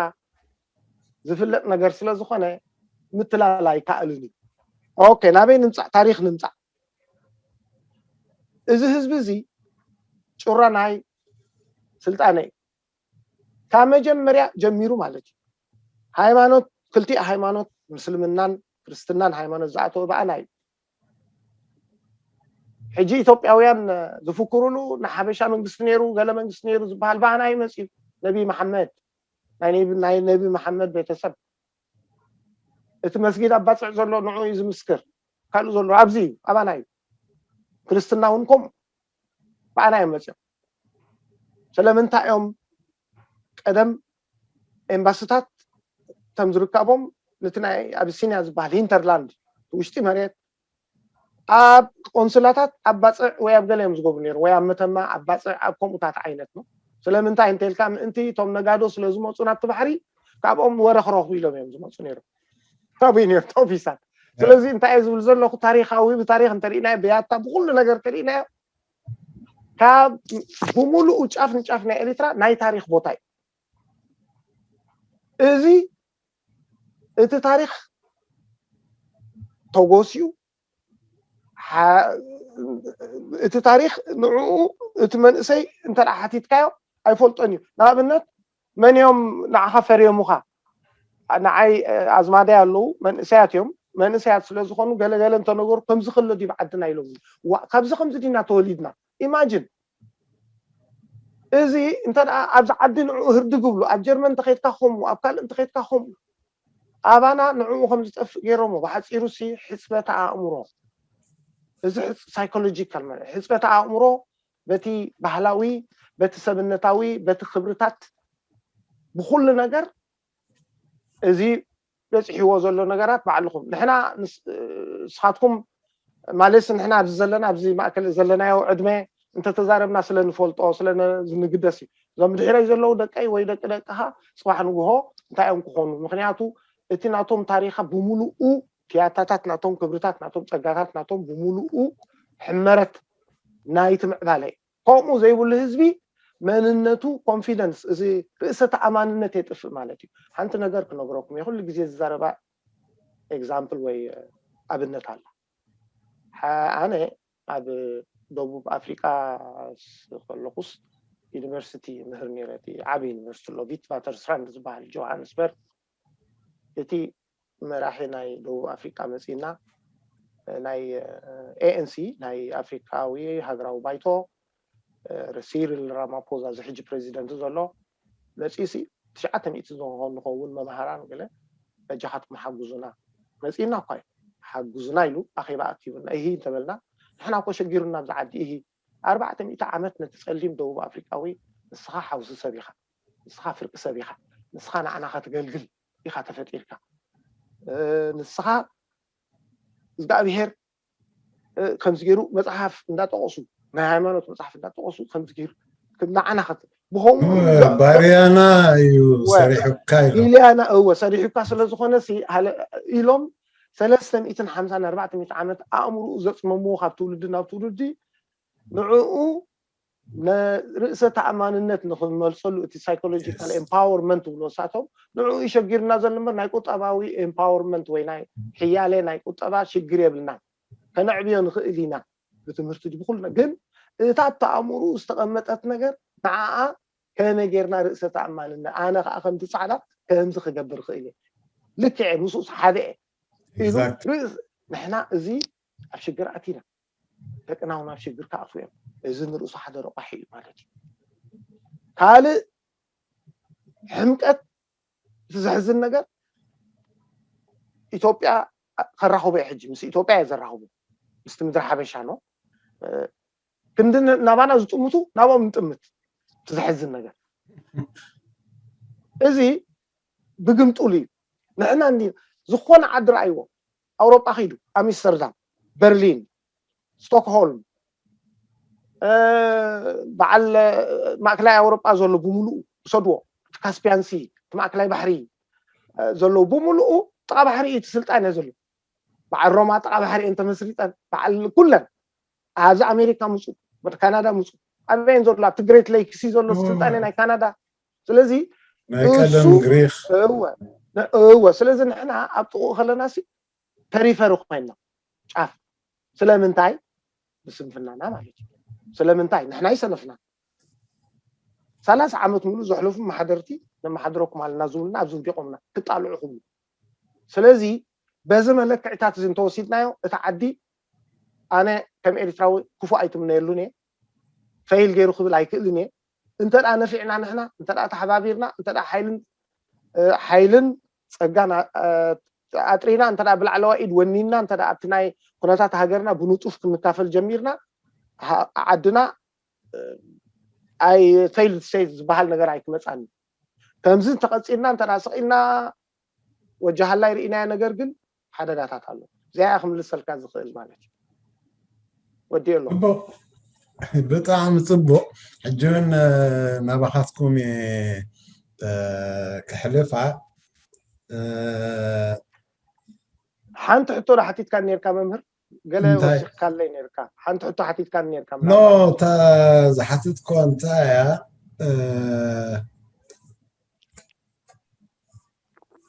ዝፍለጥ ነገር ስለ ዝኾነ ምትላል ኣይከኣልን እዩ ኦኬ ናበይ ንምፃእ ታሪክ ንምፃእ እዚ ህዝቢ እዚ ጩራ ናይ ስልጣነ እዩ ካብ መጀመርያ ጀሚሩ ማለት እዩ ሃይማኖት ክልቲኡ ሃይማኖት ምስልምናን ክርስትናን ሃይማኖት ዝኣተወ ብኣና እዩ ሕጂ ኢትዮጵያውያን ዝፍክሩሉ ንሓበሻ መንግስቲ ነይሩ ገለ መንግስቲ ነይሩ ዝበሃል ብኣና እዩ መፅዩ ነቢ መሓመድ ናይ ነቢ መሓመድ ቤተሰብ እቲ መስጊድ ኣብ ባፅዕ ዘሎ ንዑ እዩ ዝምስክር ካልኡ ዘሎ ኣብዚ እዩ ኣባና እዩ ክርስትና እውን ከምኡ ብኣና እዮም መፅኦም ስለምንታይ እዮም ቀደም ኤምባስታት ከም ዝርከቦም ነቲ ናይ ኣቢሲንያ ዝበሃል ሂንተርላንድ ውሽጢ መሬት ኣብ ቆንስላታት ኣብ ባፅዕ ወይ ኣብ ገለ እዮም ዝገብሩ ነይሩ ወይ ኣብ መተማ ኣብ ባፅዕ ኣብ ከምኡታት ዓይነት ነው ስለምንታይ እንተልካ ምእንቲ እቶም ነጋዶ ስለ ዝመፁ ናብቲ ባሕሪ ካብኦም ወረ ክረኽቡ ኢሎም እዮም ዝመፁ ነይሮም ካብኡ ነይሩ ኦፊሳት ስለዚ እንታይ እየ ዝብል ዘለኹ ታሪካዊ ብታሪክ እንተርኢናዮ ብያታ ብኩሉ ነገር እንተርኢናዮ ካብ ብምሉኡ ጫፍ ንጫፍ ናይ ኤሪትራ ናይ ታሪክ ቦታ እዩ እዚ እቲ ታሪክ ተጎስዩ እቲ ታሪክ ንዕኡ እቲ መንእሰይ እንተ ሓቲትካዮ ኣይፈልጦን እዩ ንኣብነት መን እዮም ንዓኻ ፈርዮሙኻ ንዓይ ኣዝማዳይ ኣለዉ መንእሰያት እዮም መንእሰያት ስለ ዝኾኑ ገለገለ እንተነገሩ ከምዚ ክለ ዲብ ዓድና ኢሎም ካብዚ ከምዚ ዲና ተወሊድና ኢማጅን እዚ እንተ ደኣ ኣብዚ ዓዲ ንዕኡ ህርዲ ግብሉ፣ ኣብ ጀርመን እንተኸይድካ ከምኡ፣ ኣብ ካልእ እንተኸይድካ ከምኡ፣ ኣባና ንዕኡ ከም ዝጠፍእ ገይሮሞ። ብሓጺሩ ሲ ሕጽበተ ኣእምሮ፣ እዚ ሳይኮሎጂካል ማለት ሕጽበተ ኣእምሮ በቲ ባህላዊ፣ በቲ ሰብነታዊ፣ በቲ ክብርታት፣ ብኹሉ ነገር እዚ በፂሕዎ ዘሎ ነገራት ባዕልኹም ንሕና ንስኻትኩም ማለት ንሕና ኣብዚ ዘለና ኣብዚ ማእከል ዘለናዮ ዕድመ እንተተዛረብና ስለ ንፈልጦ ስለ ዝንግደስ እዩ። እዞም ብድሕረይ ዘለዉ ደቀይ ወይ ደቂ ደቅኻ ፅባሕ ንግሆ እንታይ እዮም ክኾኑ? ምክንያቱ እቲ ናቶም ታሪኻ ብምሉኡ ክያታታት ናቶም ክብርታት ናቶም ፀጋታት ናቶም ብምሉኡ ሕመረት ናይቲ ምዕባለ እዩ። ከምኡ ዘይብሉ ህዝቢ መንነቱ ኮንፊደንስ እዚ ርእሰ ተኣማንነት የጥፍእ ማለት እዩ። ሓንቲ ነገር ክነግረኩም እየ። ኩሉ ግዜ ዝዛረባ ኤግዛምፕል ወይ ኣብነት ኣላ። ኣነ ኣብ ደቡብ ኣፍሪቃ ከለኩስ ዩኒቨርሲቲ ምህር ነይረ። እቲ ዓብ ዩኒቨርሲቲ ኣሎ ቪትቫተርስራንድ ዝበሃል ጆሃንስበርግ። እቲ መራሒ ናይ ደቡብ ኣፍሪቃ መፂና ናይ ኤኤንሲ ናይ ኣፍሪካዊ ሃገራዊ ባይቶ ሲሪል ራማፖዛ እዚ ሕጂ ፕሬዚደንት ዘሎ መፂሲ ትሽዓተ ሚእቲ ዝኾኑ ንኸውን መምሃራን ገለ በጃኻትኩም ሓጉዙና መፂና እኳ እዩ ሓጉዙና ኢሉ ኣኼባ ኣኪቡና። ይሂ እንተበልና ንሕና እኮ ሸጊሩና ኣብዚ ዓዲ ይሂ ኣርባዕተ ሚእቲ ዓመት ነቲ ጸሊም ደቡብ ኣፍሪቃዊ ንስኻ ሓውሲ ሰብ ኢኻ፣ ንስኻ ፍርቂ ሰብ ኢኻ፣ ንስኻ ንዓና ከተገልግል ኢኻ ተፈጢርካ፣ ንስኻ እግዚኣብሄር ከምዚ ገይሩ መፅሓፍ እንዳጠቐሱ ናይ ሃይማኖት መፅሓፍ እንዳጠቐሱ ከምዚ ገይሩ ንዓና ከት ብኸምኡ ባርያና እዩ ሰሪሑካ ኢሉ ኢልያና እወ ሰሪሑካ ስለ ዝኾነ ኢሎም ሰለስተ ሚእትን ሓምሳን ኣርባዕተ ሚእቲ ዓመት ኣእምርኡ ዘፅመምዎ ካብ ትውልዲ ናብ ትውልዲ ንዕኡ ንርእሰ ተኣማንነት ንኽንመልሰሉ እቲ ሳይኮሎጂካል ኤምፓወርመንት ትብሎ ንሳቶም ንዕኡ ይሸጊርና ዘሎ እምበር ናይ ቁጠባዊ ኤምፓወርመንት ወይ ናይ ሕያለ ናይ ቁጠባ ሽግር የብልናን ከነዕብዮ ንኽእል ኢና ብትምህርቲ ብኩሉ ግን እታ ኣብቲ ኣእምርኡ ዝተቐመጠት ነገር ንዓኣ ከመይ ጌርና ርእሰ ተኣማንነት ኣነ ከዓ ከምቲ ፃዕዳ ከምዚ ክገብር ክእል እየ ልክዕ ምስኡስ ሓደ እየ ኢሉ ንሕና እዚ ኣብ ሽግር ኣቲና ደቅና እውን ኣብ ሽግር ክኣትዉ እዮም። እዚ ንርእሱ ሓደ ረቋሒ እዩ ማለት እዩ። ካልእ ሕምቀት እቲ ዘሕዝን ነገር ኢትዮጵያ ከራኽቦ እየ ሕጂ ምስ ኢትዮጵያ እየ ዘራኽቦ ምስቲ ምድሪ ሓበሻ ኖ ክንዲ ናባና ዝጥምቱ ናብኦም ንጥምት እቲ ዘሕዝን ነገር እዚ ብግምጡል እዩ። ንሕና እንዲ ዝኾነ ዓዲ ረኣይዎ ኣውሮጳ ኺዱ ኣምስተርዳም፣ በርሊን፣ ስቶክሆልም፣ በዓል ማእከላይ ኣውሮጳ ዘሎ ብምሉኡ ውሰድዎ። እቲ ካስፒያን ሲ፣ እቲ ማእከላይ ባሕሪ ዘለዉ ብምሉኡ ጥቓ ባሕሪ እዩ እቲ ስልጣነ ዘሎ። በዓል ሮማ ጥቓ ባሕሪ እየን ተመስሪጠን። በዓል ኩለን ኣብዚ ኣሜሪካ ምፁ፣ ወደ ካናዳ ምፁ። ኣበየን ዘሎ ኣብቲ ግሬት ሌክሲ ዘሎ ስልጣነ ናይ ካናዳ። ስለዚ ናይ ቀደም ግሪክ እወ ስለዚ ንሕና ኣብ ጥቕኡ ከለና ሲ ፐሪፈሪ ኮይና ጫፍ ስለምንታይ ብስንፍናና ማለት እዩ ስለምንታይ ንሕና ይሰነፍና ሰላሳ ዓመት ሙሉ ዘሕለፉ ማሕደርቲ ነማሓድረኩም ኣለና ዝብሉና ኣብዚ ውዲቆምና ክጣልዑ ክብሉ ስለዚ በዚ መለክዕታት እዚ እንተወሲድናዮ እቲ ዓዲ ኣነ ከም ኤርትራዊ ክፉእ ኣይትምነየሉን እየ ፈይል ገይሩ ክብል ኣይክእልን እየ እንተ ነፊዕና ንሕና እንተ ተሓባቢርና እንተ ሓይልን ሓይልን ፀጋን ኣጥሪና እንተ ብላዕለዋ ኢድ ወኒንና እንተ ኣብቲ ናይ ኩነታት ሃገርና ብንጡፍ ክንካፈል ጀሚርና ዓድና ኣይ ፌይልድ ስቴት ዝበሃል ነገር ኣይክመፃኒ ከምዚ እንተቐፂልና እንተ ስቕ ኢልና ወጃሃላይ ርኢናዮ ነገር ግን ሓደጋታት ኣሎ እዚኣ ክምልሰልካ ዝኽእል ማለት እዩ ወዲኦ ኣሎ ብጣዕሚ ፅቡቅ ሕጂ እውን ናባኻትኩም ክሕልፋ ሓንቲ ሕቶ ዶ ሓቲትካ ነርካ መምህር ገለ ወሲኽካለይ ነርካ ሓንቲ ሕቶ ሓቲትካ ነርካ ኖ እታ ዝሓትትኮ እንታይ እያ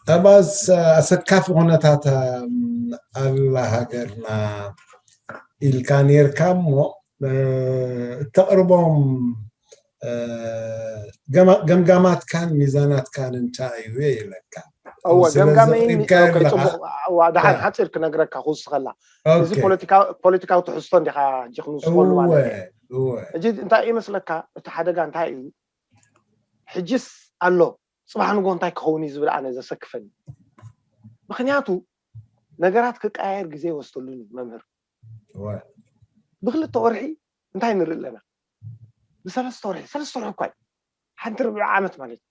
ጠባስ ኣሰካፊ ኩነታት ኣላ ሃገርና ኢልካ ነርካ እሞ እተቕርቦም ገምጋማትካን ሚዛናትካን እንታይ እዩ ይብለካ እወ ገምጋመይ ደሓን ሓፂር ክነግረካ ክውስኸላ እዚ ፖለቲካዊ ትሕዝቶ እንዲኻ ጅኽንውስኸሉ ማለት ሕጂ እንታይ ይመስለካ? እቲ ሓደጋ እንታይ እዩ? ሕጅስ ኣሎ፣ ጽባሕ ንጎ እንታይ ክኸውን እዩ ዝብል ኣነ ዘሰክፈኒ። ምክንያቱ ነገራት ክቀያየር ግዜ ይወስደሉን እዩ መምህር። ብክልተ ወርሒ እንታይ ንርኢ ኣለና? ብሰለስተ ወርሒ፣ ሰለስተ ወርሒ እኳ እዩ፣ ሓንቲ ርብዒ ዓመት ማለት እዩ።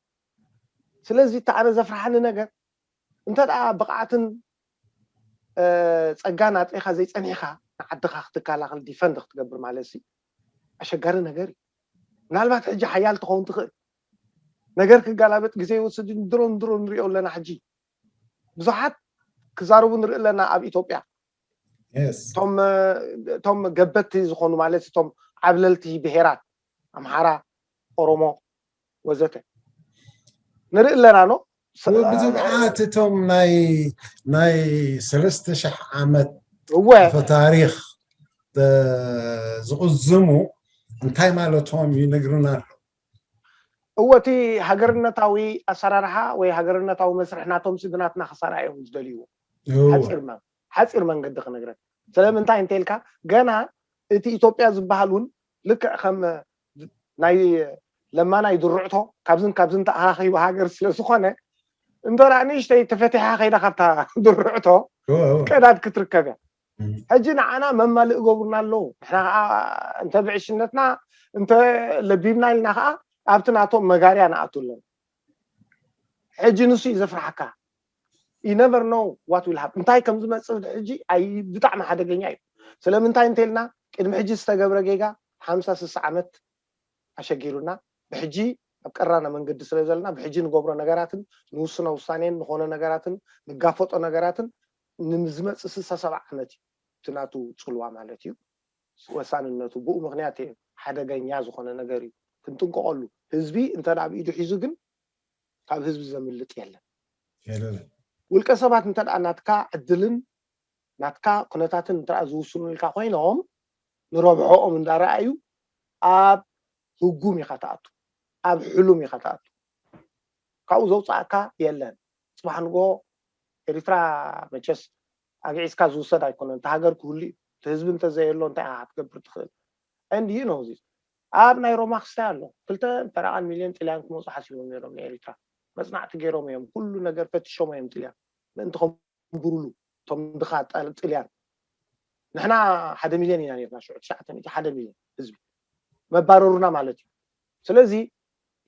ስለዚ እቲ ኣነ ዘፍርሓኒ ነገር እንተ ደኣ ብቕዓትን ጸጋን ኣጥሪኻ ዘይጸኒሕካ ንዓድኻ ክትከላኸል ዲፈንድ ክትገብር ማለት ሲ ኣሸጋሪ ነገር እዩ። ምናልባት ሕጂ ሓያል ትኸውን ትኽእል፣ ነገር ክጋላበጥ ግዜ ይወስድ። ድሮ ድሮ ንሪኦ ኣለና። ሕጂ ብዙሓት ክዛረቡ ንርኢ ኣለና ኣብ ኢትዮጵያ። እቶም ገበቲ ዝኾኑ ማለት እቶም ዓብለልቲ ብሄራት ኣምሓራ፣ ኦሮሞ ወዘተ ንርኢ ኣለና። ኖ ብዙሓት እቶም ናይ ናይ ሰለስተ ሺሕ ዓመት እወ ታሪኽ ዝቕዝሙ እንታይ ማለቶም ይነግርና ኣሎ። እወ እቲ ሃገርነታዊ ኣሰራርሓ ወይ ሃገርነታዊ መስርሕ ናቶም ሲ ብናትና ክሳራ እዮም ዝደልይዎ። ሓፂር መ- ሓፂር መንገዲ ክነግረን። ስለምንታይ እንተልካ ገና እቲ ኢትዮጵያ ዝበሃል እውን ልክዕ ከም ናይ ለማ ናይ ድርዕቶ ካብዝን ካብዝን ተኣኻኺቡ ሃገር ስለዝኾነ እንተ ንእሽተይ ተፈቲሓ ከይዳ ካብታ ድርዕቶ ቀዳድ ክትርከብ እያ። ሕጂ ንዓና መማልእ ገብሩና ኣለዉ። ንሕና ከዓ እንተ ብዕሽነትና እንተ ለቢብና ኢልና ከዓ ኣብቲ ናቶም መጋርያ ንኣቱ ኣለና። ሕጂ ንሱ እዩ ዘፍርሓካ። You never know what will happen። እንታይ ከም ዝመፅእ ሕጂ ኣይ ብጣዕሚ ሓደገኛ እዩ። ስለምንታይ እንተልና ቅድሚ ሕጂ ዝተገብረ ጌጋ ሓምሳ ስሳ ዓመት ኣሸጊሩና ብሕጂ ኣብ ቀራና መንገዲ ስለ ዘለና ብሕጂ ንገብሮ ነገራትን ንውስኖ ውሳኔን ንኾነ ነገራትን ንጋፈጦ ነገራትን ንዝመፅእ ስሳ ሰባ ዓመት እዩ እቲ ናቱ ፅልዋ ማለት እዩ። ወሳንነቱ ብኡ ምክንያት ሓደገኛ ዝኾነ ነገር እዩ። ክንጥንቀቐሉ ህዝቢ እንተ ኣብ ኢዱ ሒዙ ግን ካብ ህዝቢ ዘምልጥ የለን። ውልቀ ሰባት እንተ ናትካ ዕድልን ናትካ ኩነታትን እንተ ዝውስኑልካ ኮይኖም ንረብሖኦም እንዳረኣዩ ኣብ ህጉም ኢኻ ትኣቱ፣ ኣብ ሕሉም ኢኻ ትኣቱ። ካብኡ ዘውፃእካ የለን። ፅባሕ ንጎ ኤሪትራ መቸስ ኣግዒዝካ ዝውሰድ ኣይኮነን። እቲ ሃገር ክህሉ እዩ። እቲ ህዝቢ እንተዘየሎ እንታይ ኢኻ ክትገብር ትኽእል? And you know this ኣብ ናይ ሮማ ክስታይ ኣሎ። ክልተ ፈረቓን ሚልዮን ጥልያን ክመፁ ሓሲቦም ነይሮም ንኤሪትራ። መፅናዕቲ ገይሮም እዮም። ኩሉ ነገር ፈትሾም እዮም ጥልያን ምእንቲ ከንብሩሉ እቶም ድኻ ጠል- ጥልያን። ንሕና ሓደ ሚልዮን ኢና ነርና ሽዑ ትሽዓተ ሚእቲ ሓደ ሚልዮን ህዝቢ መባረሩና ማለት እዩ። ስለዚ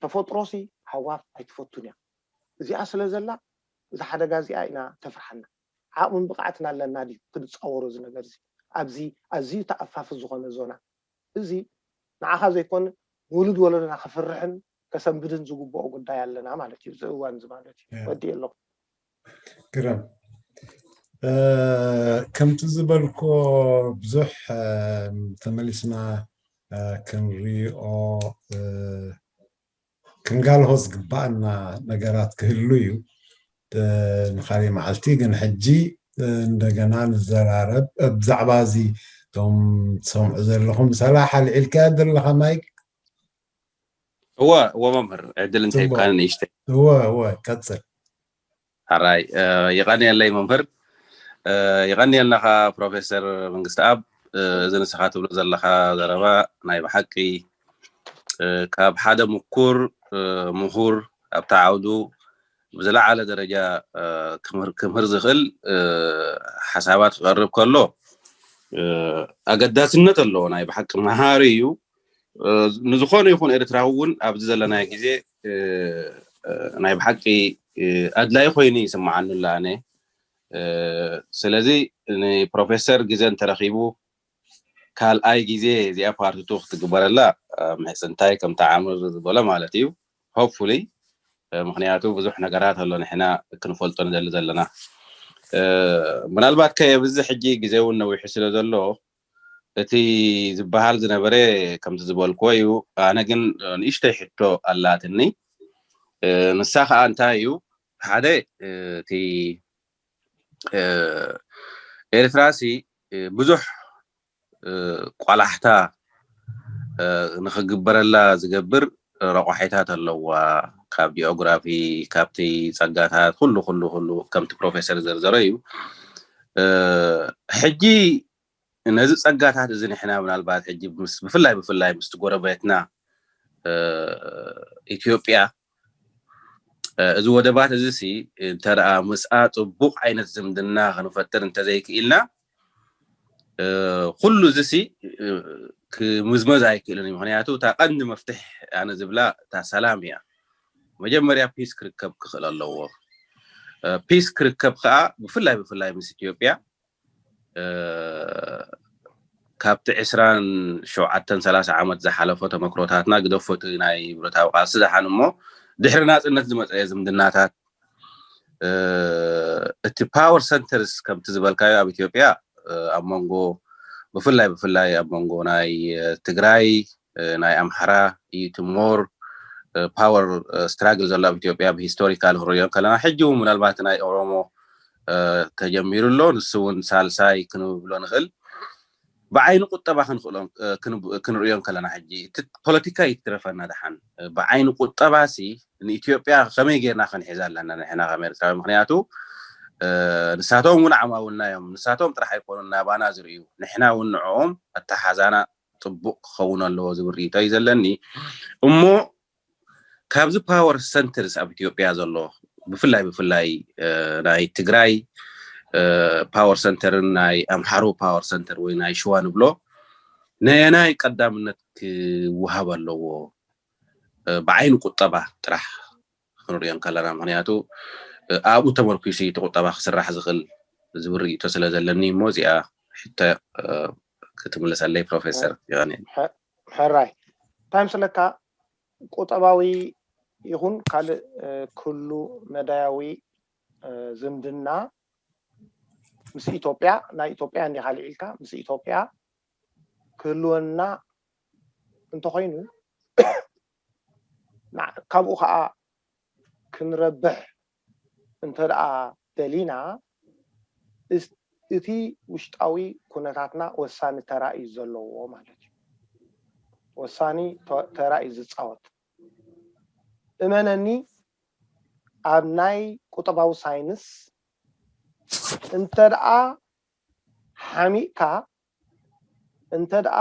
ተፈጥሮሲ ሃዋፍ ኣይትፈቱን እያ። እዚኣ ስለ ዘላ እዛ ሓደጋ እዚኣ ኢና ተፍርሓና። ዓቕምን ብቕዓትን ኣለና ድዩ ክንፃወሮ እዚ ነገር እዚ ኣብዚ ኣዝዩ ተኣፋፊ ዝኾነ ዞና እዚ ንዓኻ ዘይኮን ንውሉድ ወለዶና ከፍርሕን ከሰንብድን ዝግብኦ ጉዳይ ኣለና ማለት እዩ። እዚ እዋን እዚ ማለት እዩ ወዲ ኣለኹ። ግረም ከምቲ ዝበልኮ ብዙሕ ተመሊስና ክንሪኦ ክንጋልሆ ዝግባኣና ነገራት ክህሉ እዩ። ንካሊእ መዓልቲ ግን ሕጂ እንደገና ንዘራረብ ብዛዕባ እዚ እቶም ትሰምዑ ዘለኹም ሰላሕ ኣልዒልካ ዘለኻ ማይክ እወ እወ መምህር ዕድል እንተይብካኒ ንእሽተይ እወ እወ ቀፅል ሓራይ ይቐንየለይ መምህር ይቐንየልናኻ ፕሮፌሰር መንግስቲ ኣብ እዚ ንስኻ ትብሎ ዘለኻ ዘረባ ናይ ብሓቂ ካብ ሓደ ምኩር ምሁር ኣብታ ዓውዱ ብዝለዓለ ደረጃ ክምህር ዝኽእል ሓሳባት ክቐርብ ከሎ ኣገዳስነት ኣለዎ ናይ ብሓቂ መሃሪ እዩ ንዝኾነ ይኹን ኤርትራዊ እውን ኣብዚ ዘለናዮ ግዜ ናይ ብሓቂ ኣድላይ ኮይኑ ይስምዓኒ ኣሎ ኣነ ስለዚ ንፕሮፌሰር ግዜ እንተረኺቡ ካልኣይ ግዜ እዚኣ ፓርቲቱ ክትግበረላ ምሕፅንታይ ከም ተዓምር ዝበሎ ማለት እዩ ሆፕፉሊ ምክንያቱ ብዙሕ ነገራት ኣሎ ንሕና ክንፈልጦ ንደሊ ዘለና ምናልባት ከየብዚ ሕጂ ግዜ እውን ነዊሑ ስለ ዘሎ እቲ ዝበሃል ዝነበረ ከምቲ ዝበልክዎ እዩ ኣነ ግን ንእሽተይ ሕቶ ኣላትኒ ንሳ ከዓ እንታይ እዩ ሓደ እቲ ኤርትራ ሲ ብዙሕ ቋላሕታ ንክግበረላ ዝገብር ረቋሒታት ኣለዋ ካብ ጂኦግራፊ ካብቲ ፀጋታት ኩሉ ኩሉ ኩሉ ከምቲ ፕሮፌሰር ዘርዘሮ እዩ ሕጂ ነዚ ጸጋታት እዚ ንሕና ምናልባት ሕጂ ምስ ብፍላይ ብፍላይ ምስቲ ጎረቤትና ኢትዮጵያ እዚ ወደባት እዚ ሲ እንተ ደኣ ምስኣ ጽቡቕ ዓይነት ዝምድና ክንፈጥር እንተዘይክኢልና ኩሉ እዚ ሲ ክምዝመዝ ኣይክእልን እዩ። ምክንያቱ እታ ቀንዲ መፍትሕ ኣነ ዝብላ እታ ሰላም እያ። መጀመርያ ፒስ ክርከብ ክኽእል ኣለዎ። ፒስ ክርከብ ከዓ ብፍላይ ብፍላይ ምስ ኢትዮጵያ ካብቲ ዕስራን ሸውዓተን ሰላሳ ዓመት ዝሓለፎ ተመክሮታትና ግደፎ እቲ ናይ ብረታዊ ቃልሲ ደሓን እሞ ድሕሪ ናፅነት ዝመፀ ዝምድናታት እቲ ፓወር ሰንተርስ ከምቲ ዝበልካዮ ኣብ ኢትዮጵያ ኣብ መንጎ ብፍላይ ብፍላይ ኣብ መንጎ ናይ ትግራይ ናይ ኣምሓራ እዩ ትሞር ፓወር ስትራግል ዘሎ ኣብ ኢትዮጵያ ብሂስቶሪካል ክንሪኦ ከለና ሕጂ እውን ምናልባት ናይ ኦሮሞ ተጀሚሩ ኣሎ። ንሱ እውን ሳልሳይ ክንብሎ ንኽእል። ብዓይኒ ቁጠባ ክንኽእሎም ክንሪኦ ከለና ሕጂ እቲ ፖለቲካ ይትረፈና ደሓን ብዓይኒ ቁጠባ ሲ ንኢትዮጵያ ከመይ ጌርና ክንሕዛ ኣለና ንሕና ከም ኤርትራዊ? ምክንያቱ ንሳቶም እውን ዓማውልና እዮም። ንሳቶም ጥራሕ ኣይኮኑን ናባና ዝርእዩ፣ ንሕና እውን ንዕኦም ኣተሓዛና ጽቡቕ ክኸውን ኣለዎ ዝብል ርእይቶ እዩ ዘለኒ። እሞ ካብዚ ፓወር ሰንተርስ ኣብ ኢትዮጵያ ዘሎ ብፍላይ ብፍላይ ናይ ትግራይ ፓወር ሰንተርን ናይ ኣምሓሩ ፓወር ሰንተር ወይ ናይ ሽዋ ንብሎ ነየናይ ቀዳምነት ክወሃብ ኣለዎ? ብዓይኒ ቁጠባ ጥራሕ ክንሪኦ ከለና፣ ምክንያቱ ኣብኡ ተመርኩሱ እቲ ቁጠባ ክስራሕ ዝኽእል ዝብል ርእይቶ ስለ ዘለኒ እሞ እዚኣ ሕቶ ክትምልሰለይ ፕሮፌሰር ዮኒ። ሕራይ እንታይ ምስለካ ቁጠባዊ ይኹን ካልእ ኩሉ መዳያዊ ዝምድና ምስ ኢትዮጵያ ናይ ኢትዮጵያ እንዲኻ ልዒልካ ምስ ኢትዮጵያ ክህልወና እንተኾይኑ ካብኡ ከዓ ክንረብሕ እንተ ደኣ ደሊና እቲ ውሽጣዊ ኩነታትና ወሳኒ ተራ እዩ ዘለዎ ማለት እዩ። ወሳኒ ተራ እዩ ዝፃወት። እመነኒ ኣብ ናይ ቁጠባዊ ሳይንስ እንተ ደኣ ሓሚእካ እንተ ደኣ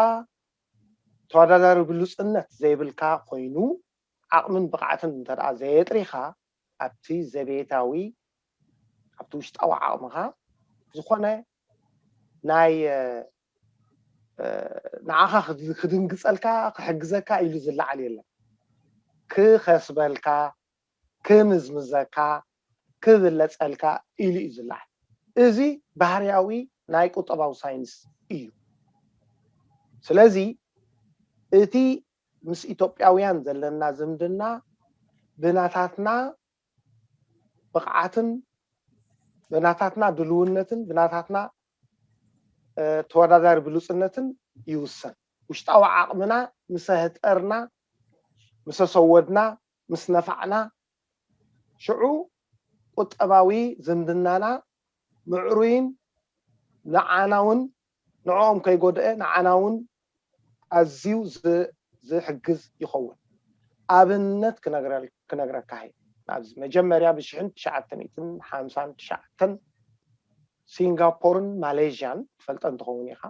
ተወዳዳሪ ብሉፅነት ዘይብልካ ኮይኑ ዓቕምን ብቕዓትን እንተ ደኣ ዘየጥሪኻ ኣብቲ ዘቤታዊ ኣብቲ ውሽጣዊ ዓቕምኻ ዝኾነ ናይ ንዓኻ ክድንግፀልካ ክሕግዘካ ኢሉ ዝለዓል የለን። ክኸስበልካ ክምዝምዘካ ክብለፀልካ ኢሉ እዩ ዝለዓል። እዚ ባህርያዊ ናይ ቁጠባዊ ሳይንስ እዩ። ስለዚ እቲ ምስ ኢትዮጵያውያን ዘለና ዝምድና ብናታትና ብቕዓትን ብናታትና ድልውነትን ብናታትና ተወዳዳሪ ብሉፅነትን ይውሰን። ውሽጣዊ ዓቕምና ምስ ኣህጠርና ምስ ኣሰወድና ምስ ነፋዕና ሽዑ ቁጠባዊ ዝምድናና ምዕሩይን ንዓና እውን ንዕኦም ከይጎድአ ንዓና እውን ኣዝዩ ዝሕግዝ ይኸውን። ኣብነት ክነግረካ እየ። ኣብዚ መጀመርያ ብሽሕን ትሽዓተ ሚእትን ሓምሳን ትሽዓተን ሲንጋፖርን ማሌዥያን ትፈልጠን ትኸውን ኢኻ።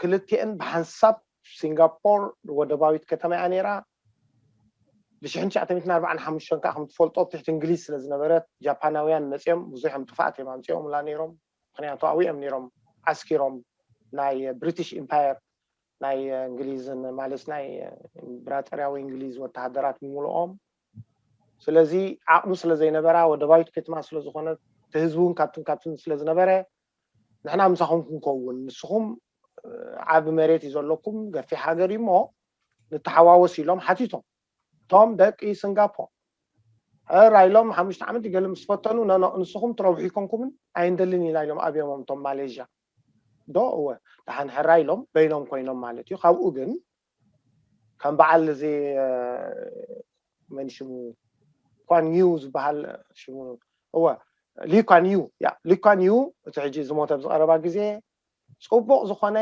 ክልቲኤን ብሓንሳብ ሲንጋፖር ወደባዊት ከተማ እያ ነይራ። ብሽሕን ትሽዓተ ሚእትን ኣርባዓን ሓሙሽተን ከዓ ከም ትፈልጦ ኣብ ትሕቲ እንግሊዝ ስለ ዝነበረት ጃፓናውያን መፂኦም ብዙሕ እዮም ጥፍኣት እዮም ኣምፂኦምላ ነይሮም። ምክንያቱ ኣብኡ እዮም ነይሮም ዓስኪሮም ናይ ብሪቲሽ ኢምፓየር ናይ እንግሊዝን ማለት ናይ ኢምብራጠርያዊ እንግሊዝ ወተሃደራት ብምልኦም። ስለዚ ዓቕሚ ስለ ዘይነበራ ወደባዊት ከተማ ስለ ዝኾነት እቲ ህዝቢ እውን ካብትን ካብትን ስለ ዝነበረ ንሕና ምሳኹም ክንከውን ንስኹም ዓቢ መሬት እዩ ዘለኩም ገፊሕ ሃገር እዩ እሞ ንተሓዋወስ ኢሎም ሓቲቶም። እቶም ደቂ ስንጋፖር ሕራይ ኢሎም ሓሙሽተ ዓመት ገለ ምስ ፈተኑ ነኖ ንስኹም ትረብሑ ይኮንኩምን ኣይንደልን ኢና ኢሎም ኣብዮሞም እቶም ማሌዥያ። ዶ እወ ደሓን ሕራይ ኢሎም በይኖም ኮይኖም ማለት እዩ። ካብኡ ግን ከም በዓል እዚ መን ሽሙ ኳን ዩ ዝበሃል ሽሙ እወ ሊኳን ዩ ያ ሊኳን ዩ እቲ ሕጂ ዝሞተ ብዝቐረባ ግዜ ፅቡቕ ዝኾነ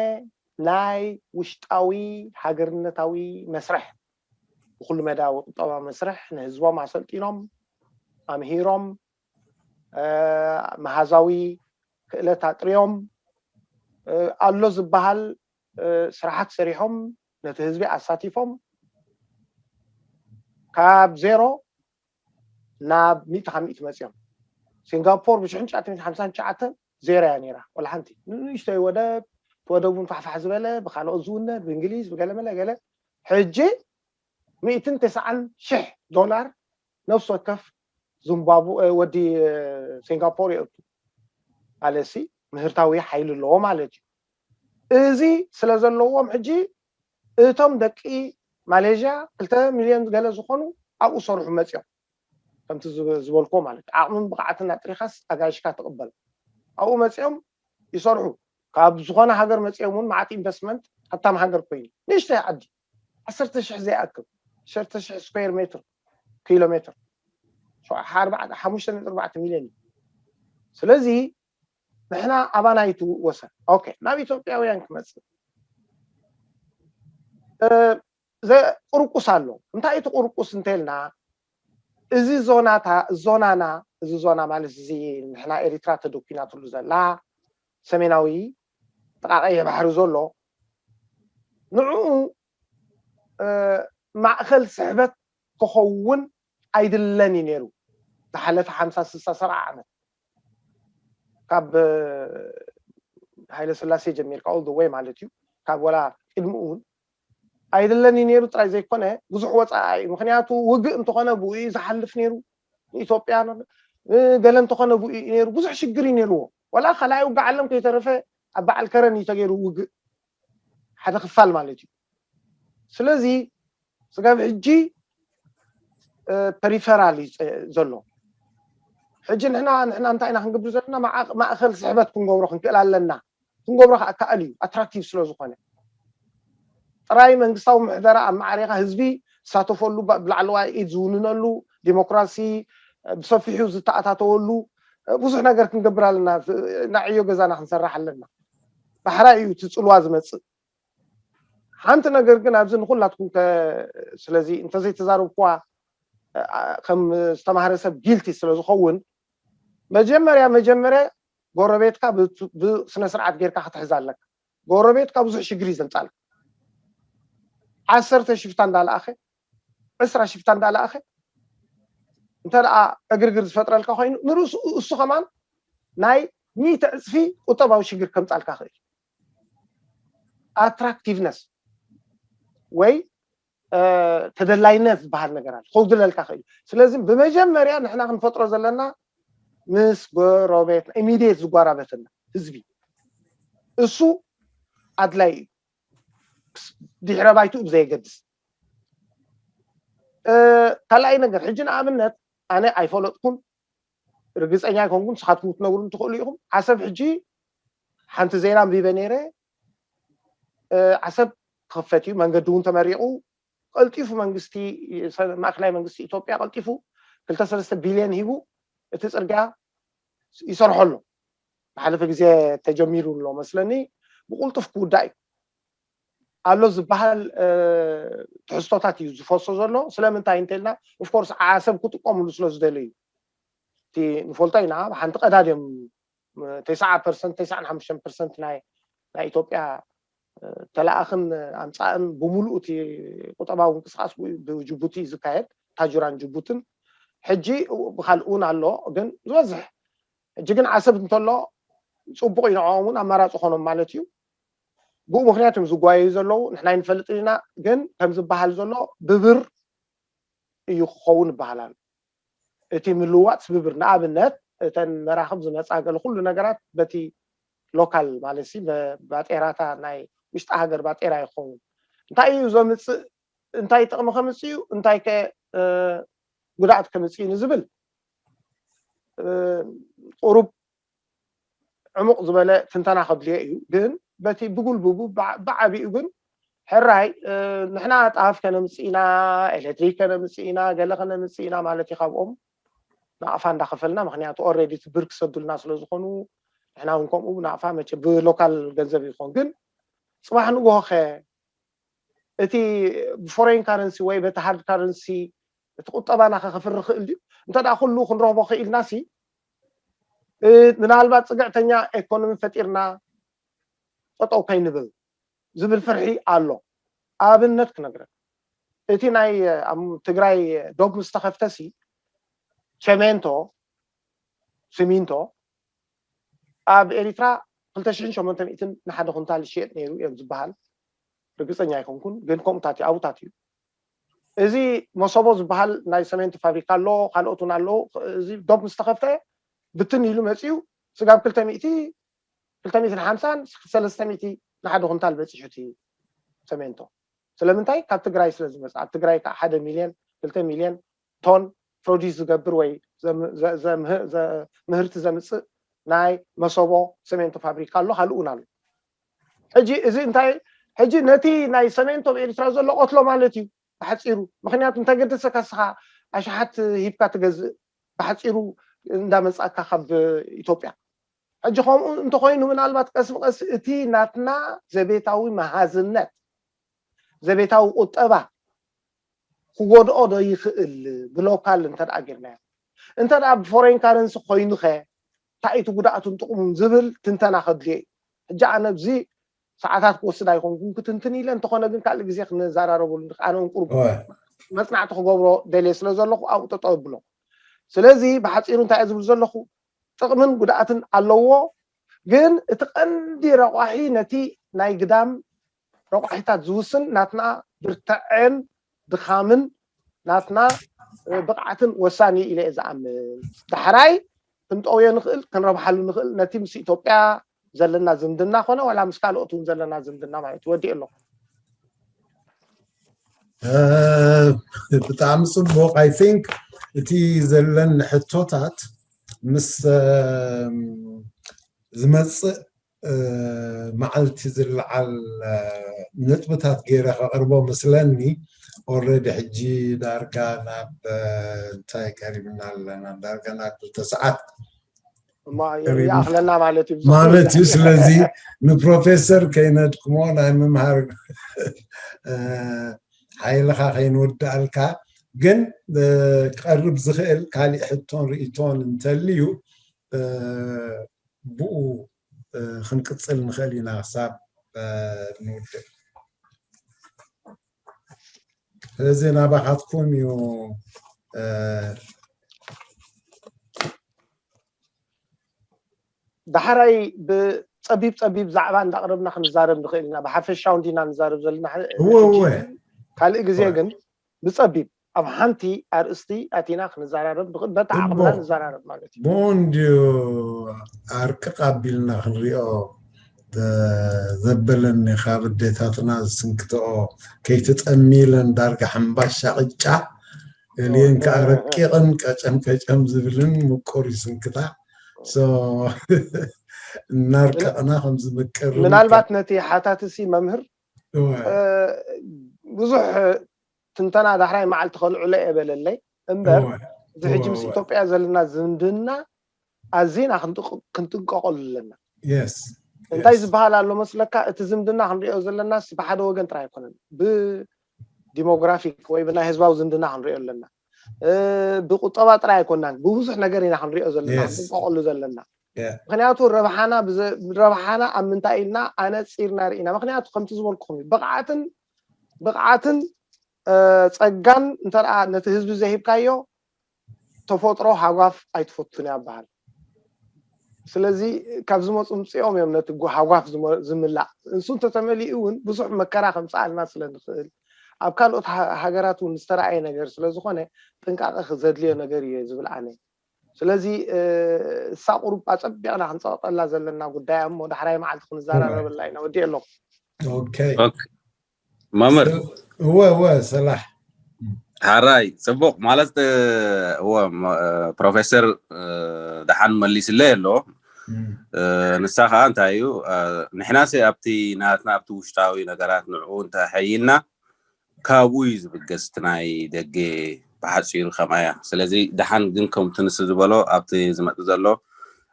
ናይ ውሽጣዊ ሃገርነታዊ መስርሕ ብኩሉ መዳዊ ቁጠባ መስርሕ ንህዝቦም ኣሰልጢኖም ኣምሂሮም መሃዛዊ ክእለት ኣጥርዮም ኣሎ ዝበሃል ስራሓት ሰሪሖም ነቲ ህዝቢ ኣሳቲፎም ካብ ዜሮ ናብ ሚእቲ ካብ ሚእቲ መፅዮም። ሲንጋፖር ብሽሕን ትሽዓተ ሚእትን ሓምሳን ትሽዓተን ዜሮ እያ ነይራ፣ ወላ ሓንቲ ንእሽተይ ወደብ፣ ወደቡ ፋሕፋሕ ዝበለ ብካልኦት ዝውነን ብእንግሊዝ ብገለመለ ገለ። ሕጂ ሚእትን ተስዓን ሽሕ ዶላር ነፍሲ ወከፍ ዚምባብወ ወዲ ሲንጋፖር የእቱ ማለት ሲ ምህርታዊ ሓይሊ ኣለዎ ማለት እዩ። እዚ ስለ ዘለዎም ሕጂ እቶም ደቂ ማሌዥያ ክልተ ሚልዮን ገለ ዝኾኑ ኣብኡ ሰርሑ መፅኦም። ከምቲ ዝበልኮ ማለት ዓቕምን ብቕዓትን ኣጥሪኻስ ኣጋይሽካ ትቕበል። ኣብኡ መፅኦም ይሰርሑ። ካብ ዝኾነ ሃገር መፅኦም እውን መዓት ኢንቨስትመንት ሃብታም ሃገር ኮይኑ ንእሽተይ ዓዲ ዓሰርተ ሽሕ ዘይኣክል ዓሰርተ ሽሕ ስኩዌር ሜትር ኪሎ ሜትር ሓሙሽተ ነጥቢ ኣርባዕተ ሚልዮን እዩ። ስለዚ ንሕና ኣባናይቱ ወሰን ኦኬ ናብ ኢትዮጵያውያን ክመፅእ ቁርቁስ ኣሎ። እንታይ እቲ ቁርቁስ እንተልና እዚ ዞናታ ዞናና እዚ ዞና ማለት እዚ ንሕና ኤሪትራ ተደኩናትሉ ዘላ ሰሜናዊ ጥቓ ቀይሕ ባሕሪ ዘሎ ንዕኡ ማእኸል ስሕበት ክኸውን ኣይድለን እዩ ነይሩ። ዝሓለፈ ሓምሳ ስሳ ሰብዓ ዓመት ካብ ሃይለ ስላሴ ጀሚርካ ኦል ወይ ማለት እዩ ካብ ወላ ቅድሚ እውን ኣይድለን እዩ ነይሩ ጥራይ ዘይኮነ ብዙሕ ወፃኢ እዩ። ምክንያቱ ውግእ እንተኾነ ብኡ እዩ ዝሓልፍ ነይሩ ንኢትዮጵያ ገለ እንተኾነ ብኡ እዩ ነይሩ ብዙሕ ሽግር እዩ ነይርዎ። ወላ ካልኣይ ውግእ ዓለም ከይተረፈ ኣብ በዓል ከረን እዩ ተገይሩ ውግእ ሓደ ክፋል ማለት እዩ። ስለዚ ስጋብ ሕጂ ፐሪፈራል እዩ ዘሎ። ሕጂ ንሕና ንሕና እንታይ ኢና ክንገብር ዘለና? ማእኸል ስሕበት ክንገብሮ ክንክእል ኣለና። ክንገብሮ ከኣካእል እዩ ኣትራክቲቭ ስለ ዝኾነ ጥራይ መንግስታዊ ምሕደራ ኣብ ማዕሬኻ ህዝቢ ዝሳተፈሉ ብላዕለዋይ ኢድ ዝውንነሉ ዲሞክራሲ ብሰፊሑ ዝተኣታተወሉ ብዙሕ ነገር ክንገብር ኣለና። ናይ ዕዮ ገዛና ክንሰርሕ ኣለና። ባሕራይ እዩ እቲ ፅልዋ ዝመፅእ። ሓንቲ ነገር ግን ኣብዚ ንኩላትኩም ስለዚ እንተዘይተዛረብኩዋ ከም ዝተማህረ ሰብ ጊልቲ ስለ ዝኸውን መጀመርያ መጀመርያ ጎረቤትካ ብስነ ስርዓት ጌርካ ክትሕዝ ኣለካ። ጎረቤትካ ብዙሕ ሽግር እዩ ዘምፃልካ። ዓሰርተ ሽፍታ እንዳለኣኸ ዕስራ ሽፍታ እንዳለኣኸ እንተ ደኣ ዕግርግር ዝፈጥረልካ ኮይኑ ንርእሱ እሱ ከማን ናይ ሚእቲ ዕፅፊ ቁጠባዊ ሽግር ከምፃልካ ክእል። ኣትራክቲቭነስ ወይ ተደላይነት ዝበሃል ነገር ኣለ ከውድለልካ ክእል። ስለዚ ብመጀመርያ ንሕና ክንፈጥሮ ዘለና ምስ ጎረቤትና ኢሚድየት ዝጓራበተና ህዝቢ እሱ ኣድላይ እዩ። ድሕረ ባይትኡ ብዘየገድስ ካልኣይ ነገር ሕጂ ንኣብነት ኣነ ኣይፈለጥኩን ርግፀኛ ኣይኮንኩን ንስኻትኩም ክትነግሩ ትኽእሉ ኢኹም። ዓሰብ ሕጂ ሓንቲ ዜና ኣንቢበ ነይረ። ዓሰብ ክኽፈት እዩ መንገዲ እውን ተመሪቑ ቀልጢፉ መንግስቲ ማእከላይ መንግስቲ ኢትዮጵያ ቀልጢፉ ክልተ ሰለስተ ቢልዮን ሂቡ እቲ ፅርግያ ይሰርሖ ኣሎ። ብሓለፈ ግዜ ተጀሚሩ ኣሎ መስለኒ ብቁልጡፍ ክውዳእ እዩ ኣሎ ዝበሃል ትሕዝቶታት እዩ ዝፈሶ ዘሎ። ስለምንታይ እንተልና ኦፍኮርስ ዓሰብ ክጥቀምሉ ስለ ዝደለዩ እቲ ንፈልጦ ኢና ሓንቲ ቀዳድዮም ተስዓ ፐርሰንት ተስዓን ሓሙሽተን ፐርሰንት ናይ ናይ ኢትዮጵያ ተላኣኽን ኣምፃእን ብምሉእ እቲ ቁጠባዊ ምንቅስቃስ ብኡ ብጅቡቲ ዝካየድ ታጁራን ጅቡትን ሕጂ ብካልእ እውን ኣሎ ግን ዝበዝሕ ሕጂ ግን ዓሰብ እንተሎ ፅቡቅ እዩ ንዕኦም እውን ኣማራፂ ኮኖም ማለት እዩ። ብኡ ምክንያት እዮም ዝጓየዩ ዘለዉ ንሕና ይንፈልጥ ኢና ግን ከም ዝበሃል ዘሎ ብብር እዩ ክኸውን ይበሃል ኣሎ። እቲ ምልዋጥ ስብብር ንኣብነት እተን መራክብ ዝመፃ ገለ ኩሉ ነገራት በቲ ሎካል ማለት ሲ ባጤራታ ናይ ውሽጢ ሃገር ባጤራ ይኸውን እንታይ እዩ ዘምፅእ እንታይ ጥቕሚ ከምፅእ እዩ እንታይ ከ ጉድኣት ከምፅእ እዩ ንዝብል ቁሩብ ዕሙቕ ዝበለ ትንተና ከድልዮ እዩ ግን በቲ ብጉልብቡ ብዓቢኡ ግን ሕራይ ንሕና ጣፍ ከነምፅእ ኢና ኤሌክትሪክ ከነምፅእ ኢና ገለ ከነምፅእ ኢና ማለት እዩ ካብኦም ናቕፋ እንዳኸፈልና ምክንያቱ ኦሬዲ እቲ ብር ክሰዱልና ስለ ዝኾኑ ንሕና እውን ከምኡ ናቕፋ መቸ ብሎካል ገንዘብ ይኾን ግን ፅባሕ ንግሆኸ እቲ ብፎሬን ካረንሲ ወይ በቲ ሃርድ ካረንሲ እቲ ቁጠባና ከክፍሪ ክእል ድዩ እንተ ኩሉ ክንረኽቦ ክኢልና ሲ ምናልባት ፅግዕተኛ ኢኮኖሚ ፈጢርና ጠጠው ከይንብል ዝብል ፍርሒ ኣሎ። ኣብነት ክነግረን፣ እቲ ናይ ኣብ ትግራይ ዶብ ምስ ተኸፍተሲ ቸሜንቶ፣ ሲሚንቶ ኣብ ኤሪትራ ክልተ ሽሕን ሸሞንተ ሚእትን ንሓደ ኩንታል ይሽየጥ ነይሩ እዮም ዝበሃል። ርግፀኛ ኣይኮንኩን፣ ግን ከምኡታት እዩ፣ ኣብኡታት እዩ። እዚ መሶቦ ዝበሃል ናይ ሰሜንቶ ፋብሪካ ኣሎ፣ ካልኦት እውን ኣለዉ። እዚ ዶብ ምስ ተኸፍተ ብትን ኢሉ መፂኡ ስጋብ ክልተ ሚእቲ፣ ክልተ ሚእትን ሓምሳን ሰለስተ ሚእቲ ንሓደ ኩንታል በፂሑ እቲ ሰሜንቶ። ስለምንታይ? ካብ ትግራይ ስለ ዝመፅእ። ኣብ ትግራይ ከዓ ሓደ ሚልዮን ክልተ ሚልዮን ቶን ፕሮዲስ ዝገብር ወይ ምህርቲ ዘምፅእ ናይ መሶቦ ሰሜንቶ ፋብሪካ ኣሎ፣ ካልእ እውን ኣሎ። ሕጂ እዚ እንታይ፣ ሕጂ ነቲ ናይ ሰሜንቶ ኣብ ኤርትራ ዘሎ ቀትሎ ማለት እዩ ብሓፂሩ። ምክንያቱ እንተገደሰካ ንስኻ ኣሽሓት ሂብካ ትገዝእ ብሓፂሩ እንዳመፃእካ ካብ ኢትዮጵያ። ሕጂ ከምኡ እንተኮይኑ ምናልባት ቀስ ብቀስ እቲ ናትና ዘቤታዊ መሃዝነት፣ ዘቤታዊ ቁጠባ ክጎድኦ ዶ ይኽእል? ብሎካል እንተ ደኣ ጌርናዮ፣ እንተ ደኣ ብፎሬን ካረንሲ ኮይኑኸ እንታይ እቲ ጉድኣቱን ጥቕሙን ዝብል ትንተና ከድልዮ እዩ። ሕጂ ኣነ ኣብዚ ሰዓታት ክወስድ ኣይኮንኩን ክትንትን ኢለ፣ እንተኾነ ግን ካልእ ግዜ ክንዘራረበሉ ንኽእል። ኣነ እውን ቁሩብ እወ። መጽናዕቲ ክገብሮ ደልየ ስለ ዘለኹ ኣብኡ ጠጠው ኣብሎ። ስለዚ ብሓጺሩ እንታይ እየ ዝብል ዘለኹ፣ ጥቕምን ጉድኣትን ኣለዎ። ግን እቲ ቀንዲ ረቋሒ ነቲ ናይ ግዳም ረቋሒታት ዝውስን ናትና ብርትዐን ድኻምን ናትና ብቕዓትን ወሳኒ ኢለ እየ ዝኣምን። ዳሕራይ ክንጠውዮ ንኽእል፣ ክንረብሓሉ ንኽእል፣ ነቲ ምስ ኢትዮጵያ ዘለና ዝምድና ኮነ ዋላ ምስ ካልኦት እውን ዘለና ዝምድና ማለት እዩ። ወዲእ ኣለኹ። ብጣዕሚ ፅቡቕ። I think እቲ ዘለኒ ሕቶታት ምስ ዝመፅእ መዓልቲ ዝለዓል ነጥብታት ገይረ ከቕርቦ መስለኒ። Already ሕጂ ዳርጋ ናብ እንታይ ቀሪብና ኣለና? ዳርጋ ናብ ክልተ ሰዓት ይኣኽለና ማለት እዩ። ማለት እዩ። ስለዚ ንፕሮፌሰር ከይነድክሞ ናይ ምምሃር ሓይልኻ ከይንወድኣልካ፣ ግን ክቐርብ ዝኽእል ካሊእ ሕቶን ርእቶን እንተልዩ ብኡ ክንቅፅል ንኽእል ኢና ክሳብ ንውድእ። ስለዚ ናባኻትኩም እዩ። ዳሕራይ ብፀቢብ ፀቢብ ዛዕባ እንዳቕረብና ክንዛረብ ንኽእል ኢና። ብሓፈሻው እንዲና ንዛረብ ዘለና። እወ፣ እወ። ካልእ ግዜ እወ። ግን ብፀቢብ ኣብ ሓንቲ ኣርእስቲ ኣቲና ክንዘራረብ ንኽእል፣ በቲ ዓቕምና ንዘራረብ ማለት እዩ። ብኡ እንድዩ ኣርቅቕ ኣቢልና ክንሪኦ ዘበለኒ፣ ካብ ኣዴታትና ዝስንክትኦ፣ ከይትጠሚ ኢለን ዳርጋ ሕምባሻ ቅጫ ገሊአን ከዓ ረቂቕን ቀጨም ቀጨም ዝብልን ምቁር ይስንክታ። So እናርቀቕና ከም ዝምቅር ምናልባት ነቲ ሓታትሲ መምህር ብዙሕ ትንተና ዳሕራይ መዓልቲ ከልዕሎ እየ በለለይ እምበር፣ እዚ ሕጂ ምስ ኢትዮጵያ ዘለና ዝምድና ኣዚና ክንጥንቀቐሉ ኣለና። እንታይ ዝበሃል ኣሎ መስለካ? እቲ ዝምድና ክንሪኦ ዘለናስ ብሓደ ወገን ጥራይ ኣይኮነን። ብዲሞግራፊክ ወይ ብናይ ህዝባዊ ዝምድና ክንሪኦ ኣለና። ብቁጠባ ጥራይ ኣይኮናን፣ ብብዙሕ ነገር ኢና ክንሪኦ ዘለና፣ ክንጥንቀቐሉ ዘለና። ምክንያቱ ረብሓና ኣብ ምንታይ ኢልና ኣነፂርና ርኢና። ምክንያቱ ከምቲ ዝበልኩኹም እዩ፣ ብቕዓትን ብቕዓትን ጸጋን እንተ ነቲ ህዝቢ ዘይሂብካዮ፣ ተፈጥሮ ሃጓፍ ኣይትፈቱን እያ ይበሃል። ስለዚ ካብ ዝመፁ ምፅኦም እዮም ነቲ ሃጓፍ ዝምላእ። እንሱ እንተተመሊኡ እውን ብዙሕ መከራ ከምፅኣልና ስለ ንኽእል፣ ኣብ ካልኦት ሃገራት እውን ዝተረኣየ ነገር ስለ ዝኾነ ጥንቃቐ ዘድልዮ ነገር እዩ ዝብል ኣነ። ስለዚ እሳ ቁሩብ ኣፀቢቕና ክንፀቕጠላ ዘለና ጉዳይ እሞ ዳሕራይ መዓልቲ ክንዘራረበላ ኢና። ወዲእ ኣለኹ። ኦኬ። መምህር እወ እወ ሰላሕ ሓራይ ፅቡቅ ማለት እወ ፕሮፌሰር ደሓን መሊስለይ ኣሎ። ንሳ ከዓ እንታይ እዩ ንሕናሲ ኣብቲ ናትና ኣብቲ ውሽጣዊ ነገራት ንዕኡ እንተሐይና ካብኡ እዩ ዝብገስ እቲ ናይ ደገ ብሓፂሩ ከምኣያ። ስለዚ ደሓን ግን ከምቲ ንሱ ዝበሎ ኣብቲ ዝመፅእ ዘሎ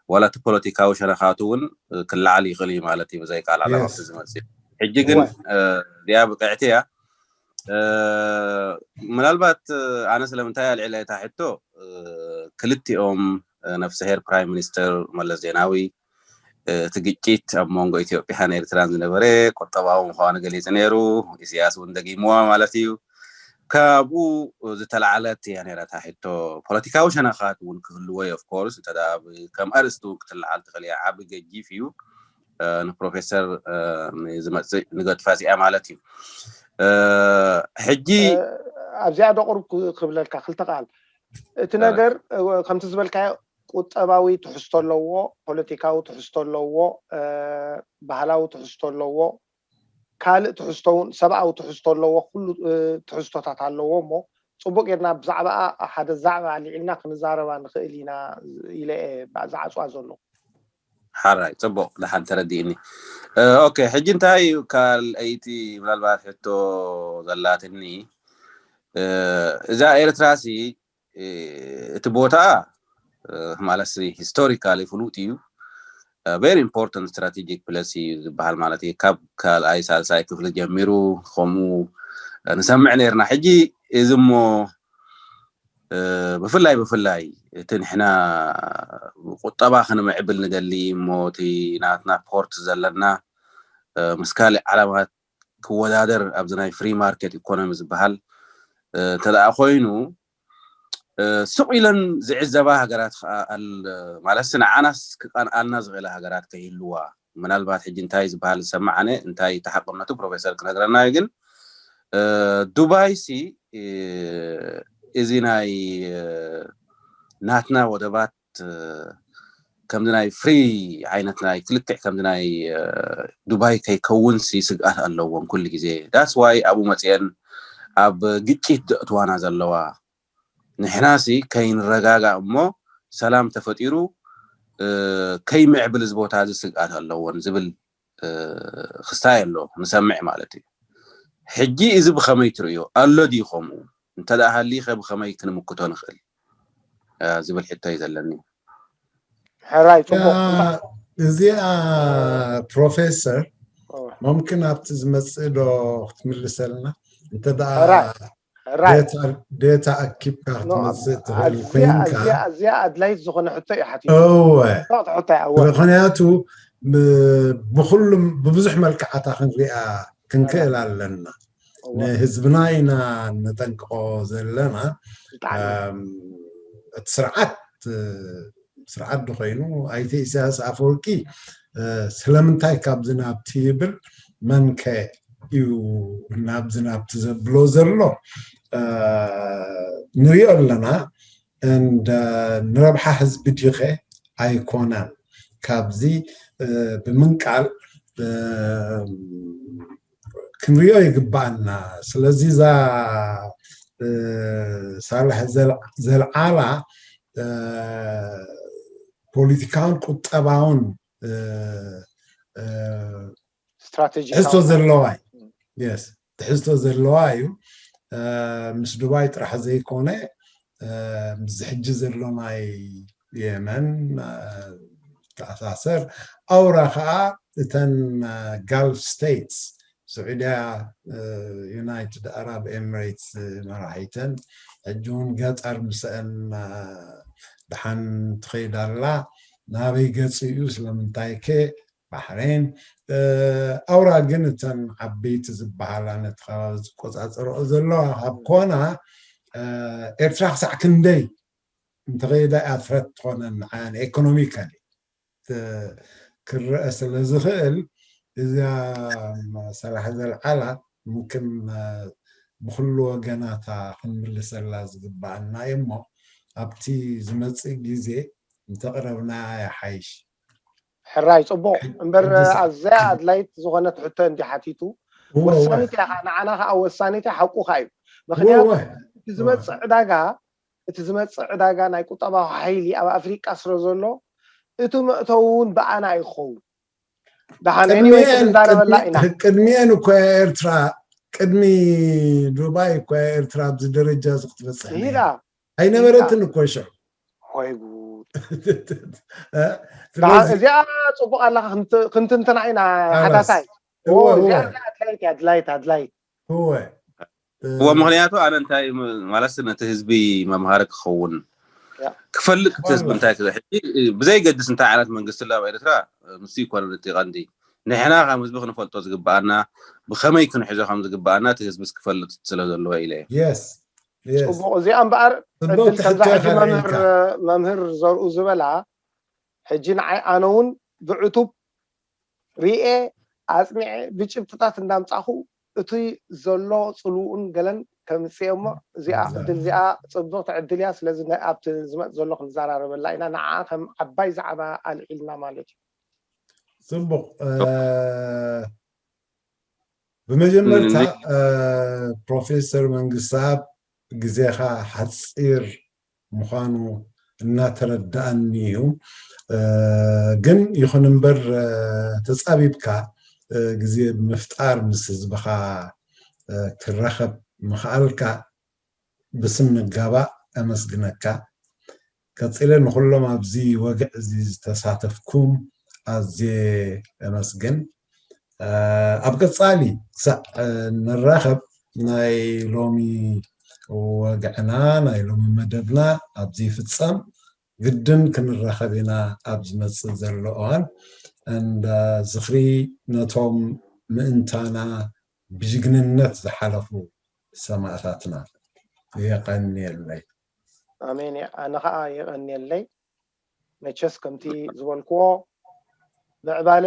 ዋላ እቲ ፖለቲካዊ ሸነኻቱ እውን ክለዓል ይኽእል እዩ ማለት እዩ ብዘይ ቃል ዓለም ኣብቲ ዝመፅእ። ሕጂ ግን እዚኣ ብቅዕቲ እያ። ምናልባት ኣነ ስለምንታይ ኣልዒለ እታ ሕቶ ክልቲኦም ነፍስሄር ፕራይም ሚኒስተር መለስ ዜናዊ እቲ ግጭት ኣብ መንጎ ኢትዮጵያን ኤርትራን ዝነበረ ቁጠባዊ ምዃኑ ገሊጹ ነይሩ። ኢሳያስ እውን ደጊምዋ ማለት እዩ። ካብኡ ዝተላዕለት እያ ነይራ እታ ሕቶ። ፖለቲካዊ ሸነኻት እውን ክህልዎ እዩ። ኦፍኮርስ እንተ ከም ኣርእስቲ እውን ክትለዓል ትኽእል እያ። ዓቢ ገጂፍ እዩ። ንፕሮፌሰር ዝመፅእ ንገድፋ እዚኣ ማለት እዩ። ሕጂ ኣብዚኣ ደቁር ክብለልካ ክልተ ቃል። እቲ ነገር ከምቲ ዝበልካዮ ቁጠባዊ ትሕዝቶ ኣለዎ፣ ፖለቲካዊ ትሕዝቶ ኣለዎ፣ ባህላዊ ትሕዝቶ ኣለዎ፣ ካልእ ትሕዝቶ እውን ሰብኣዊ ትሕዝቶ ኣለዎ። ኩሉ ትሕዝቶታት ኣለዎ እሞ ፅቡቅ ጌርና ብዛዕባኣ ሓደ ዛዕባ ኣልዒልና ክንዛረባ ንኽእል ኢና ኢለ እየ ዝዓፅዋ ዘሎ። ሓራይ ፅቡቅ ደሓን ተረዲእኒ። ኦኬ ሕጂ እንታይ እዩ ካልኣይቲ ምናልባት ሕቶ ዘላትኒ እዛ ኤርትራ ሲ እቲ ቦታ ማለት ሂስቶሪካሊ ፍሉጥ እዩ። ቨሪ ኢምፖርታንት ስትራቴጂክ ፕለስ እዩ ዝበሃል ማለት እዩ። ካብ ካልኣይ ሳልሳይ ክፍሊ ጀሚሩ ከምኡ ንሰምዕ ነርና። ሕጂ እዚ እሞ ብፍላይ ብፍላይ እቲ ንሕና ቁጠባ ክንምዕብል ንደሊ እሞ እቲ ናትና ፖርት ዘለና ምስ ካልእ ዓለማት ክወዳደር ኣብዚ ናይ ፍሪ ማርኬት ኢኮኖሚ ዝበሃል እንተ ኮይኑ ስቕ ኢለን ዝዕዘባ ሃገራት ከዓ ማለት ንዓናስ ክቀንኣልና ዝኽእላ ሃገራት ከይህልዋ ምናልባት ሕጂ እንታይ ዝበሃል ዝሰማዕ ኣነ እንታይ ተሓቅነቱ ፕሮፌሰር ክነግረና እዩ። ግን ዱባይ ሲ እዚ ናይ ናትና ወደባት ከምዚ ናይ ፍሪ ዓይነት ናይ ክልክዕ ከምዚ ናይ ዱባይ ከይከውን ሲ ስግኣት ኣለዎም ኩሉ ግዜ። ዳስ ዋይ ኣብኡ መፅአን ኣብ ግጭት ዘእትዋና ዘለዋ። ንሕና ሲ ከይንረጋጋእ እሞ ሰላም ተፈጢሩ ከይምዕብል እዚ ቦታ እዚ ስግኣት ኣለዎን ዝብል ክስታይ ኣሎ ንሰምዕ ማለት እዩ። ሕጂ እዚ ብኸመይ ትርእዮ? ኣሎ ድዩ ከምኡ? እንተ ደኣ ሃልዩ ከ ብኸመይ ክንምክቶ ንኽእል ዝብል ሕቶ እዩ ዘለኒ። ሕራይ ጽቡቕ። እዚኣ ፕሮፌሰር ሙምክን ኣብቲ ዝመጽእ ዶ ክትምልሰልና? እንተ ደኣ ዴታ ኣኪብካ ክትመጽእ ትኽእል ኮይንካ። እዚኣ ኣድላይት ዝኾነ ሕቶ እዩ ሓቲቱ። እወ ሕቶ እያ። እወ ምክንያቱ ብኩሉም ብብዙሕ መልክዓታ ክንሪኣ ክንክእል ኣለና። ንህዝብና ኢና ነጠንቅቆ ዘለና። እቲ ስርዓት ስርዓት ድኮይኑ ኣይተ ኢሳያስ ኣፈወርቂ ስለምንታይ ካብዚ ናብቲ ይብል? መንከ እዩ ናብዚ ናብቲ ዘብሎ ዘሎ? ንሪኦ ኣለና። ንረብሓ ህዝቢ ዲኸ ኣይኮነን? ካብዚ ብምንቃል ክንሪኦ ይግባኣና። ስለዚ እዛ ሳልሕ ዘልዓላ ፖለቲካውን ቁጠባውን ስትራቴጂ ትሕዝቶ ዘለዋ እዩ። የስ ትሕዝቶ ዘለዋ እዩ። ምስ ዱባይ ጥራሕ ዘይኮነ ምስ ሕጂ ዘሎ ናይ የመን ተኣሳሰር ኣውራ ከዓ እተን ጋልፍ ስቴትስ ስዑድያ፣ ዩናይትድ ኣራብ ኤምሬትስ መራሒተን ሕጂ እውን ገጠር ምስአን ደሓን ትኸይድ ኣላ። ናበይ ገፅ እዩ? ስለምንታይ ከ ባሕሬን ኣውራ ግን እተን ዓበይቲ ዝበሃላ ነቲ ከባቢ ዝቆፃፀረኦ ዘለዋ ካብ ኮና ኤርትራ ክሳዕ ክንደይ እንተኸይዳ እያ ትረት ትኾነን ንዓን ኤኮኖሚካሊ ክረአ ስለ ዝኽእል እዚኣ ሰላሕ ዘልዓላ ምክን ብኩሉ ወገናታ ክንምልሰላ ዝግባኣና እዩ እሞ ኣብቲ ዝመፅእ ግዜ እንተቕረብና ይሓይሽ። ሕራይ ፅቡቅ እምበር ኣዝያ ኣድላይት ዝኾነት ሕቶ እንዲ ሓቲቱ ወሳኒት እያ። ንዓና ከዓ ወሳኒት እያ። ሓቁ ከዓ እዩ። ምክንያቱ እቲ ዝመፅእ ዕዳጋ እቲ ዝመፅእ ዕዳጋ ናይ ቁጠባዊ ሓይሊ ኣብ ኣፍሪቃ ስለ ዘሎ እቲ መእተዊ እውን ብኣና እዩ ክኸውን። ደሓን ኤኒወይ ክንዛረበላ ኢና። ቅድሚኤን እኮ ኤርትራ ቅድሚ ዱባይ እኮ ኤርትራ ኣብዚ ደረጃ እዚ ክትበፅሕ ይዳ ኣይነበረትን እኮ ሽዑ። ወይ ጉድ። እዚኣ ፅቡቅ ኣለካ ክንትንትና ኢና ሓታታይ። እዚኣ ኣድላይት ኣድላይት ኣድላይት እወ እወ ምክንያቱ ኣነ እንታይ ማለት ነቲ ህዝቢ መምሃሪ ክኸውን ክፈልጥ እቲ ህዝቢ እንታይ ክብል ሕጂ ብዘይገድስ እንታይ ዓይነት መንግስቲ ኣሎ ኣብ ኤርትራ፣ ምስ ይኮነ እቲ ቀንዲ ንሕና ከም ህዝቢ ክንፈልጦ ዝግባኣና፣ ብኸመይ ክንሕዞ ከም ዝግባኣና እቲ ህዝቢ ክፈልጥ ስለ ዘለዎ ኢለ እየ። የስ ጽቡቅ። እዚኣ እምበኣር ዕድል ከምዛ ሕጂ መምህር መምህር ዘርኡ ዝበላ ሕጂ ንዓይ ኣነ እውን ብዕቱብ ሪኤ ኣጽኒዐ ብጭብጥታት እንዳምጻኹ እቲ ዘሎ ጽልውኡን ገለን ከምጽእ እሞ እዚኣ ዕድል እዚኣ ጽብቕቲ ዕድል እያ። ስለዚ ኣብቲ ዝመጽእ ዘሎ ክንዘራረበላ ኢና። ንዓ ከም ዓባይ ዛዕባ ኣልዒልና ማለት እዩ። ጽቡቕ። ብመጀመርታ ፕሮፌሰር መንግስታብ ግዜኻ ሓፂር ምዃኑ እናተረዳእኒ እዩ። ግን ይኹን እምበር ተፃቢብካ ግዜ ብምፍጣር ምስ ህዝብኻ ክራኸብ ምኽኣልካ ብስም ንጋባእ ኣመስግነካ። ቀፂለ ንኩሎም ኣብዚ ወግዕ እዚ ዝተሳተፍኩም ኣዝየ ኣመስግን። ኣብ ቀፃሊ ክሳዕ ንራኸብ ናይ ሎሚ ወግዕና ናይ ሎሚ መደብና ኣብዚ ይፍፀም። ግድን ክንራኸብ ኢና ኣብ ዝመፅእ ዘሎ እዋን። እንዳ ዝኽሪ ነቶም ምእንታና ብጅግንነት ዝሓለፉ ሰማእታትና። የቐንየለይ። ኣሜን። ኣነ ከዓ የቐንየለይ። መቸስ ከምቲ ዝበልክዎ ምዕባለ